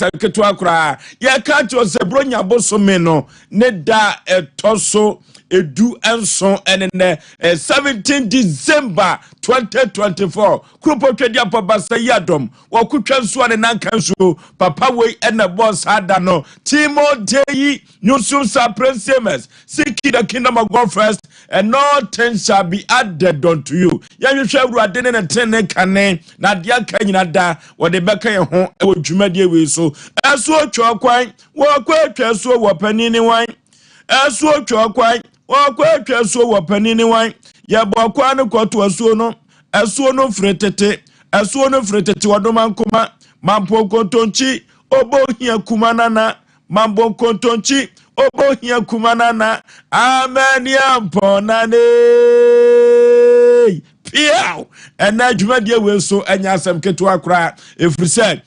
asɛm ketewa koraa. Yɛka kyerɛ sɛ Buronya bosome no ne da ɛtɔ so 17 ɛne nɛ, 17 December 2024. Kuropɔ twɛdi apɔbasa yi adɔm wɔkotwa nsuo a ne nanka nsuo papa wei ɛna bɔɔ saa da no. Timothy yi Yusuf Saprensemes, seek the kingdom of God first and all things shall be added unto you. Yɛhwehwɛ Awurade ne ne tene kane na adeɛ aka nyina da wɔde bɛka yɛn ho wɔ dwumadie wei so. Ɛso otwa kwan wɔkɔ atwa asuo wɔ panin ne wan. Ɛso otwa kwan wɔkɔ atwa asuo wɔ panin ne wan. Yɛbɔ kwan no kɔto asuo no, asuo no firi tete, asuo no firi tete. Wɔdoma nkoma mampo nkontonkyi ɔbɔ ohia kuma nana, mambo nkontonkyi ɔbɔ ohia kuma nana amaniampɔn nane piaw. Ɛnɛ dwumadie wei nso ɛnyɛ asɛm ketewa koraa, ɛfiri sɛ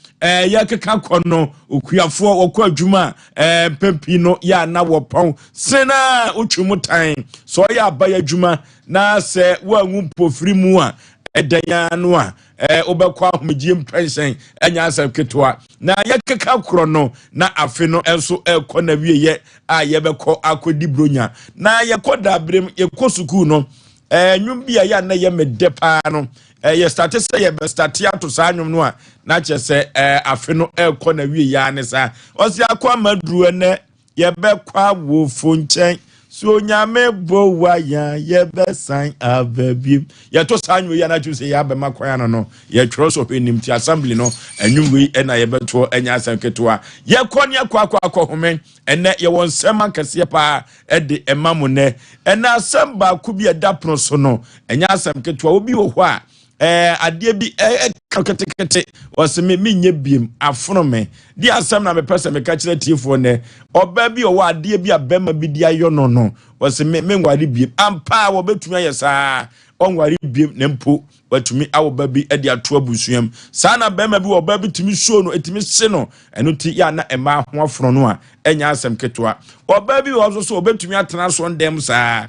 yɛkeka kɔ no, okuafoɔ wɔkɔ adwuma a mpɛn pii no yɛ ana wɔpɔn sena wotwi mu tan sɛ ɔyɛ abayɛ adwuma na sɛ woanwu mpofiri mu a ɛdan ano a wobɛkɔ ahomegye mpɛnhyɛn. Ɛnyɛ asɛm ketewa na yɛkeka korɔ no na afe no nso ɛrekɔ na wieyɛ a yɛbɛkɔ akɔdi Buronya na yɛkɔ daberem yɛkɔ sukuu no, nnwom bi a yɛ ana yɛ me dɛ paa no, yɛ start sɛ yɛbɛ start ato saa nnwom no a na kyerɛ sɛ afe no ɛrekɔ na wie yɛ ne saa ɔsi akɔ ama duru. Ɛnɛ yɛbɛkɔ awofo nkyɛn so Onyame bo wa yan yɛbɛsan aba biem. Yɛto saa nnwom yi a na kyerɛ sɛ yɛabɛma kwan ano no yɛtwerɛ so hwɛ nim ti assembly no nnwom wei ɛna yɛbɛtoɔ. Ɛnyɛ asɛm ketewa. Yɛkɔ ne akɔ akɔ akɔ home. Ɛnɛ yɛwɔ nsɛm akɛseɛ paa ɛde ɛma mo nɛ. Ɛnɛ asɛm baako bi ɛda pono so no ɛnyɛ asɛm ketewa. Obi wɔ hɔ a adeɛ bi ɛka ketekete, ɔsɛ me menyɛ biem afono me di asɛm na mepɛ sɛ meka kyerɛ tiefoɔ nɛ. Ɔbaa bi ɔwɔ adeɛ bi a bɛrima bi de ayɔ no, ɔsɛ me menware biem. Ampa a wɔbɛtumi ayɛ saa, ɔnware biem na mpo watumi awo ba bi de ato abusuam. Saa na bɛrima bi wɔ ɔbaa bi tumi suo no, ɛtumi se no. Ɛno ti yɛ ana mmaa ho afono no a ɛnyɛ asɛm ketewa. Ɔbaa bi wɔ nso so ɔbɛtumi atena so ndɛm saa,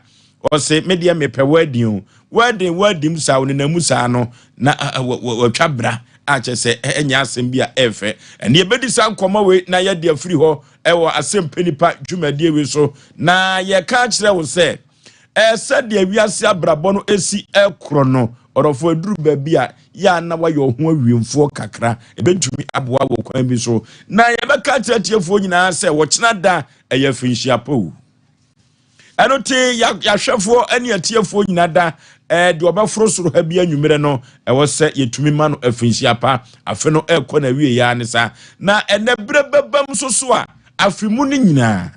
ɔsɛ me deɛ mepɛ wedding o, wedding, wedding saa, ɔnenam mu saa no na wɔatwa bra a kyerɛ sɛ ɛnyɛ asɛm bi a ɛɛfɛ. Ɛne yɛbɛdi saa nkɔmmɔ wei na yɛde afiri hɔ ɛwɔ Asɛmpɛ Nipa dwumadie wei so. Na yɛka kyerɛ wo sɛ sɛdeɛ wiase abrabɔ no esi ɛkorɔ no, ɔrɔfo, aduru baabi a yɛ a na wayɛ ɔho awiemfoɔ kakra, ɛbɛntumi aboa wɔ kwan bi so. Na yɛbɛka kyerɛ tiefoɔ nyinaa sɛ wɔkyena da ɛyɛ finhyia po. Ɛno te yɛahwɛfoɔ ne atiefoɔ nyinaa da deɛ ɔbɛforo soro ha bi anwummerɛ no, ɛwɔ sɛ yɛtumi ma no afinhyia pa. Afe no ɛrekɔ na awie yɛa ne saa. Na ɛnɛ berɛ bɛbam nso so a afe mu no nyinaa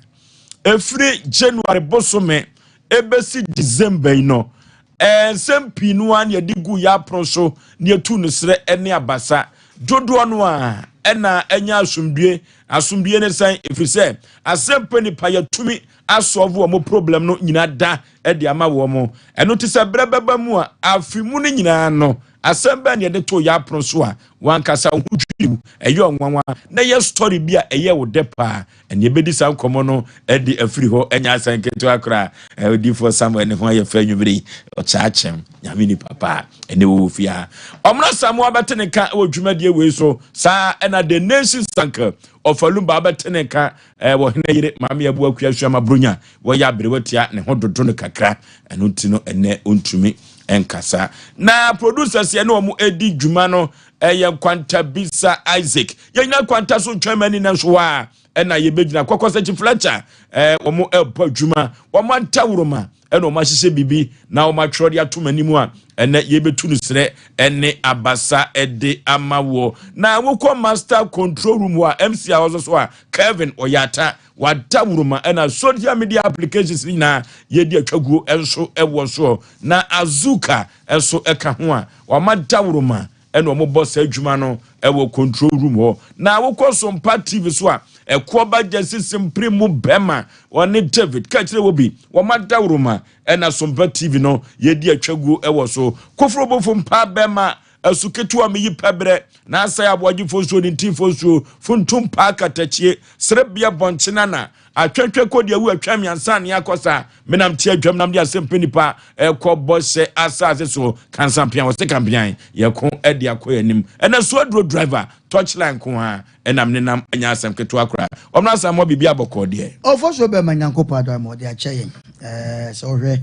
ɛfiri January bosome ɛbɛsi December yi no, nsɛm pii no a na yɛde gu yɛ apono so na yɛtu no serɛ ne abasa dodoɔ no a ɛna ɛnya asomdue. Asomdue ne sɛn? Ɛfiri sɛ Asɛmpa Nipa yɛtumi asɔɔvo wɔn problem no nyinaa da ɛde ama wɔn mo. Ɛno te sɛ berɛ bɛba mu a afe mu no nyinaa no, asɛm bɛn na yɛde to yɛ apono so a wankasa ho dwiriw, ɛyɛ ɔnwanwa na yɛ story bi a ɛyɛ wo dɛ paa? Ɛne yɛbɛdi saa nkɔmmɔ no ɛde afiri hɔ. Ɛnyɛ asɛm ketewa koraa. Odiyifoɔ Samuel ne ho ayɛ fɛ anwummere yi, ɔkyaakyɛm Nyame nipa paa. Ɛne wɔwɔ fie ha, Ɔmena Samoa bɛte ne nka wɔ dwumadie wei so saa. Ɛna the nation sanka ɔfalumba bɛte ne nka wɔ hene yere Maame Aboa Kua Suama Bronya. Wɔyɛ aberewa tia ne ho dodo no kakra, ɛno nti no ɛnɛ ɔntumi nkasa. Na producers yɛ ne wɔn edi dwuma no ɛyɛ Nkwanta Bisa Isaac. Yɛnyina Nkwanta so ntwɛn mani na nso hɔ a ɛna yɛbɛgyina kɔkɔ sɛ Fletcher wɔn ɛbɔ adwuma, wɔn antawuroma ɛna wɔn ahyehyɛ biribi na wɔn atwerɛ de ato anim a ɛnɛ yɛbɛtu no serɛ ɛne abasa ɛde ama wɔ. Na wokɔ master control room hɔ a, MC a ɔso so a Kevin Ɔyata wada wuroma. Ɛna social media applications nyinaa yɛdi atwaguo nso ɛwɔ soɔ na Azuka nso ɛka ho a wɔama dawuroma ɛna wɔn bɔ saa adwuma no ɛwɔ control room hɔ. Na wokɔ Sompa TV so a, ɛkoɔ ba gya sisi mpere mu bɛrima wɔne David kakyere wɔ bi wɔn adawuroma. Ɛna Sompa TV no yɛdi atwaguo ɛwɔ so. Koforo bofo mpa bɛrima. Asu ketewa meyi pɛbrɛ na asɛe aboagyefoɔ nsuo ne ntinfoɔ nsuo funtum paa katakyie serebea bɔnkyena na atwɛtwɛ kɔ deɛ awu atwa miansa ne akɔ sa menam te adwam nam de asɛm pɛ nipa ɛkɔ bɔhyɛ asase so kansampean wɔse kampean yɛko ɛde akɔ yɛn anim ɛna so aduro driver touchline ko ha ɛnam nenam anya asɛm ketewa koraa ɔmo asɛm mɔ biribi abɔkɔɔ deɛ. Ɔfɔ so bɛma Nyankopɔn adɔ ama ɔde akyɛ yɛn. Ɛɛ, sɛ wohwɛ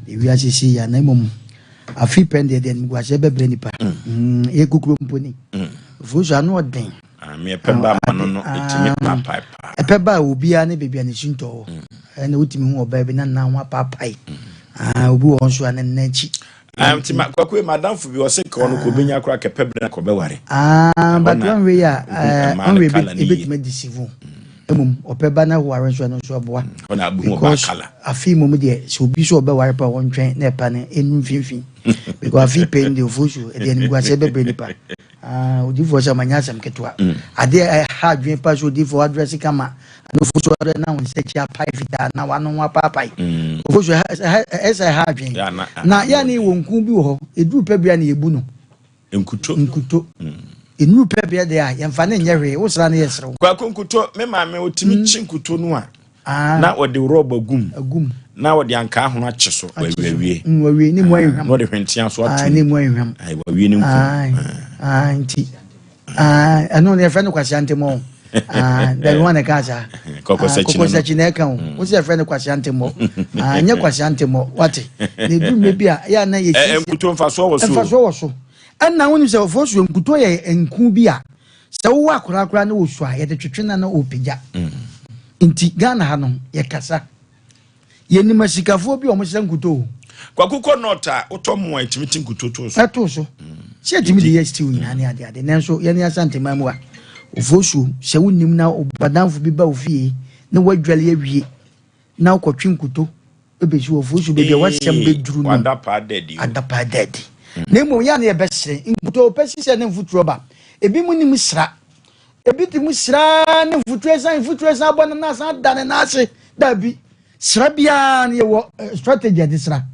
ewiase si yɛ na mmom afi pɛn deɛ animguaseɛ bɛbrɛ nipa. Yɛ kukuro mpo ni. Ɔfɔ so ano ɔden. Ɛpɛ ba ma no ɛtumi paapae paa. Ɛpɛ ba a obiara ne baabi a ne sintɔ wɔ. Ɛna wotumi hu ɔbaa bi na nan ho apaapae. Obi wɔ hɔ nso a ne nan akyi. Nti ma Kwaku, madamfo bi ɔse ka ɔno kɔ obɛnya koraa kɛpɛ berɛ na kɔbɛware. But wɔnwe yi a mmaa no ɔnwe colour no yie. Ebetumi adi sivu. Mmom ɔpɛ ba na ware nso, ɛno nso ɛboa. Hɔ na abuhu ɔbaa because colour. Afi mmom deɛ, sɛ obi so ɔbɛware pa, wɔntwɛn na ɛpa no ɛnu mfimfini, because afi pɛn deɛ, ofuo so ɛdeɛ animguaseɛ bɛbrɛ nipa. Ah, odiifoɔ sɛ ɔmanya asɛm ketewa. Adeɛ ɛha adwene pa so, odiifoɔ adrɛse kama na ofuo so adrɛ na wo nsa akyi apae fitaa na wano ho apaapae. Ofuo so ɛsɛ ɛha adwene. Ya, na na yɛ ne wɔ nku bi wɔ hɔ, ɛduru pɛ bia na yɛbu no. Nkuto. Nkuto ɛnuru pɛ bia deɛ a, yɛmfa ne nyɛ hwee, wo sra no yɛ serew. Kwaku, nkuto, me maame ɔtumi kye nkuto no a na ɔde rɔba gum agum na ɔde ankaa ahono akye so. Akye so. Wawie. Wawie ne mu ayɛ na ɔde hwentea so ato. Ne mu ayɛ hwam. Ayi, wawie ne nku. Ae, nti ɛno no yɛfrɛ no kwasea ntemmɔ. Dabi, wɔn na ɛka saa. Kɔkɔsakyi no no. Kɔkɔsakyi na ɛka o, wo sɛ yɛfrɛ no kwasea ntemmɔ. Nyɛ kwasea ntemmɔ wate na edu mmerɛ bi a yɛ a na Ɛ yɛsiesie. Nkuto mfasoɔ wɔ so o. Mfasoɔ wɔ so, ɛna wonim sɛ ɔfoɔ so nkuto yɛ nku bi a sɛ wowɔ akwaraa koraa ne wɔ su a, yɛde twetwe na na ɔpagya. Nti Ghana ha no, yɛkasa, yɛnim asikafoɔ bi a ɔmo hyɛ nkuto o. Kwaku, kɔ nɔɔta a wotɔ mmoa, ɛtumi te nkuto to so. Ɛto so sɛ yɛtumi de yɛ stew nyinaa ne adeade, nanso yɛne Asanteman mu a, ofuo suo sɛ wonim na ɔbadamfo bi ba wo fie na woadwale awie na wokɔtwe nkuto bɛsi wɔ ofuo suo baabi a wasɛm bɛduru no. Wada paa dadi o. Adapa dadi, na mmom yɛ a ne yɛbɛsere nkuto pɛ sisɛ ne mfuturo ba. Ebi mu nim sra, ebi ti mu sraa ne mfuturo san mfuturo san bɔ ne nan san da ne nan ase. Dabi, sra biara no yɛwɔ strategy a yɛde sra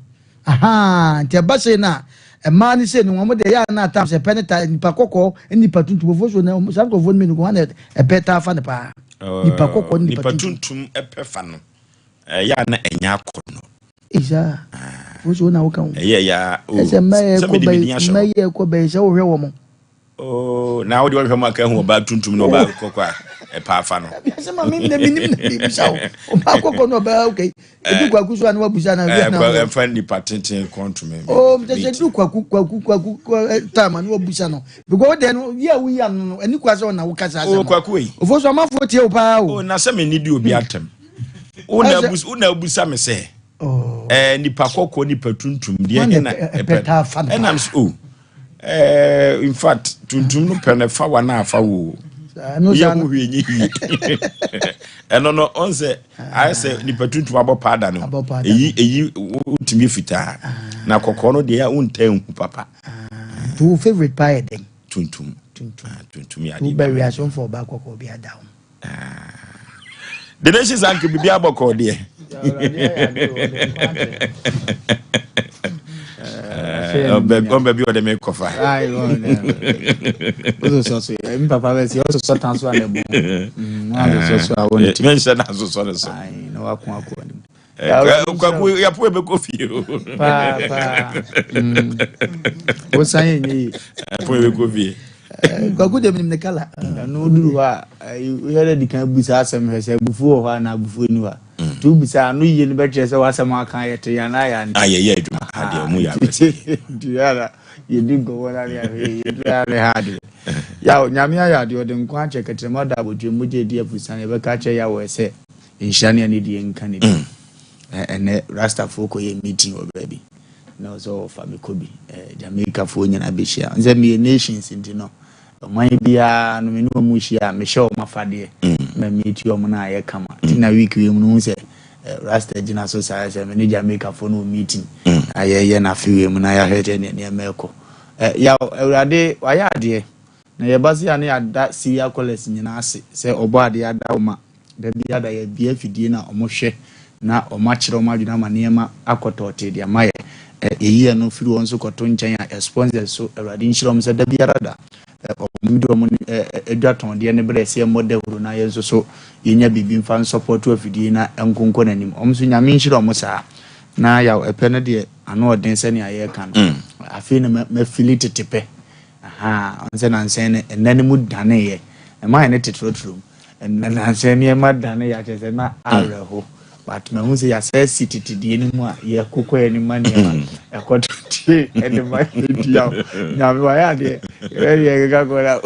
aha. Nti ɛba sei na mmaa no sei no, wɔn de yɛ a na atam sɛ ɛpɛ ne ta nipa kɔkɔɔ ne nipa tuntum. Ofo so na saa nkurɔfoɔ no mmienu ko wɔn na ɛpɛ taa fa ne paa, nipa kɔkɔɔ ne nipa nipa tuntum. Tuntum ɛpɛ fa no, ɛyɛ a na ɛnyɛ akɔ no. Isa fo so na woka ho. Ɛyɛ ya o. Ɛsɛ mmaa yɛ sɛ kɔ mede medi bɛyi ahyɛ mmaa hɔ. yɛ kɔ bɛyi sɛ wohwɛ wɔn. Oo, na wode wɔhwɛ mu aka hu ɔbaa tuntum ne ɔbaa kɔkɔ a ɛpɛ afa no. Sɛ ma mi na mi nim na mi bisa o, ɔbaa kɔkɔɔ na ɔbaa, okay, edu Kwaku so a na wabusa na Ɛ, na ɛmfa nipa tenten kɔntome. O sɛ sɛ du Kwaku Kwaku Kwaku time a na wabusa no, because o deɛ no yi a woyi ano no ɛni kwa sɛ ɔna wo kasa o asɛm. Kwaku yi. Ofo so amanfoɔ tie o paa o. O, na sɛ menni di obi atɛm, wo na wo na abusa me sɛ Oh. Nipa kɔkɔɔ, nipa tuntum deɛ Hwan he na na ɛpɛ taa fa no ɛnam paa? sɛ o in fact tuntum no pɛ no fa wa na afa wo. Saa, ɛno woyɛ saa ho no hwee nye yie. Ɛno no ɔn sɛ ayɛ sɛ nipa tuntum abɔ paada no. Abɔ paada. Eyi wotumi yɛ fitaa na kɔkɔɔ no deɛ a wontaa nhu papa. Nti wo favourite paa yɛ dɛn? Tuntum. Tuntum. Ah, tuntum yɛ wo adeɛ bɛ bi. wiase mfa ɔbaa kɔkɔɔ bi ada ho. The Nation sanke biribi abɔkɔɔ deɛ. Ɔbɛ bi ɔde me kɔfa. Wososɔ so, mi papa bɛ si ɔsosɔ tan so a na ɛbɔ wɔn asosɔ so a wɔn ti. Menhyɛ no asosɔ no so. Ayi, na wako akɔ anim. Kwaku, yɛpo ɛbɛkɔ fie o. Paa paa, wosan yɛ nye yi. Ɛpo ɛbɛkɔ fie. Kwaku de minim ne colour. Ɛno duru hɔ a, woyɛ dɛ di kan busa asɛm hwɛ sɛ abufuo wɔ hɔ anaa abufuo ni hɔ a, nti wobusa ano yie no bɛkyerɛ sɛ w'asɛm aka yɛ te anaa yɛ ante. Ah, yɛyɛ adwuma adeɛ ɔmo yɛ abɛsɛ. Nti yɛara yɛdi nkɔmmɔ no ne ahwɛ yɛduru a ne ha adeɛ yaw. Nyame ayɛ adeɛ, ɔde nkwa akyɛ kɛtrɛma da abotire mogya ɛdi afusane. Yɛbɛka kyerɛ yaw sɛ nhyira ne anidie nka ne bi. Ɛnɛ Rastafoɔ kɔyɛ meeting wɔ baabi na ɔsɛ ɔfa me kɔ bi. Jamaicafoɔ nyinaa bɛhyia sɛ meyɛ nations, nti no ɔman biara no me ne ɔmo hyia a, mehyɛ ɔmo afadeɛ ma meeti ɔmo no ayɛ kama. Nti na week wei mu no hu sɛ Rasta gyina so saa sɛ me ne Jamaicafoɔ no wɔ meeting na yɛyɛ n'afe wei mu na yɛahwɛ sɛ nneɛma ɛkɔ. Yaw, Awurade wayɛ adeɛ na yɛba se a ne yɛada serial callers nyinaa ase sɛ ɔbɔ adeɛ ada wo ma da bi ada yɛbea afidie na ɔmo hwɛ na ɔmo akyerɛ ɔmo adwene ama nneɛma akɔtɔɔte deɛ ama yɛ. Yɛyi ɛno firi wɔn nso kɔto nkyɛn a, sponsors so, Awurade nhyira wɔn sɛ da biara da wɔn de wɔn adwa tɔndeɛ no berɛ sɛ yɛmmɔ dawuro na yɛn nso so yɛnya biribi mfa nsɔpɔto afidie na nkonkɔ n'anim. Wɔn nso, Nyame nhyira wɔn saa. Na yaw ɛpɛ no deɛ, ano ɔden sɛnea yɛreka no. Afei na mafili tete pɛ ɔn sɛ nansɛn no ɛnɛ no mu daneeɛ, ɛma yɛ ne tetorotoro mu. Ɛnɛ nansɛn nneɛma dane yɛ akyerɛ sɛ na awerɛho, but mahu sɛ yɛasɛ si tetedie no mu a yɛkokɔ yɛ ne ma nneɛma ɛkɔtɔ tie ɛde ma yɛdi a, Nyame wayɛ adeɛ. Yɛbɛdeɛ keka kɔ na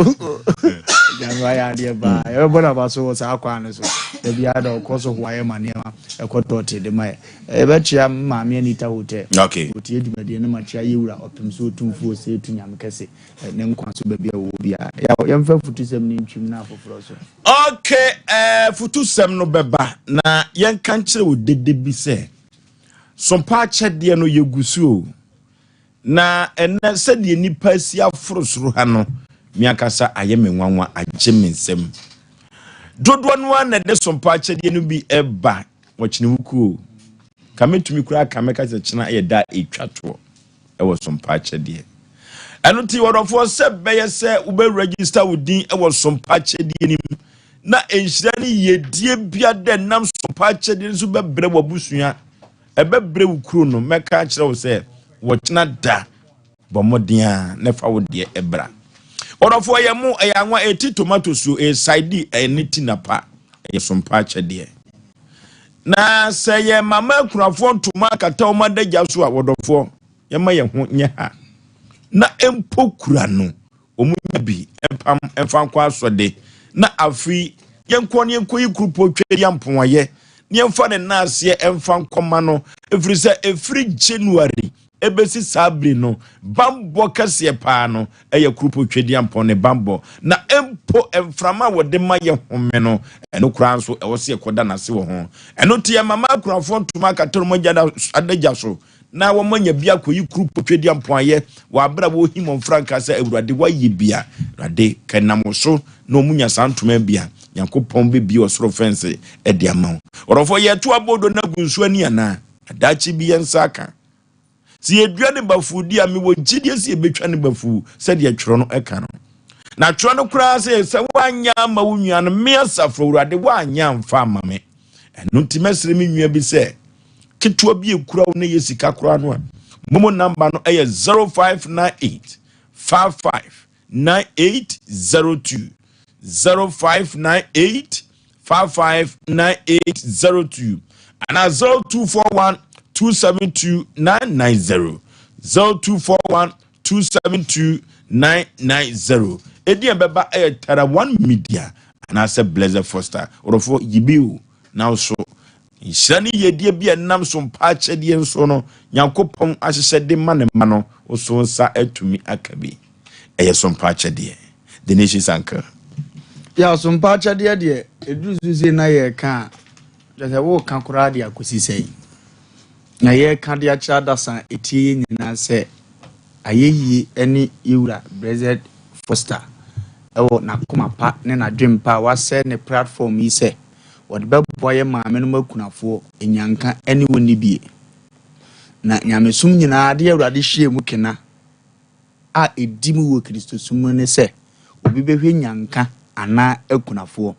Nyame wayɛ adeɛ paa. Yɛbɛbɔ naba so wɔ saa kwan no so da biara da ɔkɔ so hoa yɛ ma nneɛma ɛkɔtɔ te de ma yɛ. Yɛbɛkyea Maame Anita Hotel. Wɔtie dwumadie no. Makyea yɛwura Ɔpem so Ɔtumfuo sɛ ɛtu Nyame kɛse ne nkwa so baabi a wɔwɔ biara. Yɛmfa futusɛm no ntwim no afoforɔ so. Okay, futusɛm no bɛba na yɛnka nkyerɛ wo dede bi sɛ sompa akyɛdeɛ no yɛgu so o. Na ɛnɛ sɛdeɛ nipa si aforo soro ha no, me ankasa ayɛ me nwanwa, agye me nsam. Dodoɔ no ara na ɛde sompa akyɛdeɛ no bi ɛba wɔkyene wo kuo ka mɛtumi koraa ka mɛka sɛ kyena yɛ da a ɛtwa toɔ ɛwɔ sompa akyɛdeɛ ɛno. Nti wɔdɔfoɔ, sɛ bɛyɛ sɛ wobɛregister wo din ɛwɔ sompa akyɛdeɛ no mu na nhyira ne yiedie bia dɛ nam sompa akyɛdeɛ no so bɛbrɛ w'abusua, ɛbɛbrɛ wo kuro no, mɛka akyerɛ wo sɛ wɔkyena da, bɔ mmɔden a na fa wo deɛ ɛbra. Ɔdɔfoɔ, yɛ mo ɛyɛ anwa, ɛti tomato so, ɛyɛ saidi, ɛyɛ ne ti napa, ɛyɛ sompa akyɛdeɛ. Na sɛ yɛ mama akunafoɔ ntoma akata wɔn adagya so a, wɔdɔfoɔ, yɛma yɛn ho nyɛ ha na mpo kura no wɔn nya bi mpam mfa nkɔ asɔde. Na afei yɛnkɔ ne yɛnkɔ yi kurupo twɛ di ampoayɛ ne yɛmfa ne naaseɛ mfa nkɔma no, ɛfiri sɛ ɛfiri January ɛbɛsi saa bere no, bambɔ kɛseɛ paa no ɛyɛ kurupo twɛdi ampɔn ne bambɔ. Na mpo mframa a wɔde ma yɛ home no, ɛno koraa nso ɛwɔ sɛ yɛkɔda n'ase wɔ ho. Ɛno nti yɛ mama akunafoɔ ntoma akata wɔn agya adagya so na wɔn anya bi akɔyi kurupo twɛdi ampɔn ayɛ wɔ abere a wɔrehim wɔn frankaa sɛ Awurade wayɛ bia, Awurade kɛnam so na wɔn nya saa ntoma bi a Nyankopɔn bɛbie ɔsoro fɛnse ɛde ama wo. Ɔrɔfoɔ, yɛto abodo no agu nsuo ani anaa adakye bi yɛn nsa aka. Sɛ yɛdua ne bafuu di a, mewɔ gyidie sɛ yɛbɛtwa ne bafuu sɛdeɛ twerɛ no ɛka no. Na twerɛ no koraa sɛ woanyɛ ama wo nua no, me asafo Awurade, woanyɛ amfa ama me. Ɛno nti mɛsrɛ me nua bi sɛ ketewa bi ekura wo na yɛ sika koraa no a, momo number no ɛyɛ 0598 55 9802, 0598 55 9802 anaa 0241 272 990, 0241 272 990. Ɛdi a bɛba ɛyɛ Tara One Media anaasɛ Blessed Foster. Ɔdɔfoɔ, yibi o na so nhyira ne yiedie bi a ɛnam so mpa akyɛdeɛ nso no Nyankopɔn ahyehyɛ de ma ne ma no so nsa atumi aka bi. Ɛyɛ so mpa akyɛdeɛ, the nation's anchor. Yɛ sompa akyɛdeɛ deɛ, ɛduru so sei na yɛreka a, kyerɛ sɛ woka koraa de akɔsi sɛn na yɛreka de akyerɛ adasa ɛtie yɛ nyinaa sɛ ayɛyie ne yɛwura Blessed Foster ɛwɔ n'akoma pa ne n'adwempa a wasɛ ne platform yi sɛ wɔde bɛboa yɛ maame no akunafoɔ nyanka ne wɔn ni bie. Na nyamesom nyinaa de Awurade hyia mu kena a ɛdi mu wɔ Kristosom mu ne sɛ obi bɛhwɛ nyanka anaa akunafoɔ.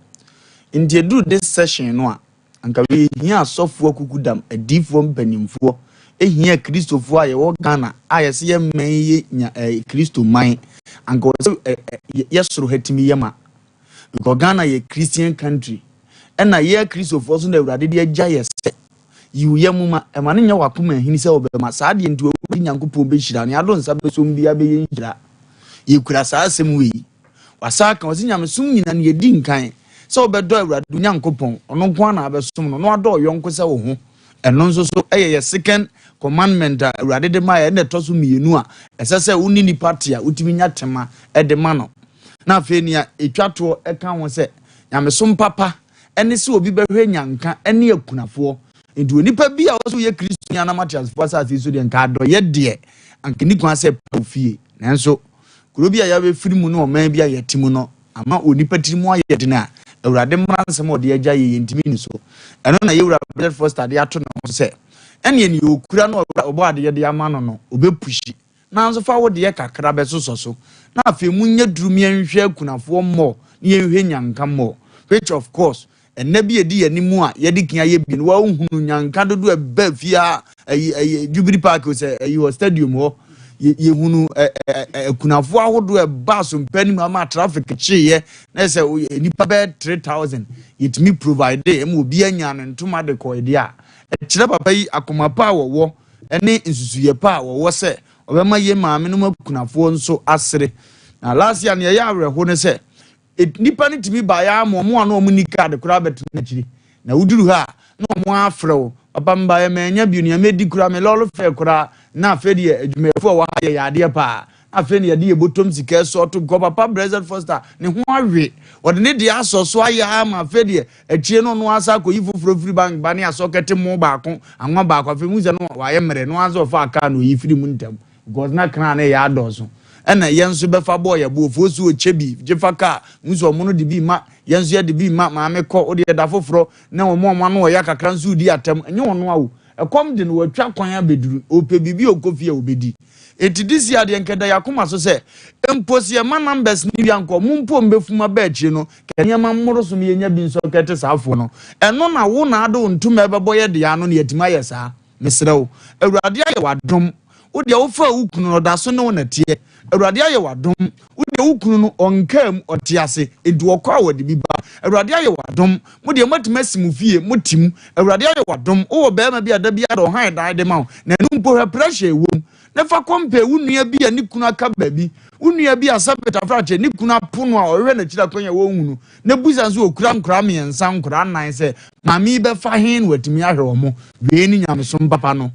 Nti ɛduru this session no a, anka yɛhia asɔfoɔ akukudam, adiifoɔ mpanimfoɔ, ɛhia Kristofoɔ a yɛwɔ Ghana a yɛsɛ yɛ man yɛ nya Kristo man. Anka wɔ sɛ yɛsoro ha tumi yɛ ma, because Ghana yɛ Christian country, ɛna yɛ Kristofoɔ so na Awurade de agya yɛ sɛ yiw yɛ mu ma ɛma no nyɛ wakoma ahini sɛ wɔbɛma saa deɛ. Nti Awurade Nyankopɔn bɛhyira ne ado nsa bɛsom bia bɛyɛ nhyira. Yɛkura saa asɛm wei wasa ka ɔsɛ nyamesom nyina no yɛdi nkan sɛ wobɛdɔ Awurade Nyankopɔn, ɔno nko ara na abɛsom no, na wadɔ ɔyɔnko sɛ wo ho. Ɛno nso so ɛyɛ yɛ second commandment a Awurade de ma yɛ, ɛna ɛtɔ so mmienu a ɛsɛ sɛ wo ne nipa te a wotumi nya tema ɛde ma no. Na afei nea ɛtwa toɔ ɛka ho sɛ nyamesom papa ɛne sɛ obi bɛhwɛ nyanka ɛne akunafoɔ. Nti onipa bi a wɔsɛ woyɛ Kristoni anam ateasefoɔ asase yi so deɛ, nka adɔyɛ deɛ anka ni kwan sɛ pa wo fie. Nanso kuro bi a yɛabɛfiri mu ne ɔman bi a yɛte mu no ama onipa tiri mu ayɛ den a Awurade mmara nsɛm a ɔde agya yɛ yɛntumi ni so. Ɛno na yɛwura Blessed Foster de ato ne ho sɛ Ɛneɛ nea ɔkura no ɔbɔ adeɛ de ama no no, ɔbɛpushi. Nanso fa wo deɛ kakra bɛsosɔ so. Na afei monyɛ duru yɛnhwɛ akunafoɔ mmɔ na yɛnhwɛ nyanka mmɔ. Which of course, ɛnɛ bi edi yɛn anim a yɛde kia yɛ bi no, wɔahunu nyanka dodo ɛbɛ fie a ɛyi ɛyi Jubilee Park sɛ ɛyi wɔ stadium hɔ. Yɛhunu ɛ ɛ akunafoɔ ahodoɔ ɛba asompa anim ama traffic kyeeɛ na sɛ nipa bɛyɛ 3,000 yɛtumi provide ɛma obi anya ne ntoma de kɔ ɛdeɛ a ɛkyerɛ papa yi akoma pa a wɔwɔ ɛne nsusuyɛ pa a wɔwɔ sɛ ɔbɛma yɛ maame no mu akunafoɔ nso asere. Na last year nea ɛyɛ awerɛho ne sɛ nipa no tumi baeɛ ama ɔmo a na ɔmo ni card koraa bɛtena akyiri na woduru ha a na ɔmo afrɛ wo, "Papa, mbaeɛ manya bio, nea mɛdi koraa, me lɔɔre fare koraa." Na afei deɛ adwumayɛfoɔ a wɔ ha yɛ yɛ adeɛ paa. Afei ne yɛde yɛ bɔtɔm sika ɛsɔ to kɔ papa President Foster ne ho awe, ɔde ne deɛ asɔ so ayɛ ama. Afei deɛ akyire no ɔno asa akɔyi foforɔ firi bank ba ne asɔ kɛte mo baako, anwa baako. Afei mu sɛ no wayɛ mmerɛ no asa ɔfa kaa na oyi firi mu ntɛm because na kran ne yɛ adɔɔso. Ɛna yɛn nso bɛfa bɔɔ yɛ bo ofuo so okyɛ bi gye fa kaa nso ɔmo no de bi ma yɛn nso yɛde bi ma maame kɔ o deɛ da foforɔ na wɔn a wɔn ano ɔyɛ kakra nso di atɛm. Ɛnyɛ wɔn awo ɛkɔm de no wɔatwa kwan abɛduru, ɔpɛ biribi a ɔkɔ fie a ɔbɛdi. Eti disi adeɛ nkɛda yɛ akoma so sɛ mpo si ɛma numbers ni bi ankɔ mo mpo mbɛfum aba akyire no kɛ nneɛma mmoro so yɛnya bi nso kɛte saa afoɔ no. Ɛno na wo na ade wo ntoma ɛbɛbɔ yɛ deɛ ano na yɛtumi ayɛ saa. Mesrɛ wo, Awurade ayɛ w'adom, wo deɛ wofa wo kunu no ɔda so ne wo nɛteɛ. Awurade ayɛ w'adom, wo deɛ wo kunu no ɔnkaa mu, ɔte ase, nti wɔkɔ a wɔde bi ba. Awurade ayɛ w'adom, mo deɛ moatumi asi mo fie, mote mu. Awurade ayɛ w'adom, wowɔ bɛrima bi a da bi ada ɔhan dan de ma wo na ɛno mpo hwɛ pressure ɛwɔ mu na fa kɔmpɛ wo nua bi a ne kunu aka baabi, wo nua bi a sɛbɛt afrakyɛ ne kunu apo no a ɔhwehwɛ n'akyiri akɔnya wɔnhu no na busa nso okura nkora mmiɛnsa, nkora nnan sɛ maame yi bɛfa hen na watumi ahwɛ wɔn. Wei ne nyamesom papa no.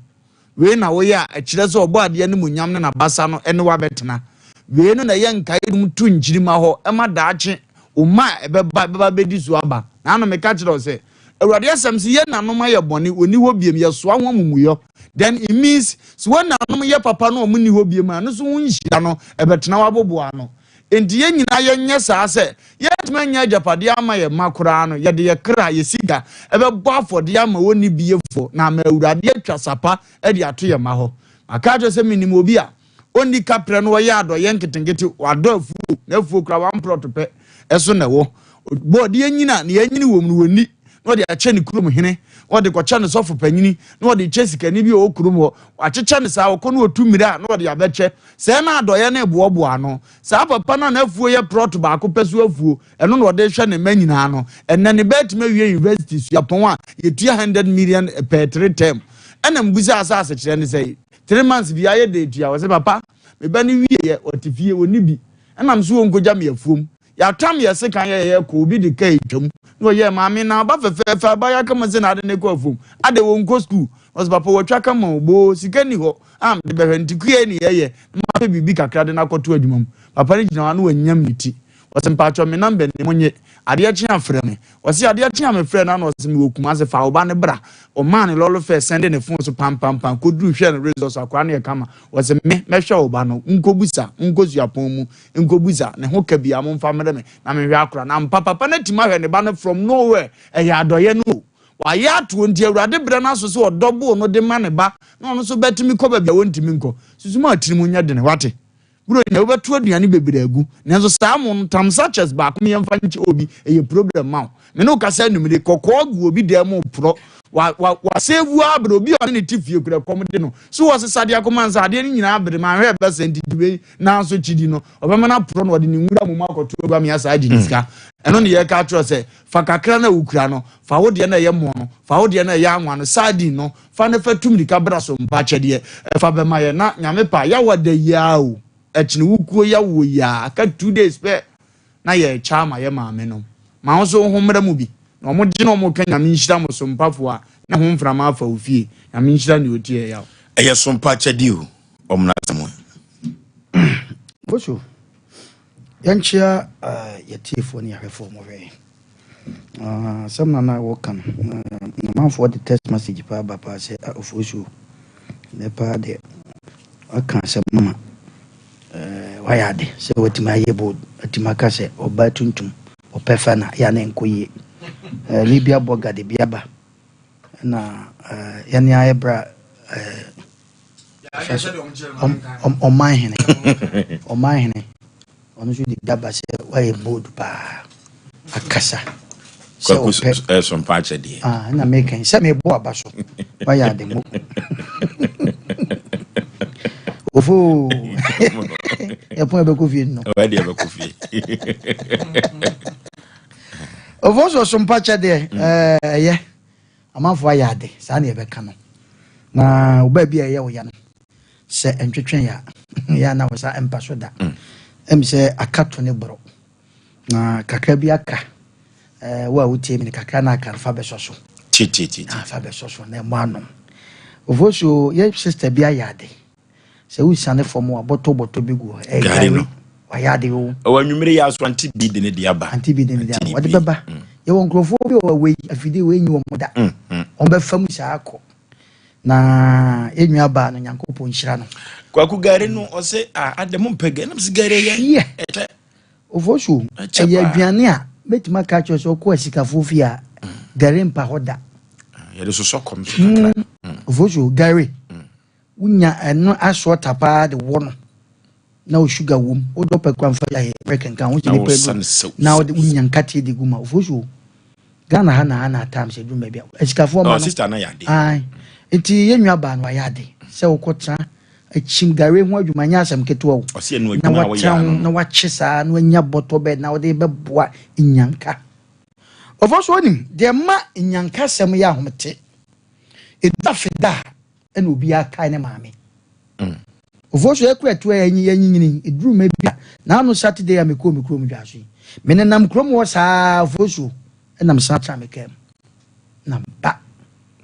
Wei na woyɛ a ɛkyerɛ sɛ ɔbɔ adeɛ no mu nyam ne n'abasa no ɛne wabɛtena. Wei no na ɛyɛ nkae dum to nkyirima hɔ ɛma daakye ɔma a ɛbɛba bɛba bɛdi so aba. Na ano meka kyerɛ wo sɛ Awurade asɛm sɛ yɛn nanom ayɛ bɔne, wɔni hɔ biem, yɛsoa ho amumuyɔ. Then it means sɛ wɔn nanom yɛ papa no, ɔmo ni hɔ biem a, no so ho nhyira no ɛbɛtena w'aboboa ano. Nti yɛn nyinaa yɛnyɛ saa sɛ yɛntumi anya agyapadeɛ ama yɛn mma koraa no, yɛde yɛ kra, yɛ sika ɛbɛbɔ afɔdeɛ ama wɔn ni biefoɔ na ama Awurade atwa sapa ɛde ato yɛn mma hɔ. Aka kyerɛ sɛ menim obi a ɔnni kaprɛ no, wɔyɛ adɔyɛ nketenkete, wadɔ afuo na afuo kora one plot pɛ ɛso na ɛwɔ bɔɔde anyina na yɛnyini wɔ mu no wɔni na ɔde akyɛ ne kurom hene, na ɔde kɔkyɛ ne sɔfo panyini, na ɔde kyɛ sikani bi a ɔwɔ kurom hɔ. Wakyekyɛ ne saa, ɔkɔ no ɔtu mmiri a na ɔde abɛkyɛ sɛɛ na adɔyɛ no boaboa ano. Saa papa no a n'afuo yɛ plot baako pɛ so afuo ɛno na ɔde hwɛ ne mma nyinaa no, ɛnɛ ne bɛɛtumi awie university suapɔn a yɛtua 100 million per three term. Ɛna mbusa asase kyerɛ ne sɛ 3 months bi ayɛ de etua wɔ sɛ papa meba ne wie yɛ ɔte fie ɔni bi ɛnam so wɔn nkogya mi afuom yɛatam yɛ sekan yɛ yɛ kɔ obi de ka etwam na ɔyɛ maame na aba fɛfɛɛfɛ aba yɛ akama sɛ na ade ne kɔ afuom ade wɔn nkɔ sukuu. Ɔsɛ papa wɔtwa kama o boo sika ni hɔ a mede bɛhwɛ nti kuya ni yɛyɛ na ma pɛ biribi kakra de n'akɔto adwuma mu. Papa no gyina hɔ na wanyam ne ti. Ɔsɛ mpatsɔ me number ne mo nye adeɛ kye afrɛ me. Ɔsɛ adeɛ kye a mefrɛ no ana ɔsɛ mewɔ Kumase, fa ɔba ne bra. Ɔmaa ne lɔɔre fare, send ne phone so pampampam koduru hwɛ no results akora no yɛ kama. Ɔsɛ me mɛhwɛ ɔba no, nkɔbusa nkɔ suapɔn mu, nkɔbusa ne ho ka bia momfa mmerɛ me na mehwɛ akora na mpa papa no atumi ahwɛ ne ba no from nowhere. Ɛyɛ adɔyɛ no o wayɛ atoɔ nti Awurade berɛ no aso sɛ ɔdɔ boo no de ma ne ba na ɔno nso bɛtumi kɔ baabi a wɔntumi nkɔ. Susuma a tirim nyɛ dene wate buro nyɛ wobɛto aduane bebree agu nanso saa mo no tam sachets baako mmiɛmfa nkyɛ obi ɛyɛ problem ma wo. Me ne wo kasa anumere kɔkɔɔ gu obi dan mu porɔ wa wa wasevu abere obi a ɔne ne ti fie kura kɔm de no so wɔ sesa de akɔma nsa adeɛ no nyinaa abere ma ahwɛ ɛbɛsɛ nti wei nanso kyidi no ɔbɛma no aporɔ na ɔde ne nwura mu mu akɔto agu amea saa agye ne sika. Ɛno ne yɛka akyerɛ sɛ fa kakra no a wokura no, fa wo deɛ no ɛyɛ mmoɔ no, fa wo deɛ no ɛyɛ anwa no, sardine no, fa ne fa tum nika bra so mpa akyɛdeɛ ɛfa bɛma yɛ na Nyame pa yɛwɔ da yiaa o ɛkyene wokuo yɛwɔ yiaa aka 2 days pɛ na yɛrekyɛ ama yɛ maame no ma wo so wo ho mmerɛ mu bi na ɔmo gye na ɔmo ka Nyame nhyira mo so mpafoɔ a na ho mframa afa wo fie. Nyame nhyira ne ɔtie ɛyaw. Ɛyɛ so mpa akyɛdeɛ o ɔmena asɛm. Boso yɛnkyea yɛtiefoɔ ne yɛhwɛfoɔ mɔhwɛ asɛm na na wɔka no namanfoɔ de text message paa ba paa sɛ Ofosuo nɛ paa deɛ waka asɛm mama wayɛ ade sɛ watumi ayɛ bold atumi aka sɛ ɔbaa tuntum ɔpɛ fa na yɛ na nkɔ yie. Libya bɔga de bi aba. Na yɛne ayɛ bra ɔman hene ɔman hene ɔno nso de daba sɛ wayɛ bold paa akasa sɛ ɔpɛ ɛso mpa akyɛ deɛ. Ah, na meka yi sɛ mebɔ aba so wayɛ ade mo ofo yɛpɔn ɛbɛkɔ fie no ɛbɛ ɛbɛkɔ fie. Ofo so so mpa kyɛ deɛ ɛyɛ amanfoɔ ayɛ ade saa na yɛbɛka no na ɔbaa bi a ɛyɛ wo ya no sɛ ntwetwe ya yɛ na wo sa mpa so da sɛ aka to ne borɔ na kakra bi aka wo a wotie mi no kakra na aka no fa bɛsɔ so. Fa bɛsɔ so na ɛmɔ ano. Ofo so yɛ sister bi ayɛ ade sɛ wosiane fam a bɔtɔ bɔtɔ bi gu hɔ ɛyɛ Gari no. Wayɛ ade o. Ɔwɔ anwummere yɛ aso ante bi de ne de aba. Ante bi de ne de aba wɔde bɛba. Yɛwɔ nkurɔfoɔ bi wɔ wei afidie wei nyi wɔn da wɔn bɛfa mu saa akɔ na yɛn nua baa no Nyankopɔn nhyira no. Kwaku gari no ɔsɛ a adamu mpɛ gari nam sɛ gari yɛ ɛkyɛ. Ofo so ɛyɛ aduane a mɛtumi aka akyerɛ sɛ ɔkɔ asikafoɔ fie a gari mpa hɔ da. Yɛde sosɔ kɔm so kakra. Ofo so gari wonya ɛno asɔ paa de wɔ no na o sugar wom o dɔ pɛ kura nfa yɛ bɛrɛ kankan o si nipa egu na o de wonya nkateɛ de gu ma. Ofo so Ghana ha na ha na atam sɛ dwuma bi a asikafoɔ ma no sister na yɛ ade. Ayi nti yɛn nua baa no ayɛ ade sɛ wokɔ tena akyim gari ho adwuma nyɛ asɛm ketewa o. Na watena ho na wakye saa na wanya bɔtɔ bɛɛ na wɔde bɛboa nyanka. Ɔfɔ so onim deɛ ma nyanka sɛm yɛ ahomete edu afeda a ɛna obi akae ne maame. Ɔfɔ so yɛkɔ ɛto a yɛnyi yɛnyinyini eduru ma bi a n'ano Saturday a mekɔ mi kurom dwa so yi mene nam kurom hɔ saa. Ɔfɔ so ɛnam san tra me kaa mu na ba.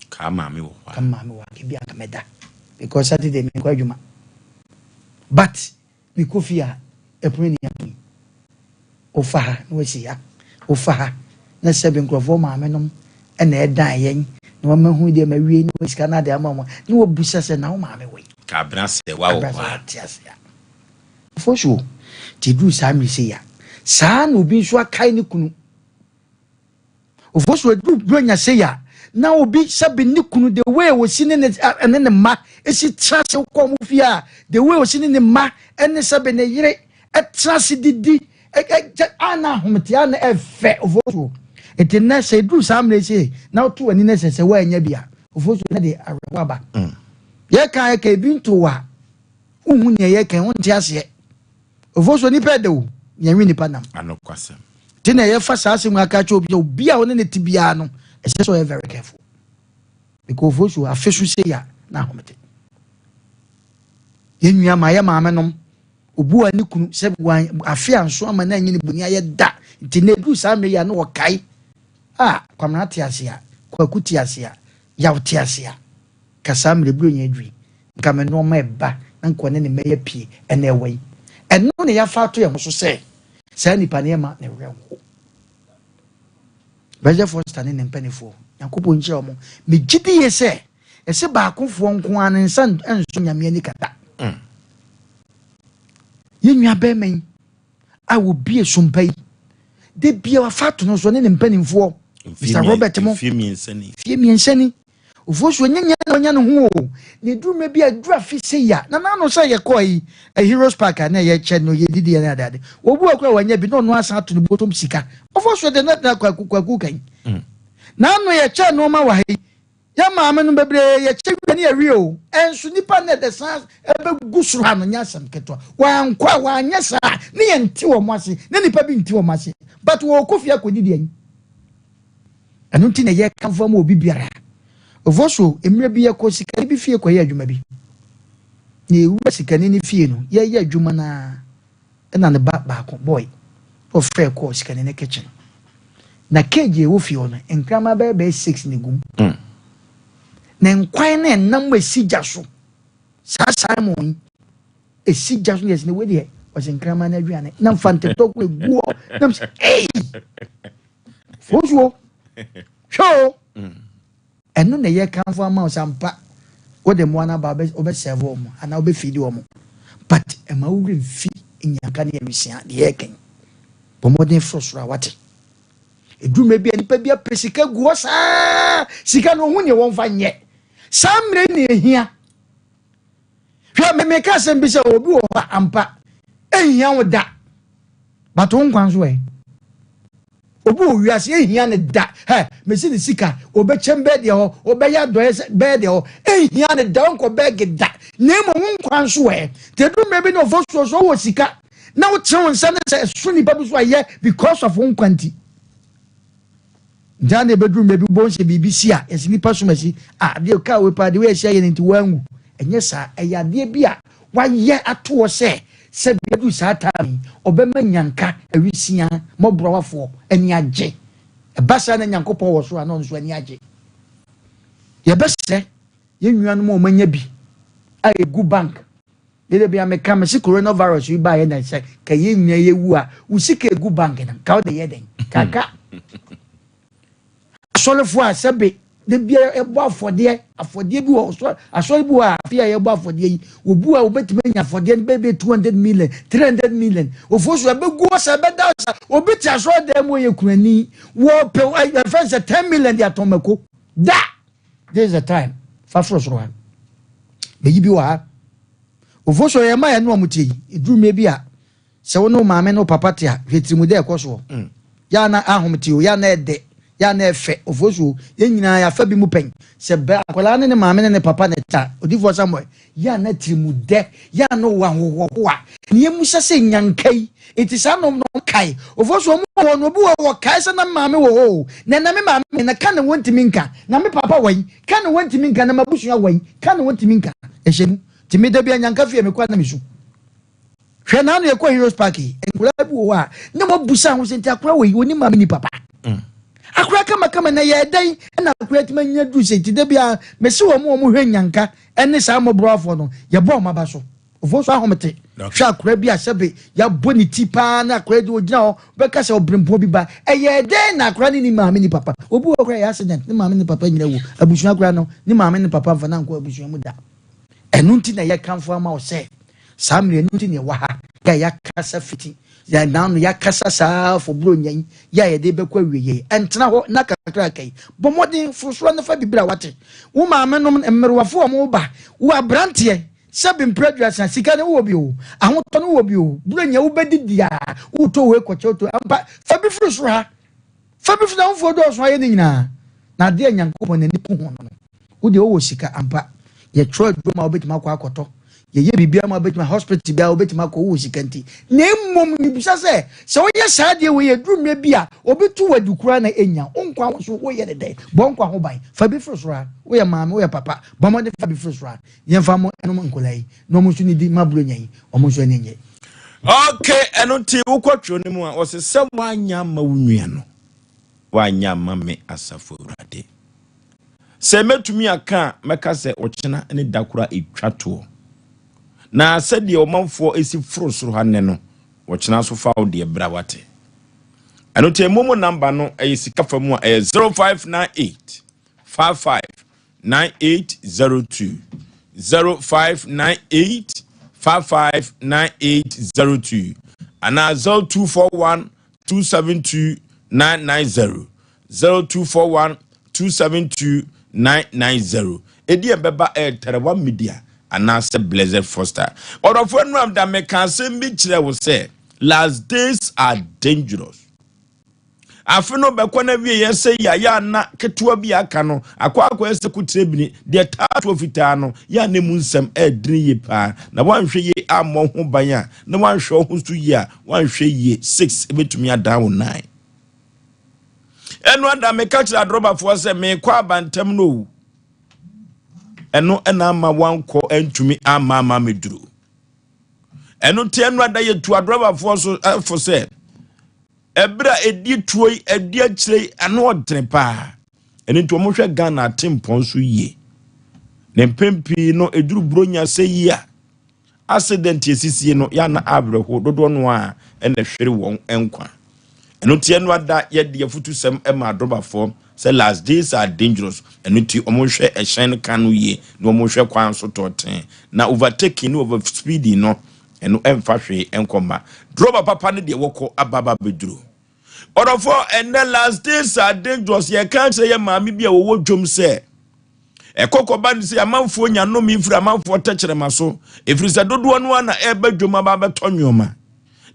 Kaa maame wɔ hɔ. Ka maame wɔ hɔ ebi anka mɛda because Saturday mekɔ adwuma but mekɔ fie a ɛpono ni ato yi ofa ha na wasi ha ofa ha na sɛbi nkurɔfoɔ maame nom ɛna ɛdan yɛn na wɔn ahu deɛ ma wie na wɔn sika na ade ama wɔn na wɔbusa sɛ na wɔn maame wɔ yi. Ka abena sɛ wa wɔ hɔ a. Ate ase a fo so te duru saa mmiri sɛ ya saa na obi nso akae ne kunu. Ofo so eduru buronya sɛ ya na obi sɛbi ne kunu the way osi ne ne ɛne ne mma esi tena ase kɔ ɔmo fie a the way osi ne ne mma ɛne sɛbi ne yere ɛtena ase didi ɛ ɛ ana ahomete ana ɛfɛ. Ofo so eti nnɛ sɛ eduru saa mmiri sɛ na ɔto w'ani na sɛ wɔanya bi a ofo so ne de awerɛho aba. Yɛka yɛka ebi nto wa wohu nea yɛka wonte aseɛ. Ofo so nipa ɛda o yɛnwe nipa nam. Anokwasɛm. Nti na yɛfa saa asɛm aka kyerɛ obi sɛ obi a ɔne ne te biara no ɛsɛ sɛ ɔyɛ very careful because ofo so afe so sɛ ya na ahomete yɛn nua ma yɛ maame nom obu a ne kunu sɛ wan afe anso ama na anyi ne boni ayɛ da nti na edu saa mmere yi a na wɔkae a Kwamina te ase a Kwaku te ase a Yaw te ase a ka saa mmere buro nyɛ adwiri nka me nneɛma ɛba na nka ɔne ne mma yɛ pie ɛna ɛwɔ yi ɛno na yɛafa ato yɛn ho so sɛ saa nipa no yɛma ne werɛ nho. President Foster ne ne mpanimfoɔ Nyankopɔn nhyira wɔn. Megye di yie sɛ ɛsɛ baakofoɔ nko ara ne nsa nso Nyame ani kata. Yɛn nua bɛrima yi a wɔbie sompa yi de bia wafa ato no so ne ne mpanimfoɔ Mr Robert mo fie 3 ni. Fie 3 ni. Ofuo so onye nya na ɔnya ne ho o na eduru mmerɛ bi a eduru afi se ya na n'ano sɛ yɛkɔɔ yi a Heroes Park a na yɛkyɛ no yɛdidi yɛ ne adeade obi wɔ kora wanya bi na ɔno asan ato ne bɔtɔm sika. Ofuo so de na na Kwaku Kwaku kan n'ano yɛkyɛ nneɛma wɔ ha yi yɛ maame no bebree yɛkyɛ wie ne yɛwie o ɛnso nipa na ɛde san ɛbɛgu soro ha no nyɛ asɛm ketewa wankɔ a wanyɛ saa ne yɛn nte wɔn ase ne nipa bi nte wɔn ase but wɔkɔ fie akɔdidi yɛn ɛno nti na yɛ kamfo ma obi biara. Ofuo so mmerɛ bi yɛkɔ sikani bi fie kɔyɛ adwuma bi na ewura sikani ne fie no yɛyɛ adwuma naa ɛna ne ba baako boy ɔfrɛ kɔɔ sikani ne kitchen na cage ɛwɔ fie hɔ no nkraman bɛyɛ 6 na egum na nkwan na ɛnam esi gya so saa Simon yi esi gya so yɛsi na wei deɛ ɔsi nkraman no aduane na nfa ntetɔ ko egu hɔ na mo sɛ ɛyi fosuo hwɛ o ɛno na ɛyɛ kanfo ama wo sampa wode mmoa no aba wobɛsɛve wɔ mo anaa wobɛfidi wɔ mo but ɛma wo werɛ mfi nyanka ne awisia deɛ ɛkɛn bɔ mmɔden foro soro a wate. Ɛduru mmerɛ bi a nipa bi apɛ sika gu hɔ saa, sika no ɔhu neɛ wɔmfa nyɛ. Saa mmerɛ ne ɛhia. Hwɛ, memeka asɛm bi sɛ obi wɔ hɔ a ampa ɛnhia wo da, but wo nkwa nso ɛ. Obi wɔ wiase ɛnhia ne da. Hɛ, mesi ne sika obɛkyɛm bɛɛ deɛ hɔ, obɛyɛ adɔyɛ sɛ bɛɛ deɛ hɔ, ɛnhia ne da, ɔnkɔ bɛɛge da, na mmom wo nkwa nso ɛ. Nti ɛduru mmerɛ bi na ɔfɔ soɔ so wɔ sika na wokyerɛ wo nsa ne sɛ ɛso nipa bi so ayɛ because of wo nkwa nti. Nti na ɛbɛduru mmerɛ bi wobɛhu sɛ biribi si a yɛsɛ nipa som asi a adeɛ kaa wei paa deɛ wei ahyia yɛ no nti woanwu. Ɛnyɛ saa, ɛyɛ adeɛ bi a wayɛ atoɔ sɛ bɛduru saa time yi ɔbɛma nyanka awisia mmɔborɔwafoɔ ani agye. Ɛba saa na Nyankopɔn wɔ so a na ɔno nso ani agye. Yɛbɛsrɛ yɛn nuanom a wɔanya bi a ɛgu bank. Yɛde bia meka me se coronavirus yi baeɛ na sɛ ka yɛn nyinaa yɛwu a, wo sika ɛgu bank no ka wode yɛ dɛn? Kaka asɔrefoɔ a sɛbe de bia ɛbɔ afɔdeɛ, afɔdeɛ bi wɔ asɔre bi wɔ a afe a yɛbɔ afɔdeɛ yi, obu a wobɛtumi anya afɔdeɛ no bɛyɛ 200 million, 300 million. Ofo so ɛbɛgu hɔ sɛ ɛbɛda sɛ obi te asɔre dan mu, ɔyɛ kunani, wɔpɛ ɛfɛn sɛ 10 million de atɔn mako da. This is the time fa foro soro ha bɛyi bi wɔ ha. Ofo so yɛ ma yɛ no ɔmo tie yi, eduru mmerɛ bi a sɛ wo ne wo maame ne wo papa te a, hwɛ tirimu dɛ ɛkɔ soɔ yɛ na ahom te o, yɛ na ɛdɛ, yɛ na ɛfɛ. Ofo so yɛn nyinaa yɛafa bi mu pɛn sɛ bɛ akwadaa ne ne maame ne ne papa ne ta odifoɔ Samuel yɛ na tirimu dɛ, yɛ na wɔ ahohoahoa ne emu sɛ nyanka yi. Eti saa nom no kae ofo so ɔmo wɔ no, obi wɔ kae sɛ na maame wɔ hɔ o, na me maame na ka ne wɔntumi nka, na me papa wɔ yi ka ne wɔntumi nka, na m'abusua wɔ yi ka ne wɔntumi nka. Ɛhyɛ mu tìmi da bi a nyanka fie mi kɔ na mi su. Hwɛ, naanu yɛ kɔ Heroes Park yi, nkwadaa bi wɔ hɔ a ne mo busa ho sɛ nti akora wɔ yi oni maame ni papa, akora kamakama na yɛ dɛn ɛna akora tuma nya duru sɛ. Nti da bi a mesi wɔn mu wɔn hwɛ nyanka ɛne saa mmɔborɔfoɔ no, yɛbɔ wɔn aba so. Ofo so ahomete. Hwɛ akora bi a sɛbe yɛabɔ ne ti paa na akora de ogyina hɔ bɛka sɛ ɔbrempɔn bi ba. Ɛyɛ dɛn na akora ne ne maame ne papa? Obi wɔ kora yɛ accident, ne maame ne papa nyina wu, abusua kora no ne maame ne papa mfa na nkɔ abusua mu da. Ɛno nti na yɛkamfo ama wo sɛ saa mmerɛ no nti na ɛwɔ ha yɛ yɛakasa fiti yɛnano yɛakasa saa fɔburo nyɛn yɛ a yɛde bɛkɔ awieɛ. Ɛntena hɔ na kakraka yi bɔ mmɔden forosoɔ no fa bibiri a wate wo maame nom mmerewafo a wɔn ba wo aberanteɛ sɛbi mpere 30 sika no wɔ bi o, ahotɔ no wɔ bi o, buro nyɛ wobɛdidi a wotɔ wei kɔkyɛ wotɔ ampa fa bi firi soro ha, fa bi firi ahofoɔ dɔɔso ayɛ ne nyinaa na adeɛ Nyankopɔn n'ani ko ho no. Wodeɛ wowɔ sika ampa, yɛtwerɛ aduro ma wobɛtumi akɔ akɔtɔ, yɛyɛ biribiara ma wobɛtumi, hospital biara wobɛtumi akɔ, wowɔ sika nti. Na mmom mebisa sɛ woyɛ saa deɛ wei, yɛduru mmerɛ bi a obi to wadu koraa na ɛnya wo nkwa ho so, woyɛ ne dɛn? Bɔ nkwa ho ban, fa bi firi soro ha. Woyɛ maame, woyɛ papa, bɔ mmɔden fa bi firi soro ha, yɛmfa mo ɛnom nkɔla yi na ɔmo nso ne di ma buro nya yi, ɔmo nso ani nyɛ. Ok, ɛno nti wokɔ twerɛ no mu a ɔsɛ sɛ woanyɛ ama wo nua no, woanyɛ ama me asafo Awurade. Sɛ mɛtumi aka a, mɛka sɛ ɔkyena ne da kora ɛtwa toɔ na sɛdeɛ ɔmanfoɔ ɛsi foro soro ha nnɛ no, wɔkyena so fa wo deɛ bra wate. Ɛno nti momo number no ɛyɛ sika fa mu a ɛyɛ 0598 55 9802, 0598 55 9802 anaa 0241 272 990, 0241 272 990. Ɛdi ɛbɛba ɛyɛ Tɛrɛwa Media anaasɛ Blessed Foster. Ɔdɔfoɔ no da meka asɛm bi kyerɛ wo sɛ last days are dangerous. Afe no bɛkɔ no awie yɛ sɛ yɛayɛ ana ketewa bi aka no akɔ ɛsɛ kotire bini deɛ taatoɔ fitaa no yɛ a ne mu nsɛm ɛɛdene yie paa na woanhwɛ yie ammɔ ho ban a na woanhwɛ wo ho so yie a, woanhwɛ yie 6 ɛbɛtumi adan wo 9. Ɛno ada meka kyerɛ adrɔbafoɔ sɛ meekɔ abantam no o, ɛno ɛna ama wankɔ antumi ama meduru. Ɛno nti ɛno ada yɛtu adrɔbafoɔ so ɛfo sɛ ɛberɛ a ɛdi tuo yi ɛdi akyire yi ɛno ɔdene paa. Ɛno nti wɔhwɛ Ghana atempɔn so yie na mpɛn pii no ɛduru buronya sɛ yi a accident esisie no yɛana awerɛho dodoɔ no a ɛna hwere wɔn nkwa. Ɛno nti ɛno ada yɛde afutusɛm ɛma adrɔbafoɔ sɛ last days are dangerous. Ɛno nti wɔhwɛ ɛhyɛn no ka no yie na wɔhwɛ kwan so tɔɔten na overtaking ne over speeding no, ɛno ɛmfa hwee ɛnkɔma drɔba papa no deɛ wɔkɔ ababa bɛduru. Ɔdɔfoɔ, ɛnnɛ last days are dangerous. Yɛka kyerɛ yɛ maame bi a wɔwɔ dwom sɛ ɛkɔ kɔba no sɛ amanfoɔ nya nnome firi amanfoɔ tɛkyerɛma so, ɛfiri sɛ dodoɔ no ara na ɛreba dwom aba abɛtɔ nneɛma.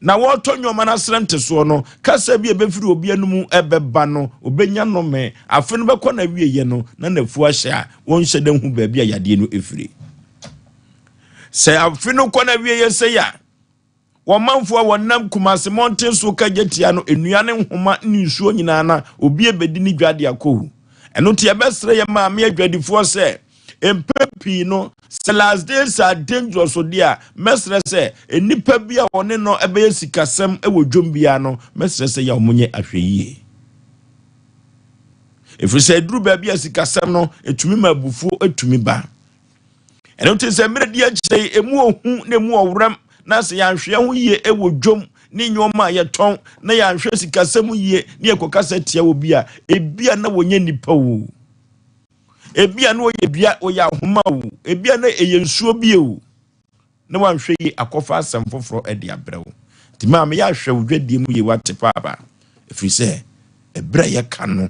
Na wɔretɔ nneɛma no asrɛ ntesoɔ no, kasa bi a ɛbɛfiri obi anomu ɛbɛba no, ɔbɛnya nnome. Afe no bɛkɔ n'awieeɛ no, na n'afu ahyɛ a wɔnhyɛ da nhu baabi a yadeɛ no ɛfiri. Sɛ afe no kɔ n'awieeɛ sɛi a, Wɔn manfoɔ a wɔnam Kumase mmɔnten so ka gya tia no, nnua ne nhoma ne nsuo nyinaa na obi abɛdi ne dwa de akɔhu. Ɛno nti yɛbɛsrɛ yɛn maame adwadifoɔ sɛ, mpɛn pii no, sɛ last days are dangerous deɛ a, mɛsrɛ sɛ nnipa bi a wɔne no bɛyɛ sikasɛm wɔ dwom biara no, mɛsrɛ sɛ yɛ wɔnyɛ ahwɛyie. Ɛfiri sɛ ɛduru baabi a sikasɛm no, ɛtumi ma abufuo tumi ba. Ɛno nti sɛ mmerɛ di akyire yi, ɛmu ohu na ɛmu ɔwerɛm, na sɛ yɛanhwɛ ho yie wɔ dwom ne nneɛma a yɛtɔn, na yɛanhwɛ sikasɛm yie ne yɛkɔkasa tia wɔ bi a, ebia na wɔnyɛ nnipa o, ebia na wɔyɛ dua, wɔyɛ ahoma o, ebia na ɛyɛ nsuo bi o, na wanhwɛ yie akɔfa asɛm foforɔ de abrɛ wo. Nti maame yɛ ahwɛ wo dwadie mu yie wate paaba, ɛfiri sɛ ɛberɛ a yɛka no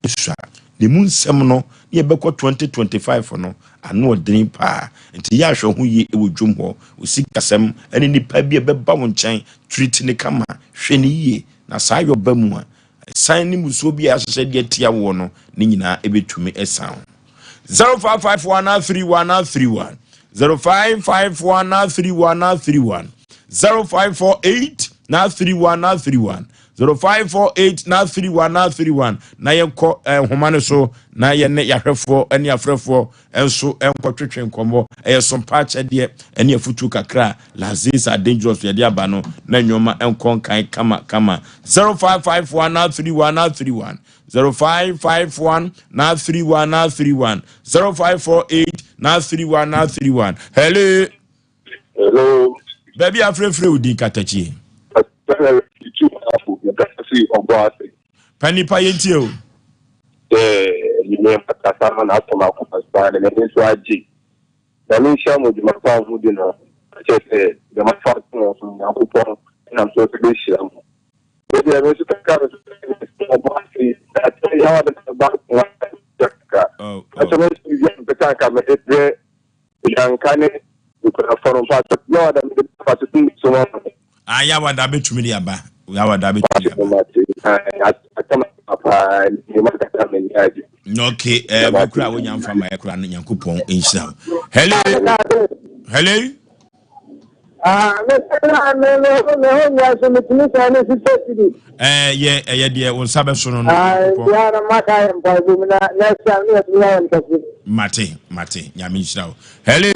sua, na ɛmu nsɛm no ne yɛbɛkɔ 2025 no ano ɔdene paa. Nti yɛ ahwɛ ho yie wɔ dwom hɔ, wo sikasɛm ne nipa bi a ɛbɛba wo nkyɛn, treat ne kama, hwɛ ne yie, na saa yɛ ɔba mu a, ɛsan ne musuo bi a ahyehyɛ de atia woɔ no, ne nyinaa ɛbɛtumi ɛsan wo. 0551 31 31 0551 31 31 0548 31 31 0548 31 31 na yɛnkɔ nhoma no so na yɛne yɛahwɛfoɔ ne afrɛfoɔ nso nkɔtwetwe nkɔmmɔ. Ɛyɛ sompa akyɛdeɛ ne afutuo kakra a Lazis are dangerous yɛde aba no na nneɛma nkɔ nkan kama kama. 0551 31 31 0551 31 31 0548 31 31. Hello. Hello. Baabi afrɛfrɛ wo din katakyie. Pa nipa yɛntie o. Sɛ kasa ma n'asɛm akoma saa na n'ani nso agye. Na menhyia mo dwuma pa a modi no, kyerɛ sɛ deɛ moafa ato wɔn so no, Nyankopɔn nam so nso bɛhyira mo. Medeɛ me nso kakra me nso ɔbɔ ase na sɛ yawa de ba ko kakra. Ɛsɛ me nso biribi a mepɛ sɛ anka mede brɛ yanka ne nkurɔfoɔ no mpa sɛ yawa da mede ba so tumi so ma mo. Ah, yawa da bɛtumi de aba. Yawa da bɛtumi de aba. Okay, eh, wekura wo nyamfa ma ekura no Nyankopɔn nhyira wo. Hello. Hello. Ah, me me me me ho nyɛ so metumi sɛ ne sista sidi. Eh, yɛ ɛyɛ deɛ wo nsa bɛso no no. Ah, ntia na maka yɛ mpaebɔ mu na next time ne yɛtumi ayɛ no kɛse. Mate, mate, Nyame nhyira wo. Hello.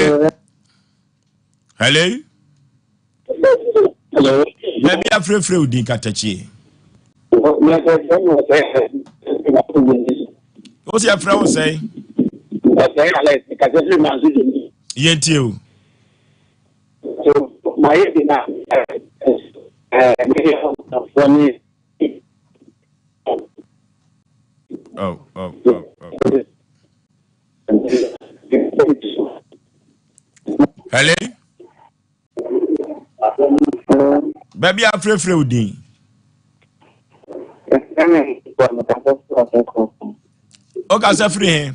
Hello. Hello. Baabi afrɛfrɛ wo din katakyie. Wo sɛ yɛfrɛ wo sɛn? Yɛntie o. Oh, oh, oh, oh. Hello? Baabi a afrɛfrɛ wo din. Wokasa firi he?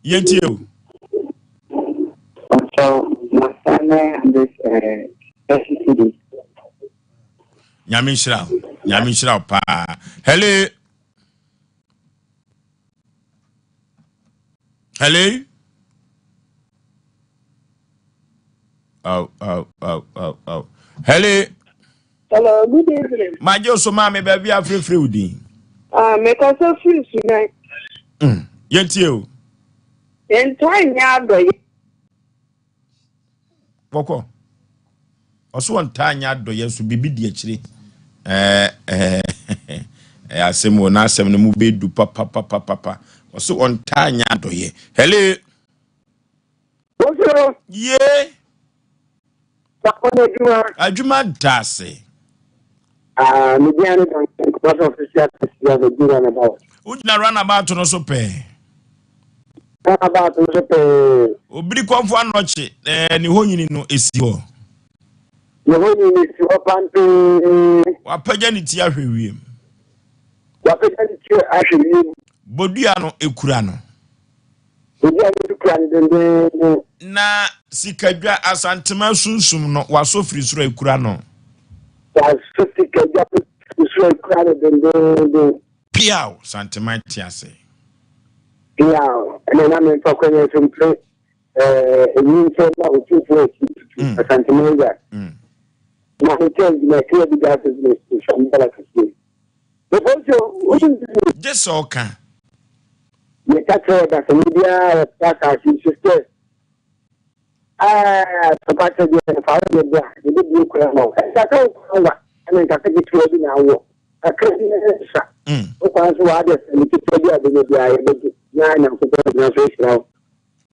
Yɛntie o. Nyame nhyira wo. Nyame nhyira wo paa. Hello. Hello. Oh, oh, oh, oh, oh. Hello. Hello, good evening. Magye so maame baabi afrɛfrɛ wo din. Ah, mekasa firi Sudan. Yɛntie o. Yɛntaa nyɛ adɔyɛ. Kɔkɔ. Ɔso ɔntaa nyɛ adɔyɛ nso biribi di akyire. Ɛɛ ɛɛ ɛyɛ asɛm wɔ n'asɛm no mu bɛdu papapapapa. Ɔso ɔntaa nyɛ adɔyɛ. Hello. Bonjour. Ye. Papa na adwuma. Adwuma da ase. Ah, me dia ne don Kumasi official taxi driver di runabout. Wogyina runabout no so pɛɛ. Runabout no so pɛɛ. Obiri kɔmfo anɔkye ɛɛ ne hɔ nyini no esi hɔ. Ne honi no si hɔ pantee. Wapagya ne ti ahwɛ wiem. Wapagya ne ti ahwɛ wiem. Bodua no kura no. Bodua no nso kura no dendeenden. Na sikadwa Asantema sunsum no, wasɔ firi soro akura no. Wasɔ sikadwa firi soro akura no dendeenden. Piaw! Santeman te ase. Piaw! Ɛnna na memfa kwan yi so mpere ɛyi nkyɛn ma otumfoɔ akyi tutu Asantema agya. Na mekyɛ adwuma kra bi da ase na nsambala kɛseɛ. Mepɔnkyɛ wonim Gye sɛ ɔka. Meka kyerɛ ɔdasani biara a ɔte asase yi so sɛ, Aa, papa kyɛ deɛ fa wo deɛ bra, yɛbɛbue kwan ama wo. Ɛnka sɛ wo kwan wa, ɛna nka sɛ ketewa bi na awɔ. Kakra bi na ɛsa. Wo kwan so wɔ adeɛ sɛ ne ketewa bi a wobɛnya biara yɛbɛgye na Nyankopɔn agyina so ahyira wo.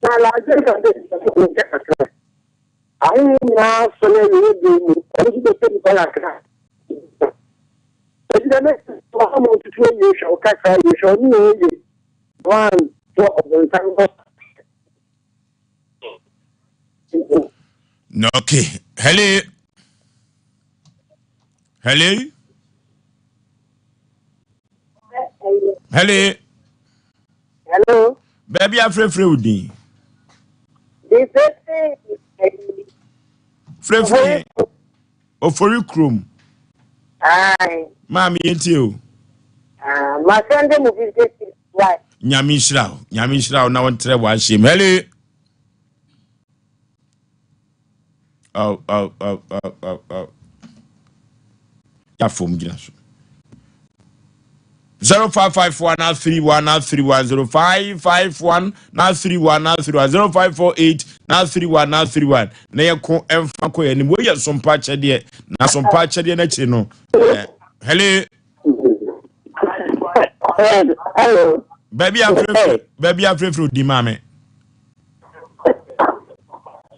Na Alhaji ka sɛ, nkyɛ kakra. Ahonhom nyinaa sɔre awieeɛ berɛ mu, ɔno nso bɛpɛ nnipa kakra. Enti dɛm ɔha mu ntutu awie hwɛ wo kasa yie hwɛ wo nneyɛɛ yie na woantɔ ɔbonsam hɔ. Okay. Hello. Hello. Hello. Hello. Baabi afrɛfrɛ wo din. Frɛfrɛ Ofori kurom. Aye. Maame yɛn tie o. Ah, ma send mo 50 why? Nyame nhyira wo. Nyame nhyira wo na wɔntrɛ w'ahyɛm. Hello. Oh, oh, oh, oh, oh, oh. Yɛafom gyina so. 0554 na 31 na 31 0551 na 31 na 31 0548 na 31 na 31 na yɛko ɛmfa kɔ yɛn anim. Wei yɛ sompa akyɛdeɛ na sompa akyɛdeɛ no akyiri no hello. Hello. Baabi afrɛfrɛ baabi afrɛfrɛ odi maame.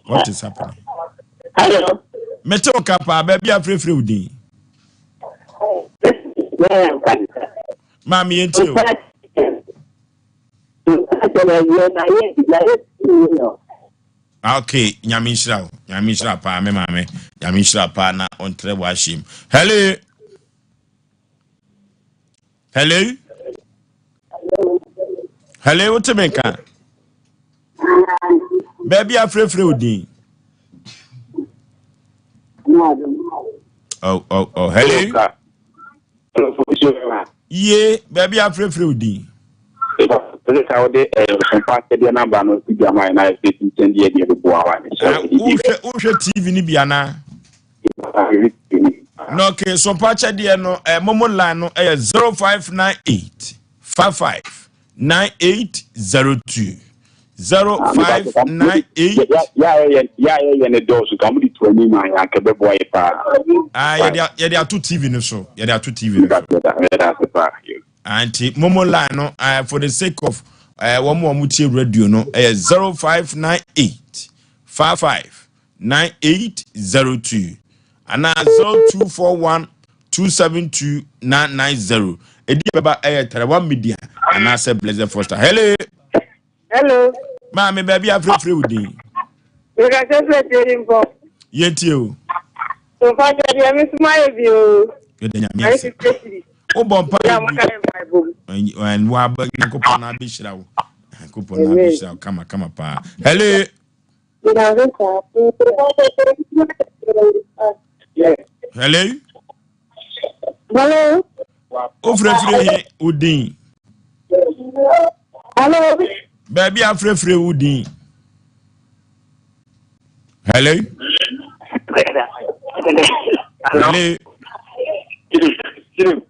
What is happening? Hello. Mete wo ka paa baabi afrɛfrɛ odi. Maame yɛn ti o. Okay, nyame nhyira wo. Nyame nhyira paa me maame. Nyame nhyira paa na ɔntrɛ w'ahyɛ mu. Hello. Hello. Hello, wote me nka? Baabi afrɛfrɛ wo din. Oh, oh, oh. Hello. Ye, baabi afrɛfrɛ wo din. Wohwɛ TV no bi anaa? Na okay, so mpakyɛdeɛ no, momo line no ɛyɛ 0598 55 9802 0598. Yɛayɛ ne dɔɔso ka mo de to anim a yɛanka bɛboa yɛ paa. Ah, yɛde ato TV no so, yɛde ato TV no so. Nti momo line no, for the sake of wɔn a wɔn tie radio no, ɛyɛ 0598 55 9802 anaa 0241 272 990. Ɛdi bɛba ɛyɛ Tarawa Media anaasɛ Blessed Foster. Hello. Hello. Maame baabi afrɛfrɛ wo din. Mekasɛ frɛ tie mpɔ. Yɛntie o. Mfa kyɛ deɛ me soma yɛ bi o. Yɛda Nyame ase. Wobɔ mpa yɛ bi. Waba Nyankopɔn na abɛhyira wo. Nyankopɔn na abɛhyira wo kama kama paa. Hello. Hello. Hello. Wofrɛfrɛ he wo din. Hello. Baabi afrɛfrɛ wo din. Hello. Hello.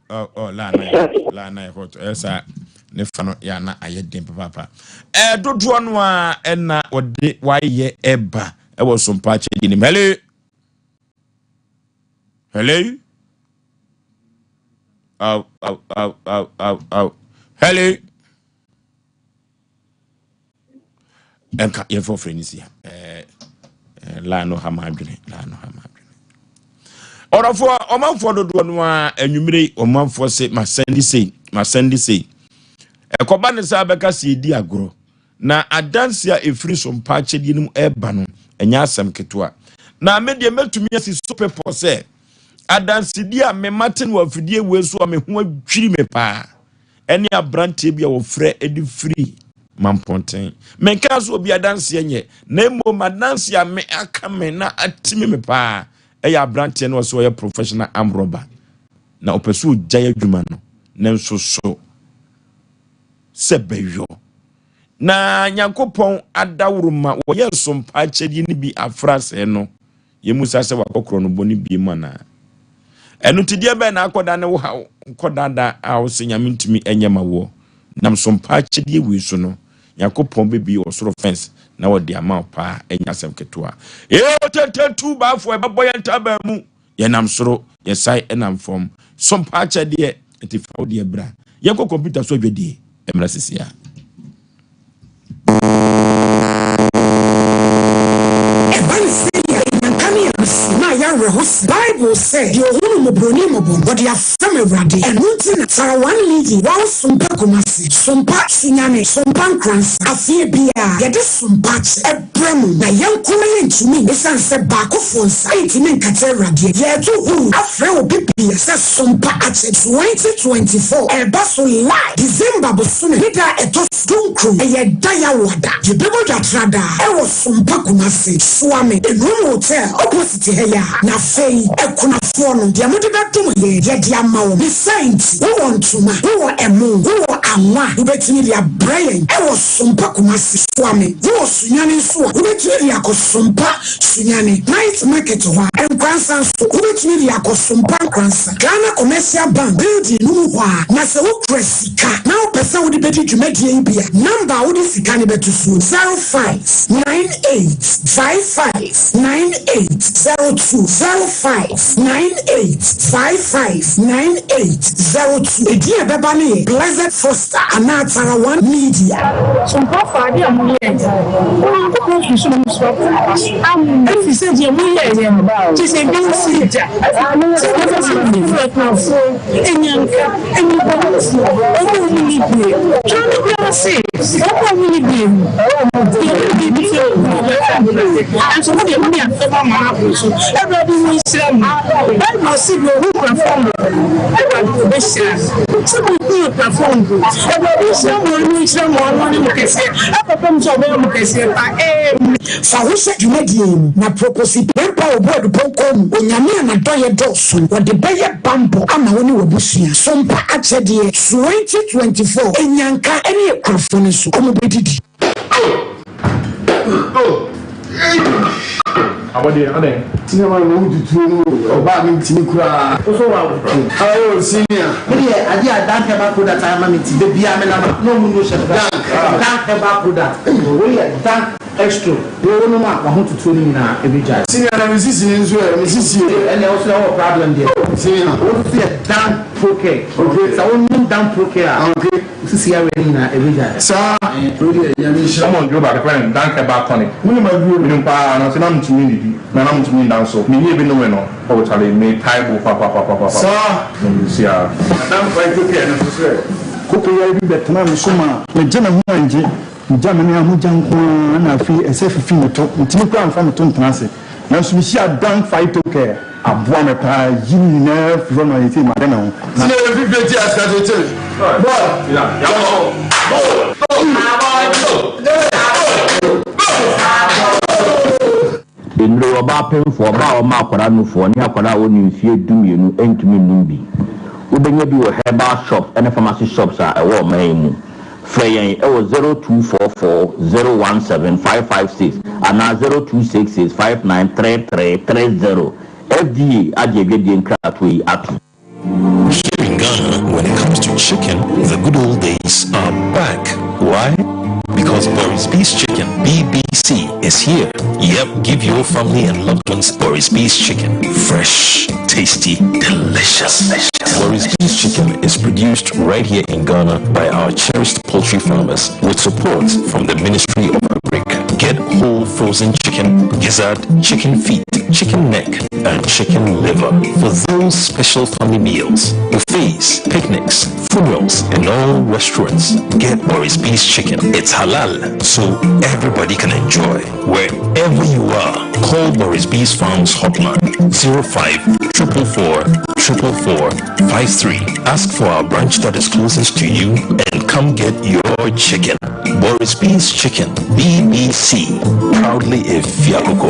Oh, oh, la na la na hot. Esa ne fa no ya na ayɛ den papaapa. Dodoɔ no a ɛna wɔde wayɛ ɛba ɛwɔ sompa akyɛdeɛ nim. Hello. Hello. Aw, aw, aw, aw, aw, aw. Hello. Ɛnka yɛmfa ɔfrɛ no si ha. Line no ha ma adwene, line no ha ma adwene. Ɔdɔfoɔ, ɔmanfoɔ dodoɔ no a anwummere ɔmanfoɔ se masɛnde sei, masɛnde sei. Ɛkɔba ne sɛ abɛka sɛ yɛdi agorɔ. Na adanse a ɛfiri so mpa akyɛdeɛ no mu ɛreba no, ɛnyɛ asɛm ketewa. Na me deɛ mɛtumi asi so pepɔ sɛ adansedie a me mate no wɔ afidie wei so a me ho adwiri me paa ɛne aberanteɛ bi a wɔfrɛ de firi Mampɔnten. Menkaa sɛ obi adanseɛ nyɛ, na mmom adanseɛ a me aka me na atimi me paa ɛyɛ aberanteɛ no ɔsɛ ɔyɛ professional arm robber na ɔpɛ sɛ ɔgyae adwuma no nanso so sɛ bɛyɔ Na Nyankopɔn adaworoma wɔyɛ nsompa akyɛdeɛ no bi afra sɛɛ no, yɛmmusa sɛ wakɔ korɔnobɔ no bie mu anaa? Ɛno nti deɛ bɛn na akɔda ne wo haw nkɔdaadaa a wo sɛ Nyame ntumi nyɛ ma woɔ? Nam sompa akyɛdeɛ wei so no, Nyankopɔn bɛbie ɔsoro fence na ɔde ama wo paa, ɛnyɛ asɛm ketewa. Ee, otenten baafoɔ ɛbɛbɔ yɛn ntaban mu. Yɛnam soro, yɛsan nam fam. So mpa akyɛdeɛ, nti fa wo deɛ bra. Yɛnkɔ kɔmputa so adwadie mmra sisi a. Ɛba no sɛnea ɛnyanka ne abufuw na ayɛ awerɛhosɛm. Bible sɛ, Deɛ ɔhunu mmɔborɔni mmɔbɔ no, ɔde afɛm Awurade. Ɛno nti na Tarawan League, Wow Sompa Kumasi, Sompa Sunyani, Sompa Nkoransa, afeɛ biara yɛde Sompa kyɛ. Brɛ mo, na yɛn nko ara yɛntumi, esiane sɛ baakofoɔ nsa ntumi nkata Awurade. Yɛreto huu afrɛ obi bia sɛ Sompa akyɛ 2024 ɛreba so live December bosome ne da a ɛtɔ so dunkron, ɛyɛ da Yawoada. Yɛbɛbɔ dwa tradaa ɛwɔ Sompa Kumasi, Suame, Enuom Hotel opposite ha yi ara. Na afei akunafoɔ no, deɛ mode bɛdom yɛn, yɛde ama wɔn. Ne saa nti, wowɔ ntoma, wowɔ ɛmo, wowɔ anwa a, wobɛtumi de abrɛ yɛn ɛwɔ Sompa Kumasi, Suame. Wowɔ Sunyani nso a, wobɛtumi de akɔ Sompa Sunyani, Night Market hɔ a. Nkoransa nso, wobɛtumi de akɔ Sompa Nkoransa, Ghana Commercial Bank building no mu hɔ ara. Na sɛ wokura sika na wopɛ sɛ wode bɛdi dwumadie yi bi a, number a wode sika no bɛto soɔ, 059855 9802, 059855 9802. Edin a ɛbɛba no yɛ Blessed Foster anaa Tarawan Media. So nkurɔfoɔ, adeɛ a moyɛeɛ no, Onyankopɔn firi soro nso abu mo aso, ɛfiri sɛ deɛ moyɛeɛ no, kyerɛ sɛ ebi nsii da, sɛ mobɛma akunafoɔ, anyanka, nnipahufo, wɔn a wɔnni bie. Twerɛ no biara se, wɔn a wɔnni bie no, deɛ wɔn biribi firi wɔn mu bɛfa mu, nanso mo deɛ mode asɛm ama no aboro so. Awurade nhyira mo. Bible se, deɛ ɔhu akunafoɔ mmɔbɔ no, Awurade ɔbɛhyira no. Sɛ mohu akunafoɔ mmɔbɔ, Awurade nhyira mo, ɔno nhyira mo, ɔno ne mo kɛseɛ, ɛkɔpem sɛ ɔbɛyɛ mo kɛseɛ pa. Amen. Fa wo hyɛ dwumadie yi mu, na Proposi Prempeh a ɔbu adupɔnkɔ mu, Onyame a n'adɔeɛ dɔɔso no, ɔde bɛyɛ banbɔ ama wo ne w'abusua. Sompa akyɛdeɛ 2024, Nnyanka ne akuafoɔ no nso, wɔbɛdidi. Abɔdeɛ adɛn? Senior man na wotutuo mu ɔbaa mi ntumi koraa. Woso wa wo. Ayo senior. Me deɛ adeɛ a Dank herbal product ayɛ ama me nti da biara me nam a na ɔmo nu hyɛ me Dank. Dank herbal product wei yɛ Dank extra wei wo nom a wahotutuo no nyinaa ɛbɛgyae. Senior na me sisi no nso ɛ me sisi o. Ɛnna wo nso wɔ problem deɛ. Senior. Wo nso yɛ Dank pro care. Okay. Sɛ wo nom Dank pro care a. Okay. Wo sisi yareɛ no nyinaa ɛbɛgyae. Saa. Wei deɛ Nyame nhyira. Wɔn aduro baako yɛfrɛ no Dank Herbal Tonic. Wonim aduro no? Menim paa nanso na mentumi nnidi na na mentumi nna nso. Menyɛɛ bi nomee no oh charlie metae bo papapapapa. Saa. Na mesi ara. Na Dank Phyto Care no nso sɛ. Koko yare bi bɛtenaa me so maa megye me ho angye. Megya me ne ahogya nko ara na afei ɛsɛ fifi me to. Mentumi koraa mfa me to ntena ase. Nanso mihyiaa Dan Phytocare. Aboa me paa yi ne nyinaa firi hɔ ma seesei made me ho. Na. Senior yɛ fifire ti asika kyekyere boy Nnuro, Ɔbaa pemfoɔ, ɔbaa a ɔma akwadaa nufoɔ ne akwadaa a ɔnni mfeɛ dumienu ntumi nnom bi. Wobɛnya bi wɔ herbal shops ne pharmacy shops a ɛwɔ ɔman yi mu. Frɛ yɛn wɔ 0244 017 556 anaa 0266 593330. FDA agye adwadie nkratoɔ yi atom. Here in Ghana, when it comes to chicken, the good old days are back. Why? Because Boris B's Chicken, BBC, is here. Yep, give your family and loved ones Boris B's Chicken. Fresh, tasty, delicious. Boris B's Chicken is produced right here in Ghana by our cherished poultry farmers with support from the Ministry of Agric. Get whole frozen chicken, gizzard, chicken feet, chicken neck, and chicken liver for those special family meals, buffets, picnics, funerals, and all restaurants. Get Boris B's Chicken. It's halal, so everybody can enjoy. Wherever you are, Call Boris B's Farms hotline 05 444 444 53. Ask for our branch that is closest to you and come get your chicken. Boris B's Chicken, BBC, proudly a Fiakoko.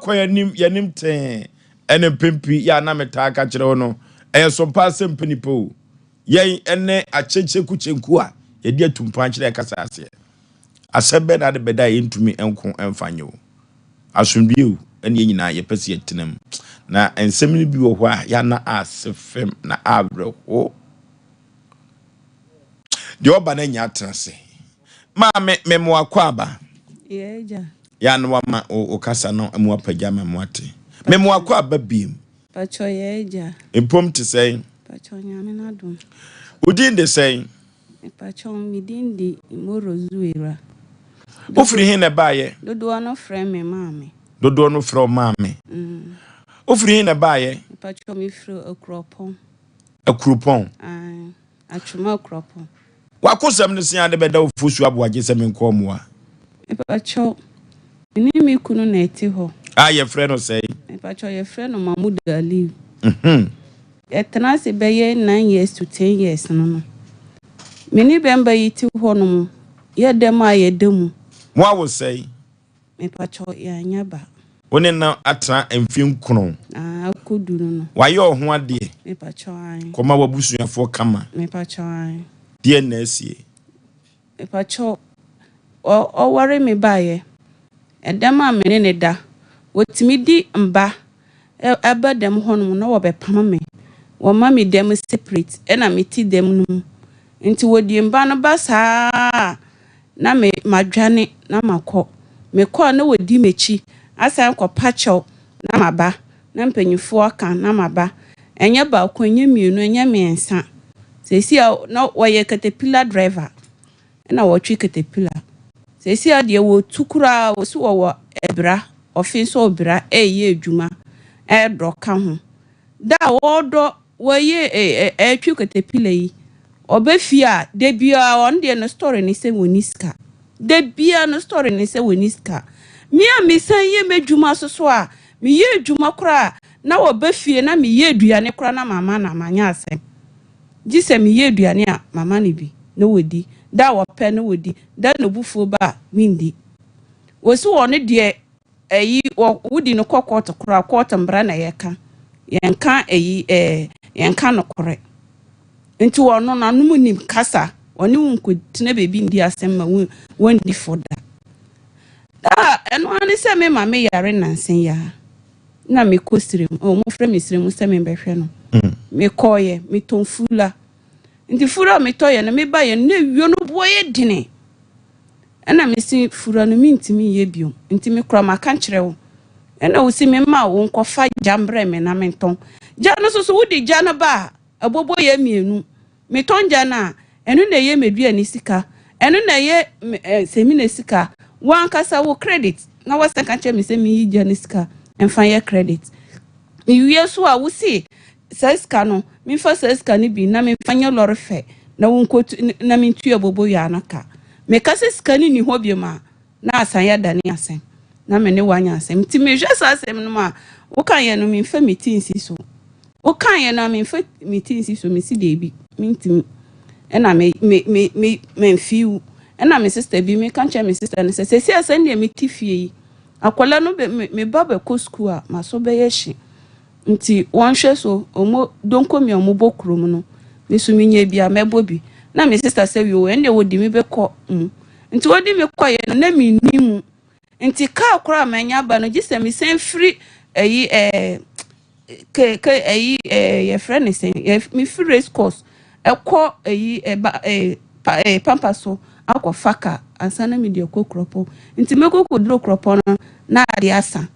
Kɔ yɛnim yɛnim tee ɛne mpempi yɛ a na metaa ka kyerɛ wo no ɛyɛ so paa sɛ mpɛ nipa o yɛn ɛne akyekyeku kyenku a yɛde atumpan kyerɛ ɛkasa aseɛ asɛm bɛn na ade bɛda a yɛntumi nko ɛmfa nyɛ o asomdwie o ɛne yɛn nyinaa yɛpɛ sɛ yɛtena mu na nsɛm no bi wɔ hɔ a yɛana ase fam na awerɛho deɛ ɔba no anya atena ase maame memoa kɔ aba Yɛ agya. yɛ a na wama wo kasa no mu apagya ma mo ate. Mema wakɔ aba biem. Pakyɛ yɛ agya. Mpom te sɛn? Pakyɛ Nyame n'adom. Wo din de sɛn? Mepakyɛ me din de Imoro Zuwera. Wofiri he na ɛbaeɛ? Dodoɔ no frɛ me maame. Dodoɔ no frɛ wo maame. Mm. Wofiri he na ɛbaeɛ? Mepakyɛ mefiri Akuropɔn. Akuropɔn? Ae. Atwoma Akuropɔn. W'akosɛm no se ade bɛda wo fosu aboagye sɛ menkɔ mmoa. Mepakyɛw, me ne me kunu na ɛte hɔ. A yɛfrɛ no sɛn? Mepakyɛw, yɛfrɛ no Mahmood Aliu. Yɛtena ase bɛyɛ nine years to ten years no no, me ne bɛmba yi te hɔ nom, yɛ dɛm a yɛda mu. Moawo sɛn? Mepakyɛw, yɛannya ba. Wo ne no atena mfe nkron. Aah, akodu no no. Wayɛ wo ho adeɛ. Mepakyɛw, ae. Kɔma w'abusuafoɔ kama. Mepakyɛw, ae. Deɛn na asie? Mepakyɛw, ɔ, ɔware me baeɛ. Ɛdɛm a me ne no da. Wɔtumi di mba ɛ, ba dɛm hɔnom na wɔbɛpam me. Wɔma me dɛm separate ɛna mete dɛm no mu. Nti wɔdi mba no ba saa a, na me madwane na makɔ. Mekɔ a na wɔdi m'akyi asan kɔpa kyɛw na maba, na mpanimfoɔ aka na maba. Ɛnyɛ baako, ɛnyɛ mmienu, ɛnyɛ mmiɛnsa. Seesei a na wɔyɛ katapila driver ɛna wɔtwe katapila. Seesei a deɛ wɔtu koraa wɔsi wɔwɔ ɛbra, ɔfe nso ɔbra ɛreyɛ adwuma ɛredɔ ka ho. Da a wɔredɔ Wɔyɛ ɛɛtwi katapila yi ɔba fie a da biara ɔno deɛ ne story ne sɛ wɔnni sika da biara ne story ne sɛ wɔnni sika me a mesan yɛ m'adwuma so so a meyɛ adwuma koraa na wɔba fie na meyɛ aduane koraa na mama na manyɛ asɛm gye sɛ meyɛ aduane a mama no bi na wɔdi da a wɔpɛ na wɔdi da na obufuo ba a mendi wɔsi wɔn deɛ Ɛyi wɔ wodi no kɔ court koraa court mbra na yɛka yɛnka ɛyi ɛɛ yɛnka nokorɛ nti ɔno nanom nim kasa ɔne wo nko tena baabi ndi asɛm ma wo wɔndi fɔ da da ɛno ara ne sɛ me ma me yare nansa yi ara na mekɔ sirem ɔmo frɛ me sirem sɛ me bɛhwɛ no mekɔɔyɛ metɔn fula nti fura a metɔyɛ no mebayɛ no na ewio no boɔ yɛ dene Ɛna mese fura no mentumi nyɛ bio nti me kora maka kyerɛ wo ɛna wo se me ma wo nkɔfa gya mbrɛ me na mentɔn gya no so so wode gya no ba a. Aboboyɛ mmienu. Metɔn gya no a, ɛno na ɛyɛ m'aduane sika, ɛno na ɛyɛ me eh, samina sika. Wo ankasa wo credit na woasan ka kyerɛ me sɛ menyi gya no sika mfa nyɛ credit. Mewie so a, wose saa sika no, memfa saa sika no bi na memfa nyɛ lɔre fɛ na wonkɔtu na mentua aboboyaa no ka. Meka sɛ sika no nni hɔ biom a, na asan adane asɛm na me ne wo anya asɛm. Nti mehwɛ saa asɛm no mu a, wokaeɛ no memfa me ti nsi so. Wokaeɛ no a memfa me ti nsi so, mese deebi, mentumi. Ɛna me, me, me, me, memfii wo. Ɛna me sister bi, meka kyerɛ me sister no sɛ, seesei a sɛdeɛ mete fie yi, akwadaa no bɛ, me, me ba bɛkɔ sukuu a, m'aso bɛyɛ hye. Nti wɔnhwɛ so, ɔmo donkomi a ɔmo bɔ kurom no, me nso menya bi a, mɛbɔ bi. Na me sister sɛ, yoo, ɛndeɛ wɔdi me bɛkɔ mu. Nti wɔde me kɔeɛ no, na menni mu. Nti kaa koraa a manya aba no, gye sɛ mesan firi ayi ɛɛ ke ke ayi ɛɛ yɛfrɛ no sɛn, yɛ mefiri race course ɛkɔ ayi ɛba ɛɛ pa ɛɛ pampa so akɔfa kaa ansa na mede akɔ kuropɔn. Nti mɛkɔ kɔduru kuropɔn no na adeɛ asa.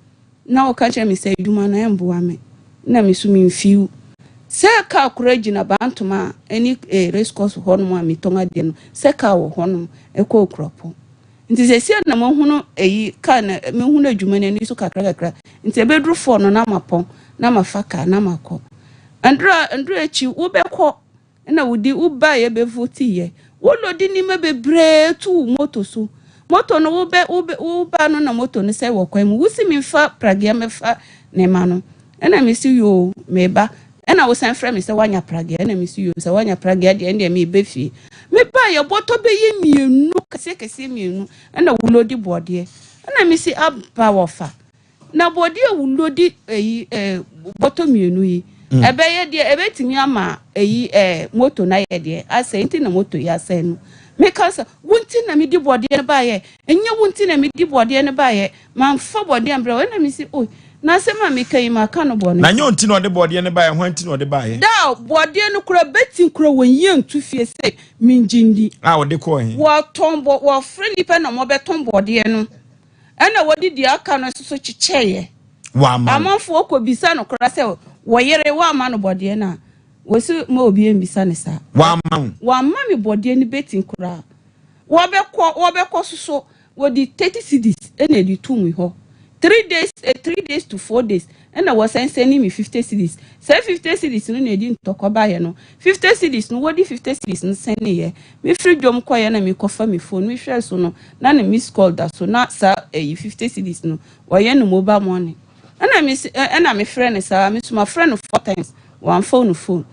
Na wɔka kyerɛ me sɛ adwuma no ɛmboa me na me so memfiw. Sɛ kaa koraa gyina Bantoma ne race course hɔnom a metɔn adeɛ no, sɛ kaa wɔ hɔnom ɛkɔ Okuropɔn. Nti seesei na mahunu eyi kaa na mehunu adwuma no ani so kakra kakra. Nti ɛbɛduru four no na mapɔn na mafa kaa na makɔ. Ndura ndura akyi wobɛkɔ Ɛna wodi wo baeɛ bɛ vote yɛ. Wo lodi nneɛma bebree to wo moto so. Moto no wo bɛ wo bɛ wo ba no na moto no sɛe wɔ kwan mu. Wo si me nfa pragea mɛfa nneɛma no. Ɛna me si yoo me ba. Ɛna wo san frɛ me sɛ woanya pragea. Ɛna me si yoo sɛ woanya pragea deɛ ɛndeɛ me bɛ fie. Me baeɛ bɔtɔ bɛyɛ mmienu kɛseɛ kɛseɛ mmienu ɛna wo lodi bɔɔdeɛ. Ɛna me si aba wɔfa. Na bɔde a wulodi eyi eh, bɔtɔ mmienu yi, mm. ɛbɛyɛ deɛ ɛbɛtumi ama eyi eh, moto no ayɛ deɛ asɛe nti na moto yi asɛe no. Meka sɛ, wo nti na medi bɔdeɛ no baeɛ, ɛnyɛ wo nti na medi bɔdeɛ no baeɛ, mamfa bɔdeɛ mbrɛ wo. Ɛna mesi, oi, na asɛm a meka yi maka no bɔne. Na nyɛ wo nti na ɔde bɔdeɛ no baeɛ, hwan nti na ɔde baeɛ? Da bɔdeɛ no kora bɛti kora wɔn yie nto fie sɛ mengye ndi. A wɔde kɔɔ he? Wɔtɔn bɔ, wɔfrɛ nnipa na wɔbɛtɔn bɔdeɛ no. Ɛnna wɔde deɛ aka no nso so kyekyɛeɛ. Wamma wo. Amanfoɔ kɔbisa no koraa sɛ, Wo yere, woamma no bɔdeɛ no a? Wɔse, Mma obiara mmisa no saa. Wamma wo. Wamma me bɔdeɛ no bɛtin koraa. Wɔbɛkɔ, wɔbɛkɔ so so, wɔde 30 cedis na ɛde too me hɔ. Three days, eh, 3 days to 4 days, ɛnna wɔsan sɛnee me 50 cedis. Saa 50 cedis no na ɛde ntɔkwa baeɛ no. 50 cedis no, wɔde 50 cedis no sɛneeɛ. Mefiri dwom kɔeɛ na mekɔfa me phone, mehwɛɛ so no, na ne miss call da so, na saa ɛyi 50 cedis no, wɔyɛ no mobile money. Ɛna me ɛna mefrɛ no saa, me so mafrɛ no four times, wamfa no phone.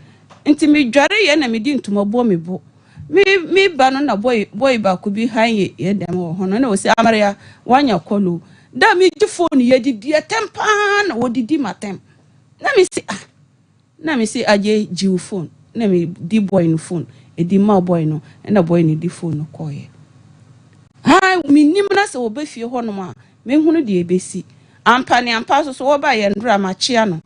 Nti medwareeɛ na mede ntoma bɔ me bo. Me me ba no na boy boy baako bi han yɛ yɛ dɛm wɔ hɔ no, ɛna ɔsi Amaria, wanya call o. Da megye phone yɛdidi atɛm paa na wɔdidi m'atɛm. Na mesi ah, Na me se agye gye wo phone na me di boy no phone di maa boy no ɛna boy no di phone no kɔɔyɛ. Haa me nim na sɛ wɔba fie hɔ nom a me hunu deɛ ɛbɛsi. Ampa ne ampa nso so wɔba yɛ ndora makyea no.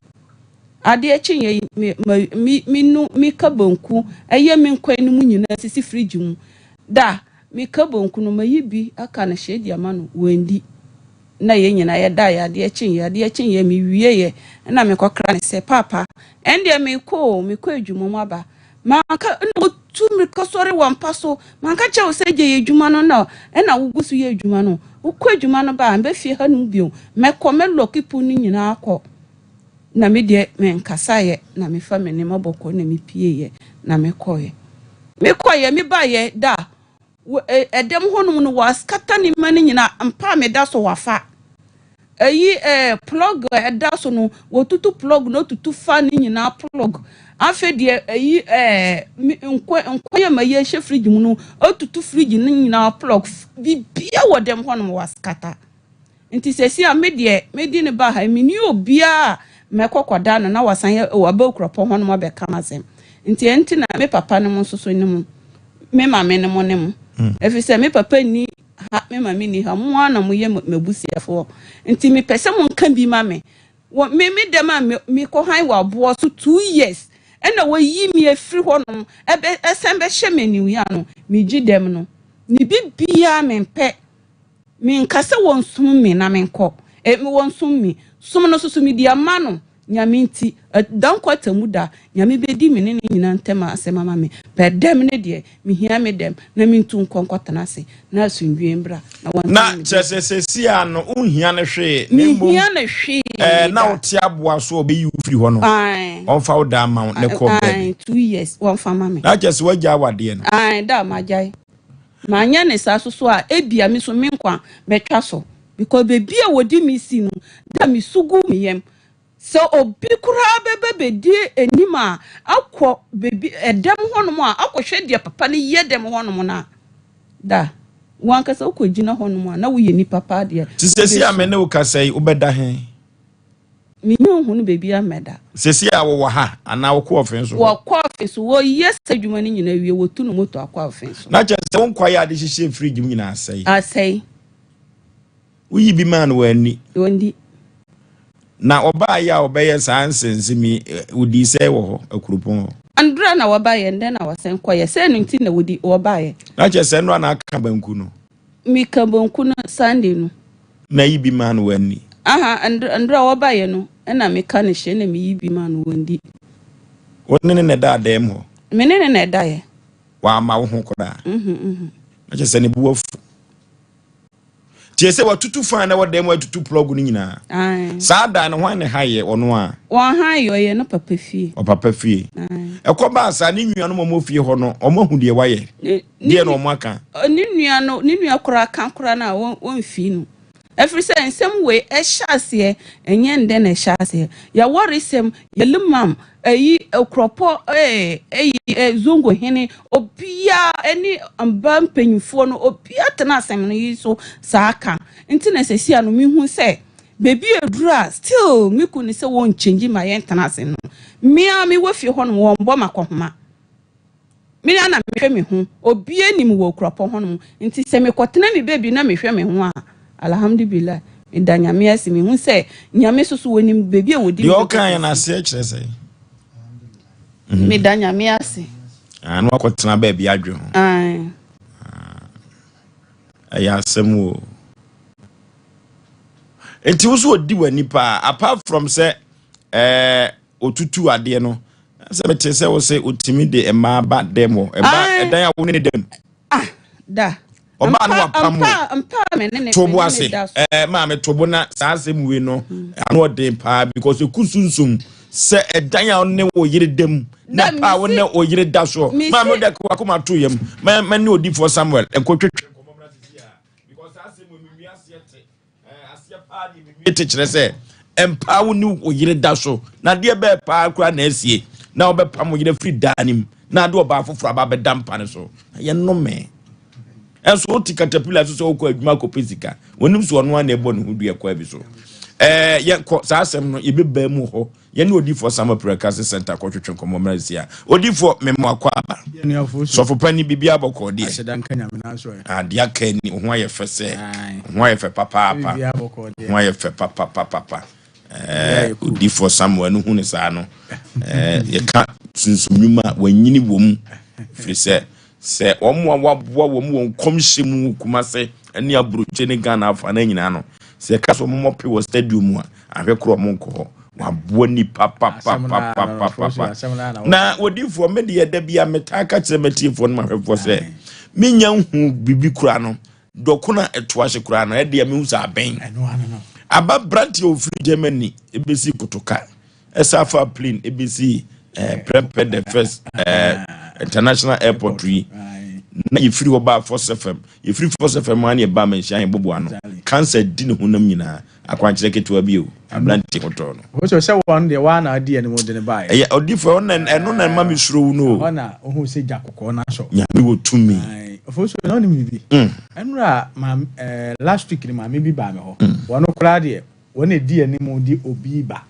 Adeɛ kyeeɛ yi me ma me me nu me ka banku ɛyɛ me nkwan no mu nyinaa sisi fridge mu. Da me ka banku no mayi bi aka no hyɛ di ama no wandi. na yɛn nyinaa yɛdaeɛ, adeɛ kyeeɛ, adeɛ kyeeɛ, mewieeɛ na mekɔkra no sɛ, Paapa, ɛndeɛ mekɔ o, mekɔ adwuma mu aba. Manka, na ɔtu mmirika sɔre wɔ mpa so, manka kyerɛ wo sɛ gye yɛ adwuma no na ɛna wogu so yɛ adwuma no. Wokɔ adwuma no ba a, mbɛ fie hanom bio, mɛkɔ, mɛlɔke pon no nyinaa akɔ. Na me deɛ menkasaeɛ, na mefa me nneɛma bɔkɔɔ na mepieeɛ na mekɔeɛ. Mekɔeɛ, mebaeɛ da a, Wɔ ɛdɛm hɔnom no wɔaskata ne mma no nyinaa, mpa a meda so wɔafa. Ɛyi ɛɛ plug a ɛda so no wɔtutu plug no tutu fa ne nyinaa plug. Afei deɛ ɛyi ɛɛ nkwa nkwa yɛ ma yɛhyɛ fridge mu no otutu fridge no nyinaa plug. Biribiara wɔ dɛm hɔnom wɔaskata. Nti seesei a me deɛ medi no baa ha yi, menni obiara a mɛkɔ kɔda no na wasan yɛ waba Okuropɔn hɔnom abɛka m'asɛm. Nti ɛno nti na me papa no mo nso so ne mo, me maame no mo ne mo. Ɛfiri sɛ me papa nni ha, me maame nni ha, mo ara na moyɛ m'abusuafoɔ. Nti mepɛ sɛ monka bi ma me. Wɔ me me dɛm a me mekɔhan wɔ aboɔ so 2 years ɛna wɔyi me afiri hɔnom ɛbɛ ɛsan bɛhyɛ me animuonyam no, megye dɛm no. Ne biribiara mempɛ. Menka sɛ wɔnsom me na menkɔ. Eh, wɔnsom me. Som no nso so mede ama no. Nyame nti, da nkwa atemmu da, Nyame bɛdi me ne ne nyinaa ntam asɛm ama me. Pɛ dɛm ne deɛ, mehia me dɛm na mentu nkɔ nkɔtena ase na asomdwoeɛ mbra na wɔntene Na me kyerɛ baabi. sɛ seesei a no wonhia no hwee, na mmom Menhia no hwee ɛɛ na da. wote aboa so a ɔbɛyi wo firi hɔ no, Ae. ɔmfa wo dan ma wo na kɔ baabi. Ae, 2 years wɔmfa ma me. Na kyerɛ sɛ woagyae w'adeɛ no. Ae, da a magyae. Manyɛ ne saa so so a, ebia me so me nkwa bɛtwa so. Because baabi a wɔde me si no, da me su gu me yam. Sɛ obi koraa bɛba bɛdi anim a, akɔ baabi, ɛdɛm hɔnom a, akɔhwɛ deɛ papa no yɛ dɛm hɔnom no a, da, wo ankasa wokɔgyina hɔnom a, na woyɛ nipa paa deɛ, Nti seesei a wobɛsu. me ne wo kasa yi, wobɛda he? Mennya nhunu baabi a mɛda. Seesei a wɔwɔ ha anaa wɔkɔ ɔfe so hɔ? Wɔkɔ ɔfe so. Wɔyɛ saa adwuma no nyinaa wie, wɔtu no moto akɔ ɔfe so. Na kyerɛ sɛ wo nkwa yi a ade hyehyɛ fridge mu nyinaa asɛe? Asɛe. Woyi bi maa no wanni. Wanni. Na ɔbaeɛ a ɔbɛyɛ saa nsɛnsɛm yi, ɔdii sɛe wɔ hɔ, akuropɔn hɔ. Ndura na wɔbaeɛ, ndɛ na wɔsɛn kɔeɛ. Sɛ ɛno nti na wɔdi wɔbaeɛ. Na kyerɛ sɛ ɛno a na aka banku no. Meka banku no Sunday no. Na yi bi maa no wanni. Aha, ndura wɔbaeɛ no, ɛna meka no hyɛ na meyi bi maa no wɔndi. Wo ne no na ɛdaa dɛm hɔ? Me ne no na ɛdaeɛ. Wamma wo ho koraa? Mhm, mhm. Na kyerɛ sɛ ne bo afu. Tie sɛ watutu fan na ɛwɔ dan mu atutu plɔg no nyinaa. Saa dan no hwan na ɛha yɛ ɔno a? Wɔn ha yɛ ɔyɛ no papa fie. Ɔpapa fie. Ɛkɔ baa saa ne nuanom a wɔwɔ fie hɔ no wɔn ahu deɛ wayɛ. Deɛ na wɔn aka. Ne nua no ne nua koraa ka koraa no a wɔmfii no. Ɛfiri sɛ nsɛm wei ɛhyɛ aseɛ ɛnyɛ ndɛ na ɛhyɛ aseɛ. Yɛwɔresɛm yɛlimam Eyi Okurɔpɔ ee, eyi ee, Zongo hene, obiara ɛne mba mpanyinfoɔ no, obiara tena asɛm no yi so saa ka. Nti na sɛsi a no mehu sɛ baabi aduru a still me kun no sɛ wɔn change ma yɛn tena ase no. Me ara mewɔ fie hɔ nom wɔn bɔ makɔhoma. Me ara na mehwɛ me ho. Obiara nnim wɔ Akuropɔn hɔnom. Nti sɛ mekɔtena me baabi na mehwɛ me ho a, Alhamdulillah, meda Nyame ase. Mehu sɛ Nyame nso so ɔnim baabi a ɔdi me Deɛ bɛkɔ ɔkaeɛ no kɔsi. aseɛ kyerɛ sɛn? Meda Nyame ase. Ah, na wakɔtena baabi adwe ho. Ae. Ah, ɛyɛ asɛm o. Nti wo so ɔdi w'ani paa apart from sɛ ɛɛ eh, Otutu adeɛ no sɛ mete sɛ wo sɛ otumi de mmaa ba dɛm hɔ ɛba ɛdan a wo ne ne dɛm. Ah da. Ɔbaa no wapam o. Tobo ase ɛɛ maame tobo na saa asɛm wei no ano ɔden paa because eku sunsum sɛ ɛdan a ɔne wo yere dɛm na paa wo ne wo yere da soɔ maame wo dɛ wakoma to yam mɛ mɛ ne odifoɔ Samuel nkotwetwe nkɔmɔ mra sisi a because saa asɛm wei mi wi aseɛ te. Aseɛ paa deɛ mewie te kyerɛ sɛ mpaa wo ne wo yere da so na adeɛ bɛɛ paa koraa na asie na wobɛpam wo yere afiri daa no mu na ade ɔbaa foforɔ aba abɛda mpa no so ɛyɛ nnome. Ɛnso wote katapila so sɛ wokɔ adwuma akɔpɛ sika wɔnim so ɔno a na ɛbɔ ne ho dua kwaa bi so. Ɛɛ yɛkɔ saa asɛm no yɛbɛbaa mu hɔ. Yɛne Odiyifoɔ Samuel Prɛkase Center kɔtwetwe nkɔmmɔ mmra nsi a. Odiyifoɔ, mema wakɔ aba. Sɔfo panin, biribiara bɔkɔɔ deɛ? Ah, deɛ aka ni, wo ho ayɛ fɛ sɛ. Wo ho ayɛ fɛ papaapa. Wo ho ayɛ fɛ papapapapa. Eh, Odiyifoɔ Samuel no hu ne saa no. Eh, yɛka sunsum nnwuma a wanyini wɔ mu. Firi sɛ, Sɛ wɔn a wɔaboa wɔn wɔ nkɔmhyɛ mu wɔ Kumase ne aburokye ne Ghana afa no nyinaa no, sɛ yɛka sɛ wɔmmɔ pe wɔ stadium a, ahwɛ korɔ wɔn nkɔ hɔ. Wɔaboa nipa papapapapapa. Na odiifoɔ, me deɛ da bi a metaa ka kyerɛ m'atiefoɔ ne m'ahwɛfoɔ sɛ, menya nhu biribi koraa no, dɔko no a ɛto ase koraa no, ɛdeɛ mehu sɛ abɛn. Aba branteɛ ofiri Germany ebesi Kotoka. Ɛsan faa plane ebesi eh, Prempeh the first eh, international airport yi na yɛfiri hɔ baa Force FM yɛfiri Force FM a ne yɛbaa Manhyia yɛn bobo ano cancer di ne honam nyinaa akwankyerɛ ketewa bi o aberante ho tɔɔ no. Wosɛ sɛ wɔn deɛ waa na adi anim de ne baeɛ. Ɛyɛ ɔdifo ɛno na ɛno na ɛma me suro wo no o. Ɛhɔ na ohun sɛ gya kɔkɔɔ no asɔ. Nyame wɔ tumi. Ofosu na ɔnim biribi. Ɛnora maame ɛɛ last week ni maame bi baa me hɔ. Wɔn koraa deɛ Wɔn a edi anim de obi ba.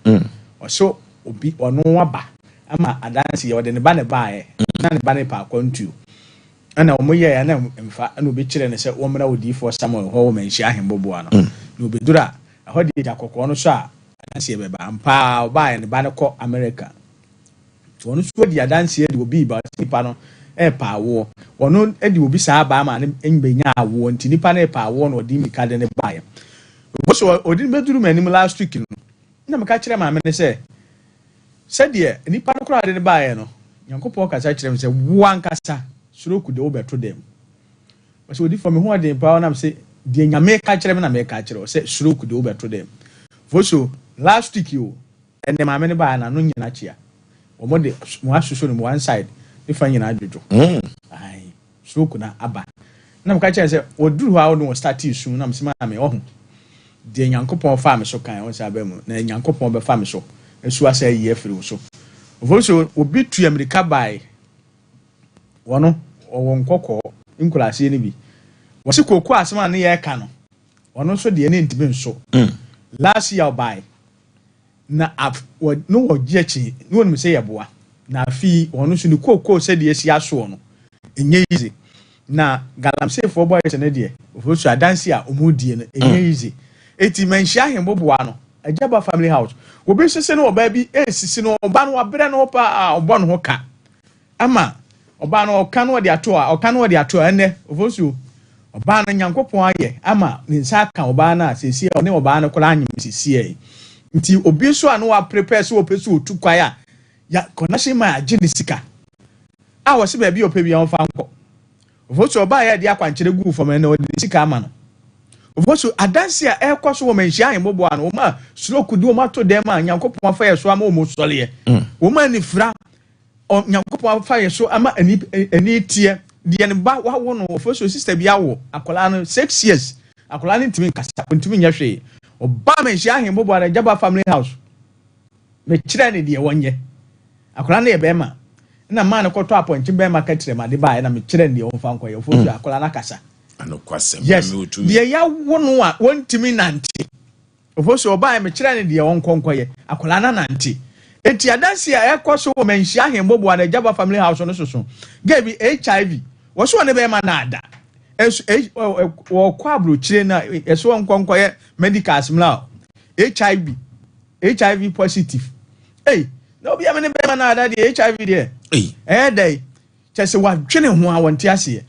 Ɔse obi, ɔno aba ama adanseɛ, ɔde ne ba na ɛbaeɛ, na ne ba no repɛ akwantuo. Ɛna wɔn yɛeɛ na mfa, ɛna obi kyerɛɛ no sɛ wɔmmra odiyifoɔ Samuel hɔ wɔ Manhyia Ahemboboa no. Na obeduru a, ɛhɔ deɛ gya kɔkɔɔ no sɔ a, adanseɛ bɛba. Ampa ara ɔbaeɛ, ne ba no kɔ Amerika. Nti ɔno nso adi adanseɛ de obi reba, ɔse nipa no repɛ awoɔ. Ɔno de obi saa baa maa no bɛnyaa awoɔ, nti nipa no repɛ awoɔ na ɔde mmirika de no baeɛ. Because ɔde no bɛduru m'anim last week no, na meka kyerɛ maame no sɛ, Sɛdeɛ nipa no koraa de no baeɛ no, Nyankopɔn kasa kyerɛɛ me sɛ, Wo ankasa, stroke de wobɛto dɛm. Ɔsɛ odifoɔ me ho ɔden paa ɔnam se deɛ Nyame ka kyerɛ me na meka kyerɛ wo sɛ stroke de wobɛto dɛm. Foso, last week o, ɛnɛ maame no baeɛ n'ano nyina kyea. Wɔn de wɔn asosɔ no mu one side ne fa nyinaa dwodwo. Ae. Stroke no aba. Na meka kyerɛ no sɛ, wɔduru hɔ a wode wɔn startee su, na mese maame, ɔho, deɛ Nyankopɔn faa me so kan, ɔho sɛ aba mu, na Nyankopɔn bɛfa me so asu asa ayi afiri wo so. Ɔfo so obi tu amirika bae, wɔno, ɔwɔ nkɔkɔɔ, nkuraaseɛ no bi. Wɔse kooko asɛm a ne yɛreka no, ɔno nso deɛ ne ntumi nso. Last year ɔbae, Na af wɔ no wɔgye akyi na wɔnim sɛ yɛboa. Na afei wɔn nso ne kookoo sɛdeɛ asi asoɔ no, ɛnyɛ easy. Na galamseyfoɔ boys no deɛ, wɔfo so adanse a wɔredie no, ɛnyɛ easy. Eti Manhyia Ahemboboa no, Agyaba family house, obi nso se ne ɔbaa bi resisi no, ɔbaa no wabrɛ ne ho paa, ɔbɔ ne ho ka. Ama ɔbaa no ɔka no ɔde ato a ɔka no ɔde ato a ɛnɛ ofosuo ɔbaa no Nyankopɔn ayɛ ama ne nsa aka ɔbaa no a seesie ɔne ɔbaa no koraa anyem seesie yi nti obi nso a no wa prepare sɛ ɔpɛ sɛ ɔtu kwan a ya connection man agye ne sika a wɔse baabi a ɔpɛ bia ɔmfa nkɔ ofosuo ɔbaa yɛ de akwankyerɛ guu fam ɛnɛ ɔde ne sika ama no ofosuo adanse a ɛrekɔ so wɔ manhyia ahemmoboa no wɔn a stroke de wɔn ato dɛm a Nyankopɔn afa yɛ so ama wɔn sɔreɛ wɔn a nifira Onyankopɔn afa yɛ so ama ani ani teɛ deɛ ne ba wawo no wɔfɛ so sister bi awo akwadaa no 6 years, akwadaa no ntumi nkasa, ntumi nyɛ hwee. Ɔbaa me nhyia ahembobo ara Gyaba family house, mekyerɛ ne deɛ wɔnyɛ. Akwadaa no yɛ bɛrima na maa no kɔtɔ apɔnkye bɛrima ka kyerɛ ma de baeɛ na mekyerɛ ne deɛ wɔmfa nkɔyɛ. Wɔfɛ so akwadaa no akasa. Yes, deɛ yɛawo no a wɔntumi nante. Ofosu ɔbaeɛ mekyerɛɛ no deɛ ɔnkɔ nkɔyɛ. Akwadaa no anante. Enti adanseɛ a ɛrekɔ so wɔ Manhyia Ahemboboa no Agyaba family house no soso. Girl bi HIV, wɔse ɔne bɛrima no ada. Nso wɔkɔ aburokyire na ɛsɛ ɔnkɔ nkɔyɛ medicals mmra HIV, HIV positive. Ei, na obi a me ne bɛrima no ada deɛ HIV deɛ. Ɛyɛ dɛn? Kyerɛ sɛ wadwene ho a wɔnte aseɛ.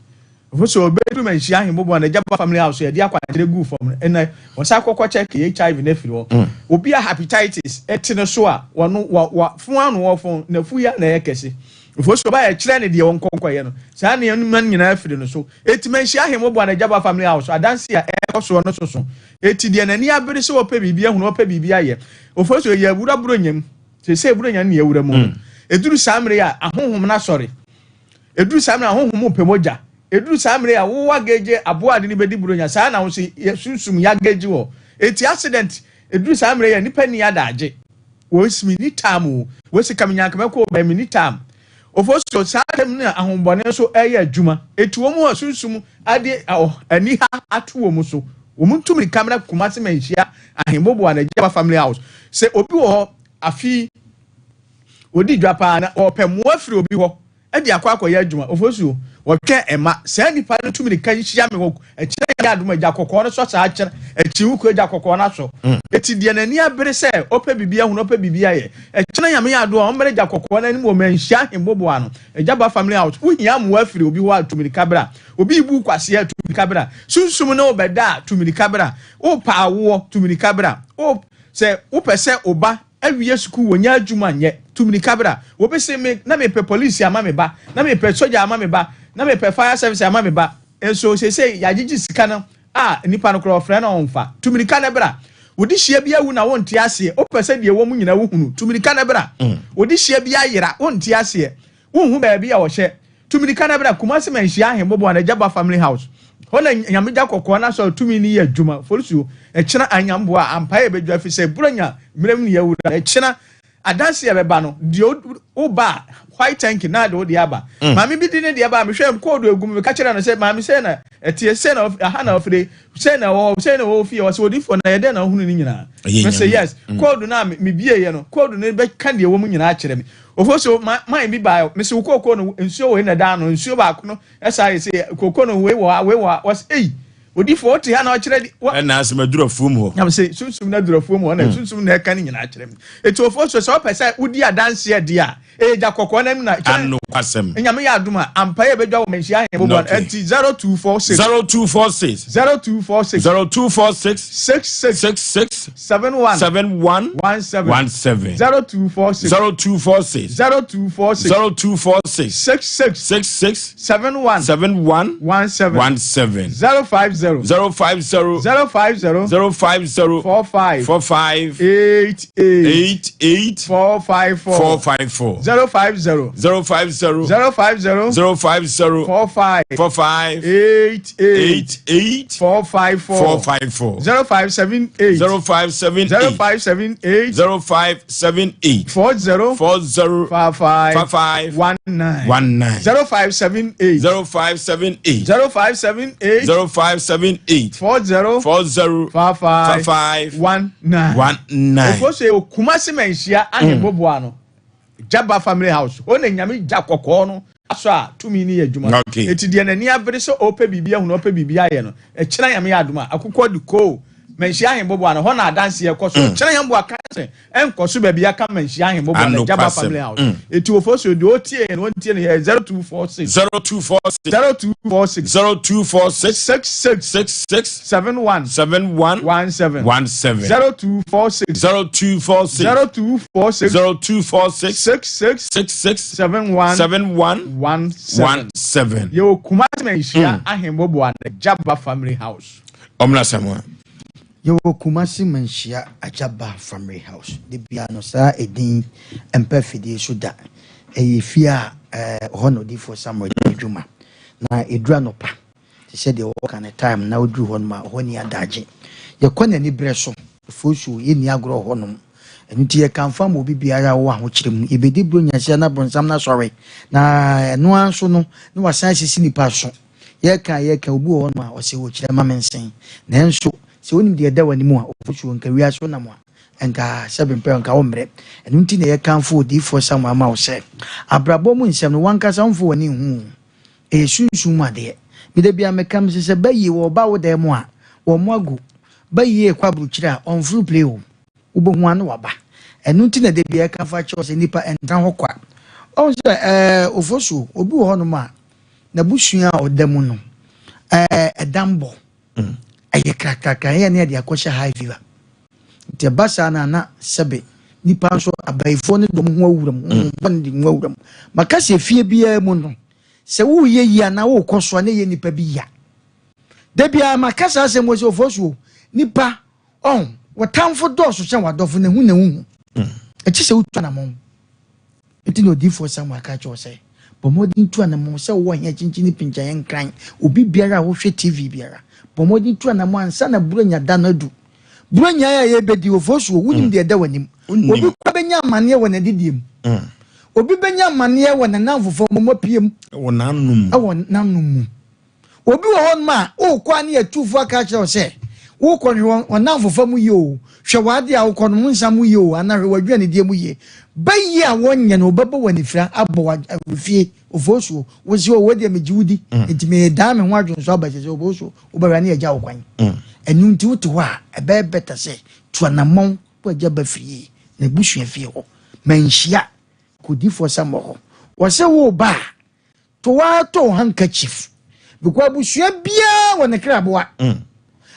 Ɛfiri sɛ ɔbɛduru Manhyia Ahemmoboa no Agyaba family house yɛde akwankyerɛ guu fam no, ɛnɛ wɔsan kɔkɔ check HIV no afiri hɔ. Obi a hepatitis te ne so a, wɔno wɔ wɔ fon ano wɔ fon n'afu yi a na ɛyɛ kɛse. Ɛfiri sɛ ɔba yɛkyerɛ ne deɛ ɔnkɔ nkɔyɛ no, saa nneɛma no nyinaa afiri no so. Eti Manhyia Ahemmoboa no Agyaba family house adanse a ɛrekɔ soɔ no soso. Eti deɛ n'ani abere sɛ ɔpɛ biribi ahunu, ɔpɛ biribi ayɛ. Ɛfiri sɛ yɛ awura Buronya mu. Seesei Buronya no ne awura mu no. Ɛduru saa mmerɛ yi a, ahonhom no asɔre. Ɛduru saa mmerɛ a, ahonhom repɛ mogya. Ɛduru saa mmerɛ yi a, wo ageegye aboa a de no bɛdi Buronya. Saa na wo nso yɛ sunsum yɛageegye wɔ. Enti accident, ɛduru saa mmerɛ yi a, nnipa nni adagye. Wɔsi menni time o. Wɔsi ka menya anka mɛkɔ o, but menni time. Ofosuo, saa tam no na ahombɔne nso ɛyɛ adwuma. Eti wɔn a sunsum ade aniha ato wɔn so, wɔn ntu mirika mmra Kumasi Manhyia Ahemboboa na Agyaba Family House. Sɛ obi wɔ hɔ afe yi, odi dwa paa na ɔpɛ mmoa firi obi hɔ de akɔ akɔyɛ adwuma. Ofosuo, wɔtwɛn ɛma saa nipa no tu mirika nhyia me wɔ ɛkyerɛ yɛ adom agya kɔkɔɔ no sɔ saa kyerɛ akyi wo kɔ agya kɔkɔɔ no asɔ. Eti deɛ n'ani abere sɛ ɔpɛ biribi ahunu, ɔpɛ biribi ayɛ. Ɛkyena Nyame yɛ adom a ɔmmrɛ agya kɔkɔɔ no anim wɔ Manhyia Ahemboboa no, Agya Ba Family House. Wohia mmoa afiri obi hɔ a, tu mirika bra. Obi rebu wo kwasea a, tu mirika bra. Sunsum ne wo bɛda a, tu mirika bra. Worepɛ awoɔ, tu mirika bra. Wo, sɛ wopɛ sɛ wo ba awie sukuu wɔnya adwuma nyɛ, tu mirika bra. Obi se me, na mepɛ polisi ama me ba, na mepɛ sogya ama me ba, na mepɛ fire service ama me ba. Nso seesei yɛagyegye sika no a nipa no koraa ɔfrɛ no a ɔmfa. Tu mirika na bra. Wo dehyeɛ bi awu na wonte aseɛ. Wopɛ sɛ deɛ ɛwɔ mu nyinaa wohunu. Tu mirika na bra. Wo dehyeɛ bi ayera, wonte aseɛ. Wonhu baabi a ɔhyɛ. Tu mirika na bra Kumasi Manhyia Ahemboboa no Agyaba Family House. Hɔ na Nyame gya kɔkɔɔ no asɔre tumi no yɛ adwuma. Fosuo, ɛkyena anyamboa a ampaeɛ bɛdwa ɛfiri sɛ Buronya mmerɛ mu ne yɛawura. Ɛkyena adanse a ɛbɛba no, deɛ woba a, white tank na de wo deɛ aba. Maame bi de ne deɛ ba, mehwɛ koodu egu mu, meka kyerɛ no sɛ, maame sɛ na ɛteɛ, sɛ na aha na ɔfiri, sɛ na ɛwɔ hɔ, sɛ na ɛwɔ fie, ɔsɛ odiifoɔ na yɛdɛn na ɔhunu ne nyinaa. Mese yes, koodu no a mebieeɛ no, koodu no bɛka deɛ ɛwɔ mu nyinaa akyerɛ me. Ofo so man bi baa, mese wo kooko no nsuo wei na ɛda ano, nsuo baako no ɛsa yɛ sɛ kooko no wei wɔ ha, wei wɔ ha, wɔsɛ ei. Odifoɔ wote ha na ɔkyerɛ di. Ɛna asɛm aduru afuom hɔ. Nyam sɛ sunsum na aduru afuom hɔ na hmm. sunsum na ɛka ne nyinaa kyerɛ me. Eti ofoɔ so sɛ ɔpɛ sɛ wodi adanseɛ deɛ a ɛyɛ gya kɔkɔɔ na na. Ano kwasɛm. Nyame yɛ adum a ampa yɛ bɛdwa wɔ manhyia ahɛn bɔbɔ ɛnti 0246. 0246. 0246. 0246. 66. 66. 71. 71. 17. 17. 0246. 0246. 0246. 0246. 66. 66. 71. 71. 17. 17. 050. 050. 050. 050. 45. 45. 88. 88. 454. 454. 050. 050. 050. 050. 45. 45. 88. 88. 454. 454. 0578. 0578. 0578. 0578. 40. 40. 55. 55. 19. 19. 0578. 0578. 0578. 0578. 40. 40. 55. 55. 19. 19. Ofosu Kumasi Manhyia ahemboboa no. Jaba family house hɔ na nyame gya kɔkɔɔ no asɔ a tumi no yɛ adwuma. Okay. Eti deɛ n'ani abere sɛ ɔpɛ biribi ahunu ɔpɛ biribi ayɛ no, ɛkyena nyame yɛ adom a, akokɔ de koo Manhyia ahemboboa no hɔ na adanseɛ kɔ so. Kyena nyame boa ka sɛ ɛnkɔ so baabi aka Manhyia ahemboboa no Jaba family house. Eti Ofosuo deɛ ɔtie yɛn no ɔntie no yɛ 0246. 0246. 0246. 0246. 66. 66. 71. 71. 17. 17. 0246. 0246. 0246. 0246. 66. 66. 71. 71. 17. 17. Yɛwɔ Kumasi Manhyia Ahemboboa no Jaba Family House. Ɔmena Samoa. Yɛwɔ Kumasi Manhyia Ajaba Family House. Da biara no saa edin mpa afidie so da. Ɛyɛ fie a ɛhɔ na odiyifoɔ Samuel di ne dwuma. Na ɛduru anɔpa te sɛ deɛ wɔka no time na woduru hɔnom a ɛhɔ nni adagye. Yɛkɔ no aniberɛ so, fosuo, yɛnni agorɔ wɔ hɔnom. Ɛno nti yɛkamfo ama obi biara a ɔwɔ ahokyere mu. Yɛbɛdi Buronya ahyia na bronsam no asɔre. Na ɛno ara nso no, na wasan asisi nnipa so. Yɛka a yɛka, obi wɔ hɔnom a ɔse ɔkyerɛ ma mensen. Nanso sɛ wonim deɛ ɛda w'anim a, ofosuo, nka wiase wonam a, nka sɛbe mpɛ nka wommrɛ. Ɛno nti na yɛkamfo odiyifoɔ Samuel ama wo sɛ, abrabɔ mu nsɛm no, w'ankasa womfa w'ani nhu o. Ɛyɛ sunsum mu adeɛ. Me da biara meka mese sɛ bayie wɔba wo dan mu a, wɔn agu. Bayie rekɔ aburukyire a, ɔmforo plane o. Wobɛhu ara na waba. Ɛno nti na da biara yɛka fa kyerɛ wo sɛ nnipa ntena hɔ kwa. Wahu sɛ ɛɛ Ofosuo, obi wɔ hɔnom a, n'abusua a ɔda mu no, ɛɛ ɛdambɔ ɛyɛ krakrakra, ɛyɛ ne yɛde akɔhyɛ high fever. Nti ɛba saa no a na sɛbe nipa nso abayifoɔ no de wɔn ho awura mu, honhom bɔne de ho awura mu. Maka sɛ efie biara mu no, sɛ woreyɛ yie anaa worekɔ so a na ɛyɛ nipa bi ya. Da biara maka saa asɛm wɔ sɛ Ofosuo, nipa ɔn, wɔtamfo dɔɔso kyɛn w'adɔfo na ehu na wohu. Ɛkyɛ sɛ wotu anamɔn. Enti na odiyifoɔ Samuel ka kyerɛ wo sɛ, Bɔ mmɔden tu anammɔn sɛ wowɔ he akyinkyin ne pinkyan nkran, obi biara a wohwɛ TV biara. Bɔ mmɔden tu anammɔn ansa na Buronya da no adu. Buronya yi a yɛrebɛdi, Ofosuo, wonim deɛ ɛda w'anim. Obi koraa bɛnya amaneɛ wɔ n'adidie mu. Obi bɛnya amaneɛ wɔ ne nnamfofoɔ mmɔmɔpie mu. Wɔ n'anom mu. Wɔ n'anom mu. Obi wɔ hɔnom a, worekɔ a ne atufoɔ aka akyerɛ wo sɛ, worekɔ no, hwɛ wɔn nnamfofa mu yie o, hwɛ w'adeɛ a wokɔ no, wo nsa mu yie o, anaa hwɛ w'aduanedie mu yie. Bayie a wɔnyɛ no, wɔbɛbɔ wo anifira, abɔ wo awurifie, ofosuo. Wo se, o, wei deɛ megye wo di, enti meredan me ho adwonsɔ aba sɛ sɛ ofosuo, wobɛwura ne yɛagya wo kwan. Ɛno nti wote hɔ a, ɛbɛyɛ better sɛ tu anammɔn kɔ agya ba fie, n'abusua fie hɔ. Manhyia kodifoɔ Samuel hɔ. Wɔse woreba a, To ara to wo handkerchief because abusua biara wɔ ne kraboa. Mm.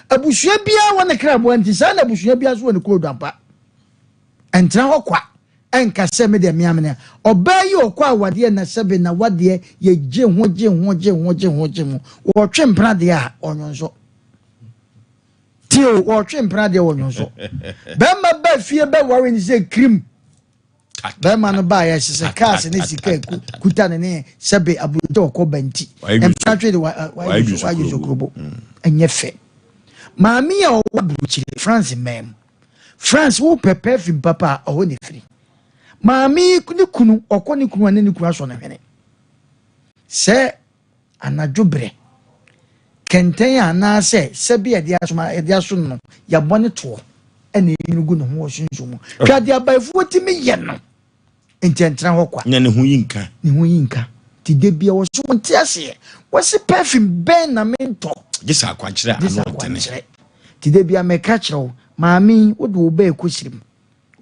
Abusua biara wɔ ne kraboa nti saa na abusua biara nso wɔ ne koodu ampa. Ɛntena hɔ kwa ɛnka sɛ me deɛ mea mene ɔbaa yi ɔkɔ awadeɛ na sɛbe na wadeɛ yɛgye ho gye ho gye ho gye ho gye ho wɔtwe mpena deɛ a ɔnwonsɔ tio wɔtwe mpena deɛ ɔnwonsɔ bɛrima ba fie bɛware ne sɛ kirim Bɛrima no baeɛ ɛsɛ sɛ cars ne sika kuta ne ne sɛbe aburokyi ɔkɔ ba nti mpena twe de wayɛ sokrobo ɛnyɛ fɛ. Maame a ɔwɔ aburokyire France mmaa mu France wo pɛ perfume papa a ɔhɔ ne firi. Maame yi ne kunu ɔkɔ ne kunu a ne ne kunu asɔ ne hwene sɛ Anadwo berɛ, kɛntɛn anaasɛ sɛbe a yɛde asoma yɛde aso no no, yɛabɔ ne toɔ ɛna ɛnwunu gu ne ho wɔ sunsum mu. Hwɛ adeɛ abaefoɔ tumi yɛ no, nti ɛntena hɔ kwa. Na ne ho yi nka. Ne ho yi nka. Nti da bia wɔso wɔnte aseɛ. Wɔse perfume bɛn na mentɔ? Gye sɛ akwankyerɛ a Gye sɛ ano ɔdene. akwankyerɛ. Nti da bia meka kyerɛ wo, maame yi, wode wo ba ɛkɔ sirim.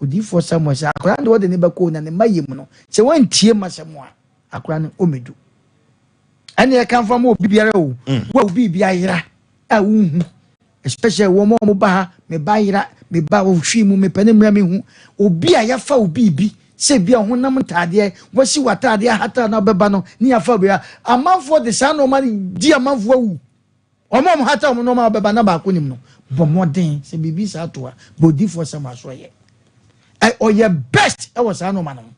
Odiyifoɔ Samuel sɛ akwadaa no deɛ wɔde ne bɛkɔ o, na ne mma yɛ mu no, sɛ wantie m'asɛm a, akwadaa no ɔmmɛdu. Ɛne ɛka mfa ma obi biara o, wo a wo biribi ayera a wonhu, especially wɔn a wɔba ha, me ba yera, me ba ɔhwii mu, mepɛ ne mmerɛ mehu. Obi a yɛafa wo biribi, sɛ bi a honam ntaadeɛ, wasi w'ataadeɛ ahata na wobɛba no, ne yɛafa wo biribi. Amanfoɔ de saa nneɛma no di amanfoɔ awu. Wɔn a wɔhata wɔn nneɛma a wɔbɛba na baako nim no, bɔ mmɔden sɛ biribi saa to a, bɔ odiyifoɔ sɛ ma so ɔyɛ. Ɛ, ɔyɛ best wɔ saa nneɛma no ho.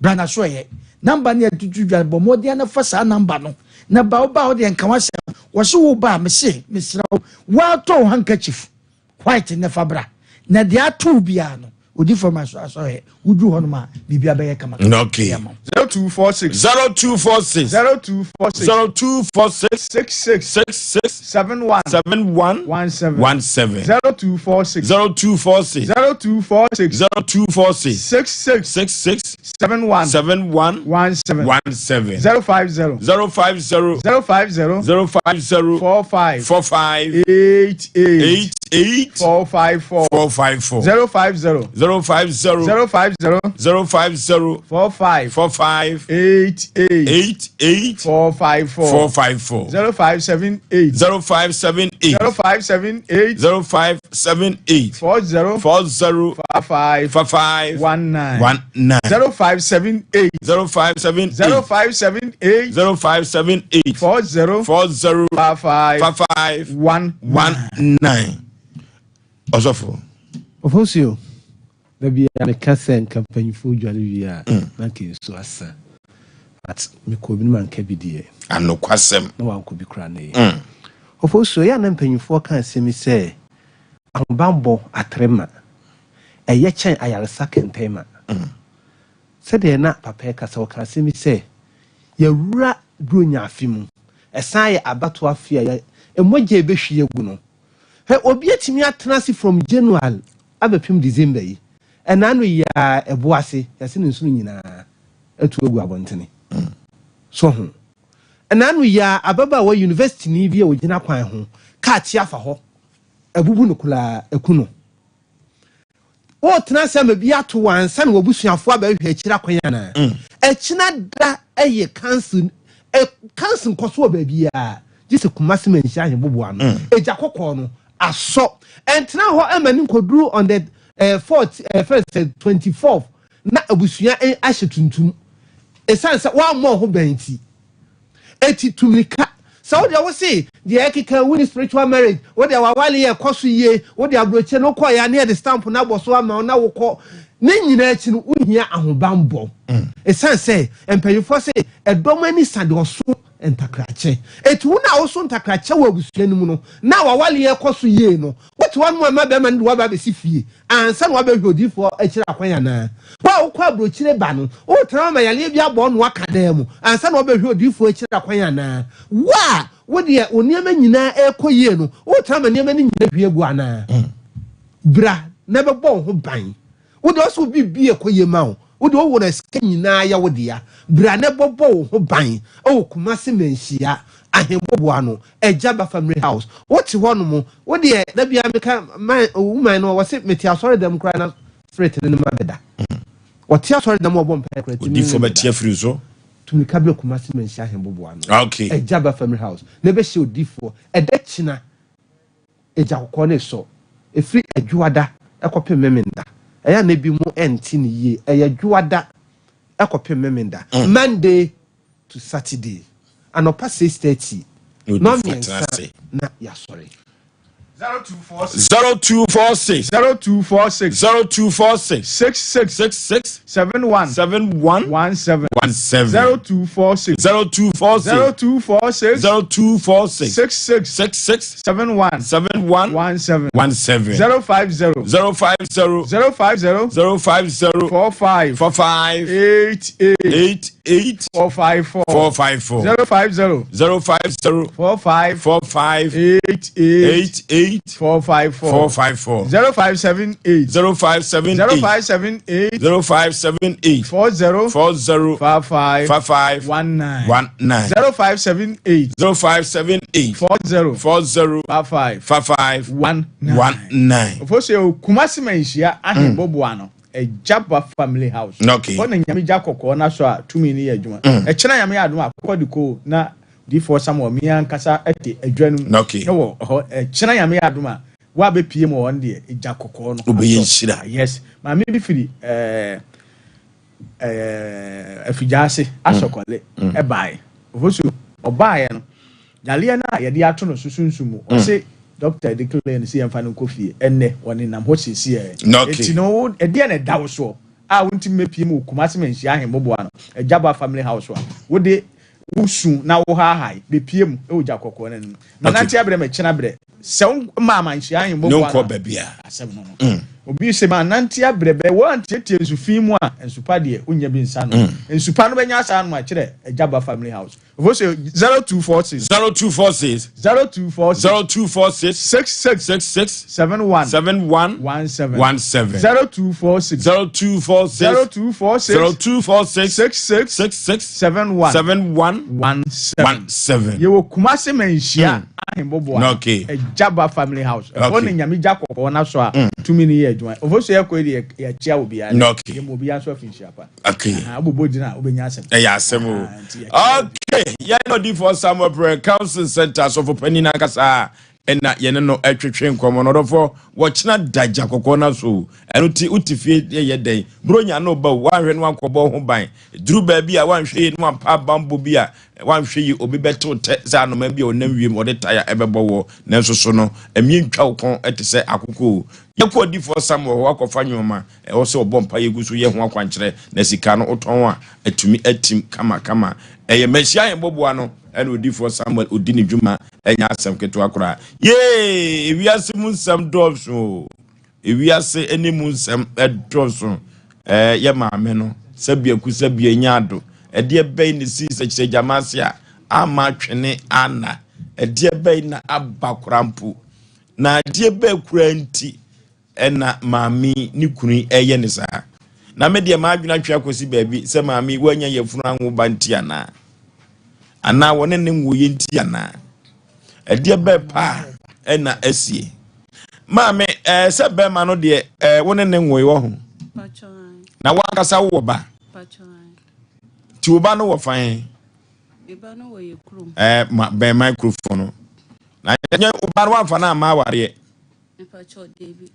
Bra na so ɛyɛ. Namba no yɛtutu dwa, bɔ mmɔden na fa saa namba no. Na ba wo ba a wo deɛ nka w'asɛm. Wɔse wo ba a, mese, mesrɛ wo, woatɔ wo handkerchief white nnɛ fa bra. Na deɛ ato wo biara no, odiyifoɔ ma so asɔre. Woduru hɔnom a, biribiara bɛyɛ kama. Okay. 0246. 0246. 0246. 0246. 66. 66. 71. 71. 17. 17. 0246. 0246. 0246. 0246. 66. 66. 71. 71. 17. 17. 050. 050. 050. 050. 45. 45. 88. 88. 454. 454. 050. 050. 050. 050. 45. 45. 88. 88. 454. 454. 0578. 0578. 0578. 0578. 40. 40. 55. 55. 19. 19. 0578. 0578. 0578. 0578. 40. 40. 55. 55. 19. 19. Ɔsɔfo. Ofosuo, da biara meka sɛ nka mpanyinfoɔ dware wie a na nka nsuo asa but mekɔɔ bi no manka bi deɛ. Anokwasɛm. Na wankɔ bi koraa na ɛyɛ. Ofosuo, ɛyɛ a na mpanyinfoɔ ka asɛm yi sɛ ahobanbɔ atere ma ɛyɛ kyɛn ayaresa kɛntɛn ma. Sɛdeɛ na papa yi kasa ɔka asɛm yi sɛ yɛwura Buronya afe mu ɛsan yɛ abatoɔ afe a yɛ mogya a ɛbɛhwie agu no. Hwɛ, obi atumi atena ase from January abɛpem December yi, ɛna ano yi ara ɛbo ase, yɛase ne nsono nyinaa atu agu abɔntene. So ho? Ɛna ano yi ara ababaawa universityni bi a ɔgyina kwan ho, kaa te afa hɔ, abubu no koraa, aku no. Woretena ase ama bi ato wo ansa na w'abusuafoɔ abɛhwehwɛ akyiri akwan anaa? Akyina da yɛ council, council nkɔ so wɔ baabiara gye sɛ Kumasi Manhyia Ahemboboa no. Egya kɔkɔɔ no asɔ. Ɛntena hɔ mma no nkɔduru on the fourth, first, 24th na abusua ahyɛ tuntum. Ɛsiane sɛ woammɔ wo ho ban nti. Eti tu mirika. Sɛ wo deɛ wo se deɛ ɛkeka wo ni spiritual marriage, wo deɛ w'awale yɛ ɛkɔ so yie, wo deɛ aburokyire no wokɔeɛ a ne yɛde stamp no abɔ so ama wo na wokɔ. Ne nyinaa akyi no wohia ahobanbɔ. Ɛsiane sɛ mpanyinfoɔ se ɛdɔm ani sa deɛ ɔso ntakrakyɛ. Eti wo no a woso ntakrakyɛ wɔ abusua no mu no na w'awale yɛ ɛkɔ so yie no, wote hɔ nom a mma bɛrima no de wo aba abɛsi fie ansa na wabɛhwɛ odiyifoɔ akyiri akwan anaa? Wo a wokɔ aburokyire ba no, wotena hɔ ma yareɛ bi abɔ wo na woaka dan mu ansa na wabɛhwɛ odiyifoɔ akyiri akwan anaa? Wo a wo deɛ wo nneɛma nyinaa rekɔ yie no, wotena ma nneɛma no nyinaa hwie gu anaa? Bra na bɛbɔ wo ho ban. Wo deɛ ɔsɛ wo biribi rekɔ yie ma wo, wo deɛ wo werɛ sika nyinaa yɛ wo dea. Bra na bɛbɔ wo ho ban wɔ Kumasi Manhyia Ahemboboa no, Agya ba family house. Wote hɔ nom, wo deɛ da biara meka man woman no wɔse mete asɔre dɛm koraa na spirit no ne ma bɛda. Wɔte asɔre dɛm wɔbɔ mpaeɛ koraa timi ne Odifoɔ bɛte bɛda. afiri so. Tumika bɛ Kumasi Manhyia Ahemboboa no. Okay. Agya ba family house. Na ɛbɛhyɛ odifoɔ ɛda kyina egya kɔkɔɔ no esɔ. Ɛfiri Adwoada kɔpem Memenda. Ɛyɛ a na ebi mo ɛnte no yie. Ɛyɛ Dwoada kɔpem Memenda. Monday to Saturday anɔpa 6:30 nnɔnmiɛnsa na yɛasɔre. 0246. 0246. 0246. 66. 66. 71. 71. 17. 17. 0246. 0246. 0246. 0246. 66. 66. 71. 71. 17. 17. 050. 050. 050. 050. 45. 45. 88. 8 454 454 050 050 45 45 88 88 454 454 0578 0578 0578 0578 40 40 55 55 19 19 0578 0578 40 40 55 55 19 19. Ofosu yɛ Kumasi Manhyia Ahenboboa no Agyaba family house. Okay. Hɔ na Nyame gya kɔkɔɔ no asɔ a tumi no yɛ adwuma. Ɛkyena Nyame yɛ adom a akokɔ de koo na Difoɔ Samuel me ankasa te adwa no mu Okay. wɔ hɔ. Ɛkyena Nyame yɛ adom a wo a bɛpie mu wɔ hɔ no deɛ gya kɔkɔɔ no Wobɛyɛ asɔ. nhyira. Yes. Maame bi firi ɛɛ ɛɛ Afigyaase Asɔkɔle ɛbaeɛ. Ofosu ɔbaeɛ no Yareɛ no a yɛde ato no so sunsum mu, ɔse doctor declare no sɛ yɛmfa no nkɔ fie, ɛnnɛ ɔnenam hɔ seesei. Enti no wo, ɛdeɛn na ɛda wo soɔ a wontumi mmɛpie mu wɔ Kumasi Manhyia Ahemmoboa no, Agyaba Family House a wode wo su na wo haahae bɛpie mu wɔ gya kɔkɔɔ no anim. Manante abrɛ makyina brɛ, sɛ wo maa Manhyia Ahemmoboa no a, asɛm no no. Obi se manante abrɛ bɛ, woantiatia nsu fi mu a, nsu pa deɛ wonnya bi nsa nom. Nsu pa no bɛnya saa nom akyerɛ Agyaba Family House. Voce 0246. 0246. 0246. 0246. 66. 66. 71. 71. 17. 17. 0246. 0246. 0246. 0246. 66. 66. 71. 71. 17. 17. Yɛwɔ Kumasi Manhyia Ahemboboa. Okay. Ɛgyaba Family House. Ɛhɔ Okay. ne Nyame gya kɔkɔɔ no so a tumi no yɛ adwuma. Ofosu yɛ kɔ yi deɛ yɛkyia obiara. Okay. Yɛma obiara nso afi nhyia pa. Okay. Wobobɔ gyina a wobɛnya asɛm. Ɛyɛ asɛm o. Okay, yɛne odiyifoɔ Samuel Prɛ Council Center asɔfo panin ankasa ɛna yɛne no ɛtwetwe nkɔmmɔ no. Ɔdɔfoɔ, wɔkyena da gya kɔkɔɔ no so. Ɛno ti wote fie yɛ dɛn? Buronya no ba o, woanhwɛ no wankɔbɔ ho ban. Duru baabi a woanhwɛ yi no wampa abanbɔ bi a woanhwɛ yi obi bɛtew tɛ sɛ anoma bi a ɔnam wiem ɔde taya ɛbɛbɔ wɔ. Nanso so no, ɛmie ntwa wo kɔn ɛte sɛ akokɔ o. Yɛkɔ odiyifoɔ Samuel hɔ akɔfa nneɛma Ɛwɔ sɛ wɔbɔ mpaeɛ gu so yɛ ho akwankyerɛ na sika no wotɔn a atumi atim kamakama. Ɛyɛ Mesia yɛn bɔboa no ɛna odiyifoɔ Samuel ɔdi ne dwuma ɛnyɛ asɛm ketewa koraa. Yee! Ewiase mu nsɛm dɔɔso o. Ewiase ɛne mu nsɛm ɛdɔɔso. Ɛɛ yɛ maame no sɛbi aku sɛbi anya ado. Ɛdeɛ bɛn ne sii sɛkyerɛ gyama ase a ama atwene ana? Ɛdeɛ bɛn na aba koraa mpo? Na ɛdeɛ bɛn koraa nti Ɛna maame yi ne kunu yi ɛyɛ ne saa. Na me deɛ m'adwene atwe akɔsi baabi sɛ maame yi wanya yafunu anwo ba nti anaa? Anaa wɔne ne nwoyɛ nti anaa? Ɛdeɛ bɛɛ paa ɛna asie. Maame ɛɛ sɛ bɛrima no deɛ ɛɛ wo ne ne nwoe wɔ ho. Na wankasa wowɔ ba. Nti wo ba no wɔ fan? Ɛɛ ma bɛn microphone no. Na nyɛ wo ba no wamfa no amma awareɛ.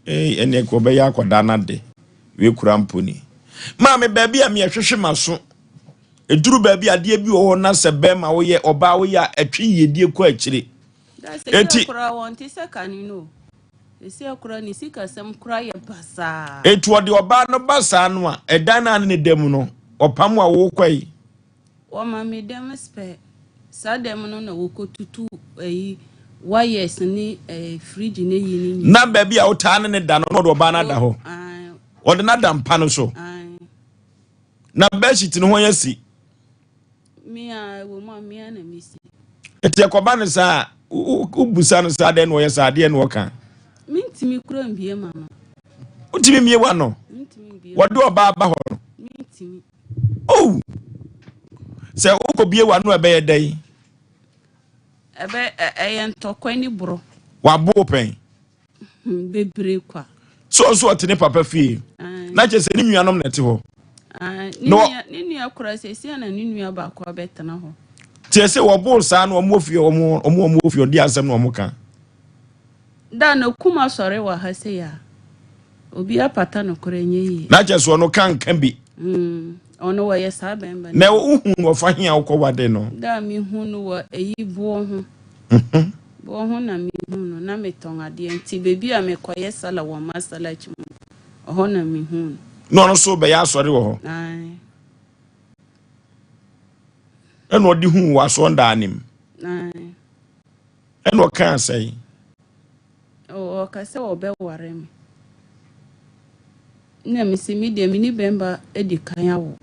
Ei, ɛneɛ nka ɔbɛyɛ akwadaa no ade. Wei kura mpo ni. Maame, baabi a meɛhwehwe m'aso. Ɛduru baabi adeɛ bi wɔ hɔ na sɛ bɛrima woyɛ, ɔbaa woyɛ a, ɛtwe yiedie kɔ akyire. Eti. Eti ɔde ɔbaa no ba saa no a, ɛdan no a ne ne da mu no, ɔpam a wokɔ yi. Wɔma me dɛm spɛ. Saa dɛm no na wɔkɔtutu ayi wires ne eh, fridge ne yi ne nyinaa. Na baabi a wotaa ne ne da no, na ɔde ɔbaa no ada hɔ. Ɔde no ada mpa no so. Na bedsheet no ho ayɛ si. Me a ɛwɔ mu a me a na mesi. Eti ɛkɔba no saa a, wobusa no saa dɛn na ɔyɛ saa adeɛ na ɔka. Mentumi kura mbie ma no. Wontumi mmie w'ano. Wɔde ɔbaa ba hɔ no. Mentumi. Oh! Sɛ wokɔbie w'ano a ɛbɛyɛ dɛn? Ɛbɛ ɛyɛ ntɔkwa ne borɔ. Wabo wo pɛn? Hmm, bebree kwa. So ɔso ɔte ne papa fie? Na kyerɛ sɛ ne nuanom na ɛte hɔ. Ne nua kora sɛsi na ne nua baako abɛtena hɔ. Kyerɛ sɛ wɔboo saa no wɔn wɔ fie wɔn wɔn wɔ fie ɔde asɛm na wɔn ka. Da no kum asɔre wɔ ha sei a, obi apata no koraa ɛnyɛ yie. Na kyɛ sɛ ɔno ka nka bi. Mm, ɔno wɔyɛ saa bɛmba no. Na wohu no ɔfa he a wokɔ wade no? Da a mehu no wɔ ayi boɔ ho. Boɔ ho na mehu no, na metɔn adeɛ nti baabi a mekɔyɛ sala wɔ Masalakyi mu, ɔhɔ na mehu no. Na ɔno nso bɛyɛ asɔre wɔ hɔ? Ae. Ɛna ɔde hu wɔ asɔndaa no mu? Ae. Ɛna ɔkaa sɛn? Ɔka sɛ ɔbɛware me. Na mese me deɛ me ne bɛmba adi kan awo.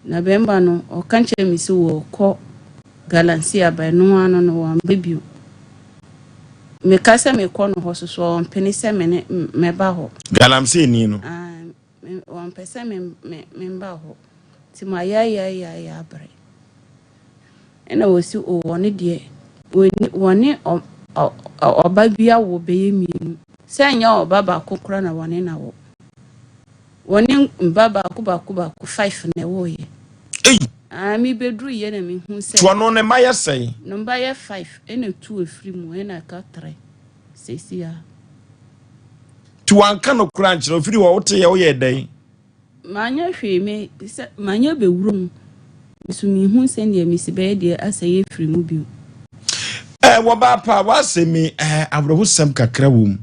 Na bɛrima no ɔka kyerɛɛ me sɛ wɔrekɔ galamsey aba ɛno ano no wamba bio. Meka sɛ mekɔ no hɔ so so ɔmpene sɛ me ne mɛba hɔ. Galamsey ni no. Ah, ɔmpɛ sɛ me me memba hɔ. Nti mayɛayɛayɛayɛ abrɛ. Ɛna wɔsi o wɔne deɛ wɔne ɔba bi awo bɛyɛ mmienu. Sɛ ɛnyɛ ɔba baako koraa na wɔne na wɔ. Wɔne mba baako baako baako five na ɛwɔɔyɛ. Ei! Ah, mebɛduru yɛ na mehu sɛ. Toɔ no ne mma yɛ sɛn? Ne mba yɛ five ɛna two efiri mu ɛna ɛka three seesei a. Nti wanka no koraa nkyerɛ ofiri hɔ wote yɛ woyɛ dɛn? Manyɛ hwee me sɛ manyɛ bɛwura mu nso mehu sɛdeɛ mesi bɛyɛ deɛ asɛe afiri mu bio. Eh, wɔbaa pa w'asɛm yi eh, awerɛhosɛm kakra wɔ mu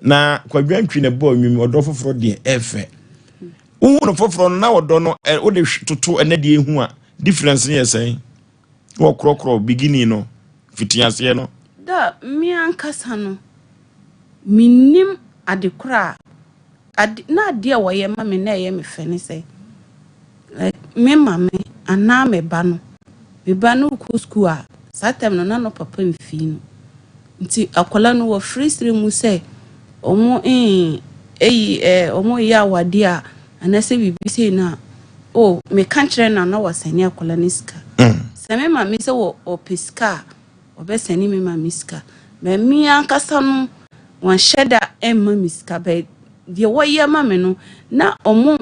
na kwadwantwi na ɛbɔɔ nnwom ɔdɔ foforɔ deɛ ɛfɛ wohu no foforɔ no na ɔdɔ no eh, wode toto ɛnɛ deɛ ehu a difference no yɛ sɛn wɔkorɔkorɔ beginning no fitiaseɛ no. Da me ankasa no mennim ade korɔ a Ade, na adeɛ a wɔyɛ ma me na ɛyɛ me fɛ ne sɛ, like me maame anaa me ba no, me ba no rekɔ sukuu a, saa time no na no papa mfii no. Nti akwadaa no wɔfiri srɛ mu sɛ wɔn eyi ɛɛ wɔn reyɛ awadeɛ a anaasɛ biribi sei no a, oh meka kyerɛ no a na wasɛne akwadaa no sika. Sɛ me maame sɛ wɔ ɔpɛ sika a, Wɔbɛsɛne me ma me sika. But me ankasa no, wɔnhyɛ da mma me sika. But deɛ wɔyɛ ma me no, na wɔn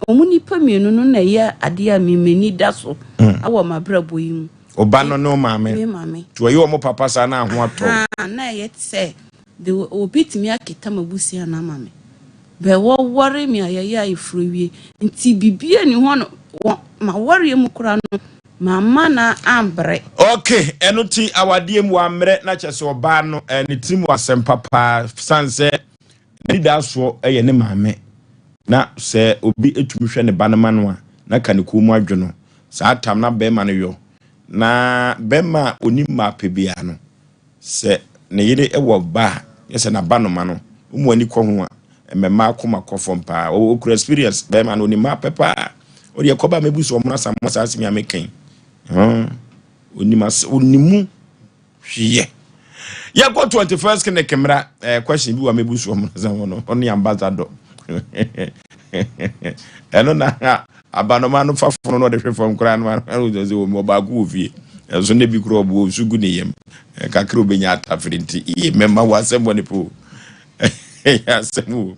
wɔn nnipa mmienu no na ɛyɛ adeɛ a me m'ani da so wɔ m'abrabɔ yi mu. Wo ba no ne wo maame. Me maame. Nti wɔyɛ wɔn papa saa na ho atɔ wo. Ahaa, na ɛyɛ te sɛ de obi tumi aketa m'abusua no ama me. But wɔware me a yɛyɛ ayeforo wie. Nti biribiara nni hɔ no, wɔ m'awareɛ mu koraa no, Mamma no ambrɛ. Ok, ɛno ti awadeɛ mu wammerɛ na kyerɛ sɛ ɔbaa no eh, ne tirim wɔ asɛm papa sane sɛ n'anidaasoɔ yɛ ne maame na sɛ obi tumi hwɛ ne ba no ma no a na ka ne kɔn mu adwo no saa tam na bɛrima no yɔ na bɛrima a ɔnim mmaa pɛ biara no Sɛ ne yere wɔ ba a, nyɛ sɛ n'abanoma no, wo mu ani kɔ ho a, ɛma mmaa akoma kɔ fam paa. Ɔkura experience, bɛrima no, ɔnim mmaa pɛ paa. Ɔde ɛkɔba a mɛbu so ɔmono asa mo saa asɛm yi a meka yi. Ɔnim ase, ɔnim mu hweyɛ. Yɛkɔ 21st clinic mmra, eh, question bi wɔ mɛbu so ɔmono asa mo no, ɔne ambassador. Ɛno na Abanoma no fa fono na ɔde hwe fam koraa no ara ɔsɛ sɛ wɔn ɔbaako wɔ fie ɛnso na ebi koraa ɔbo nsu gu ne yam kakra obenya atafere nti iye mɛma wɔ asɛm bɔ ne po ɛyɛ asɛm o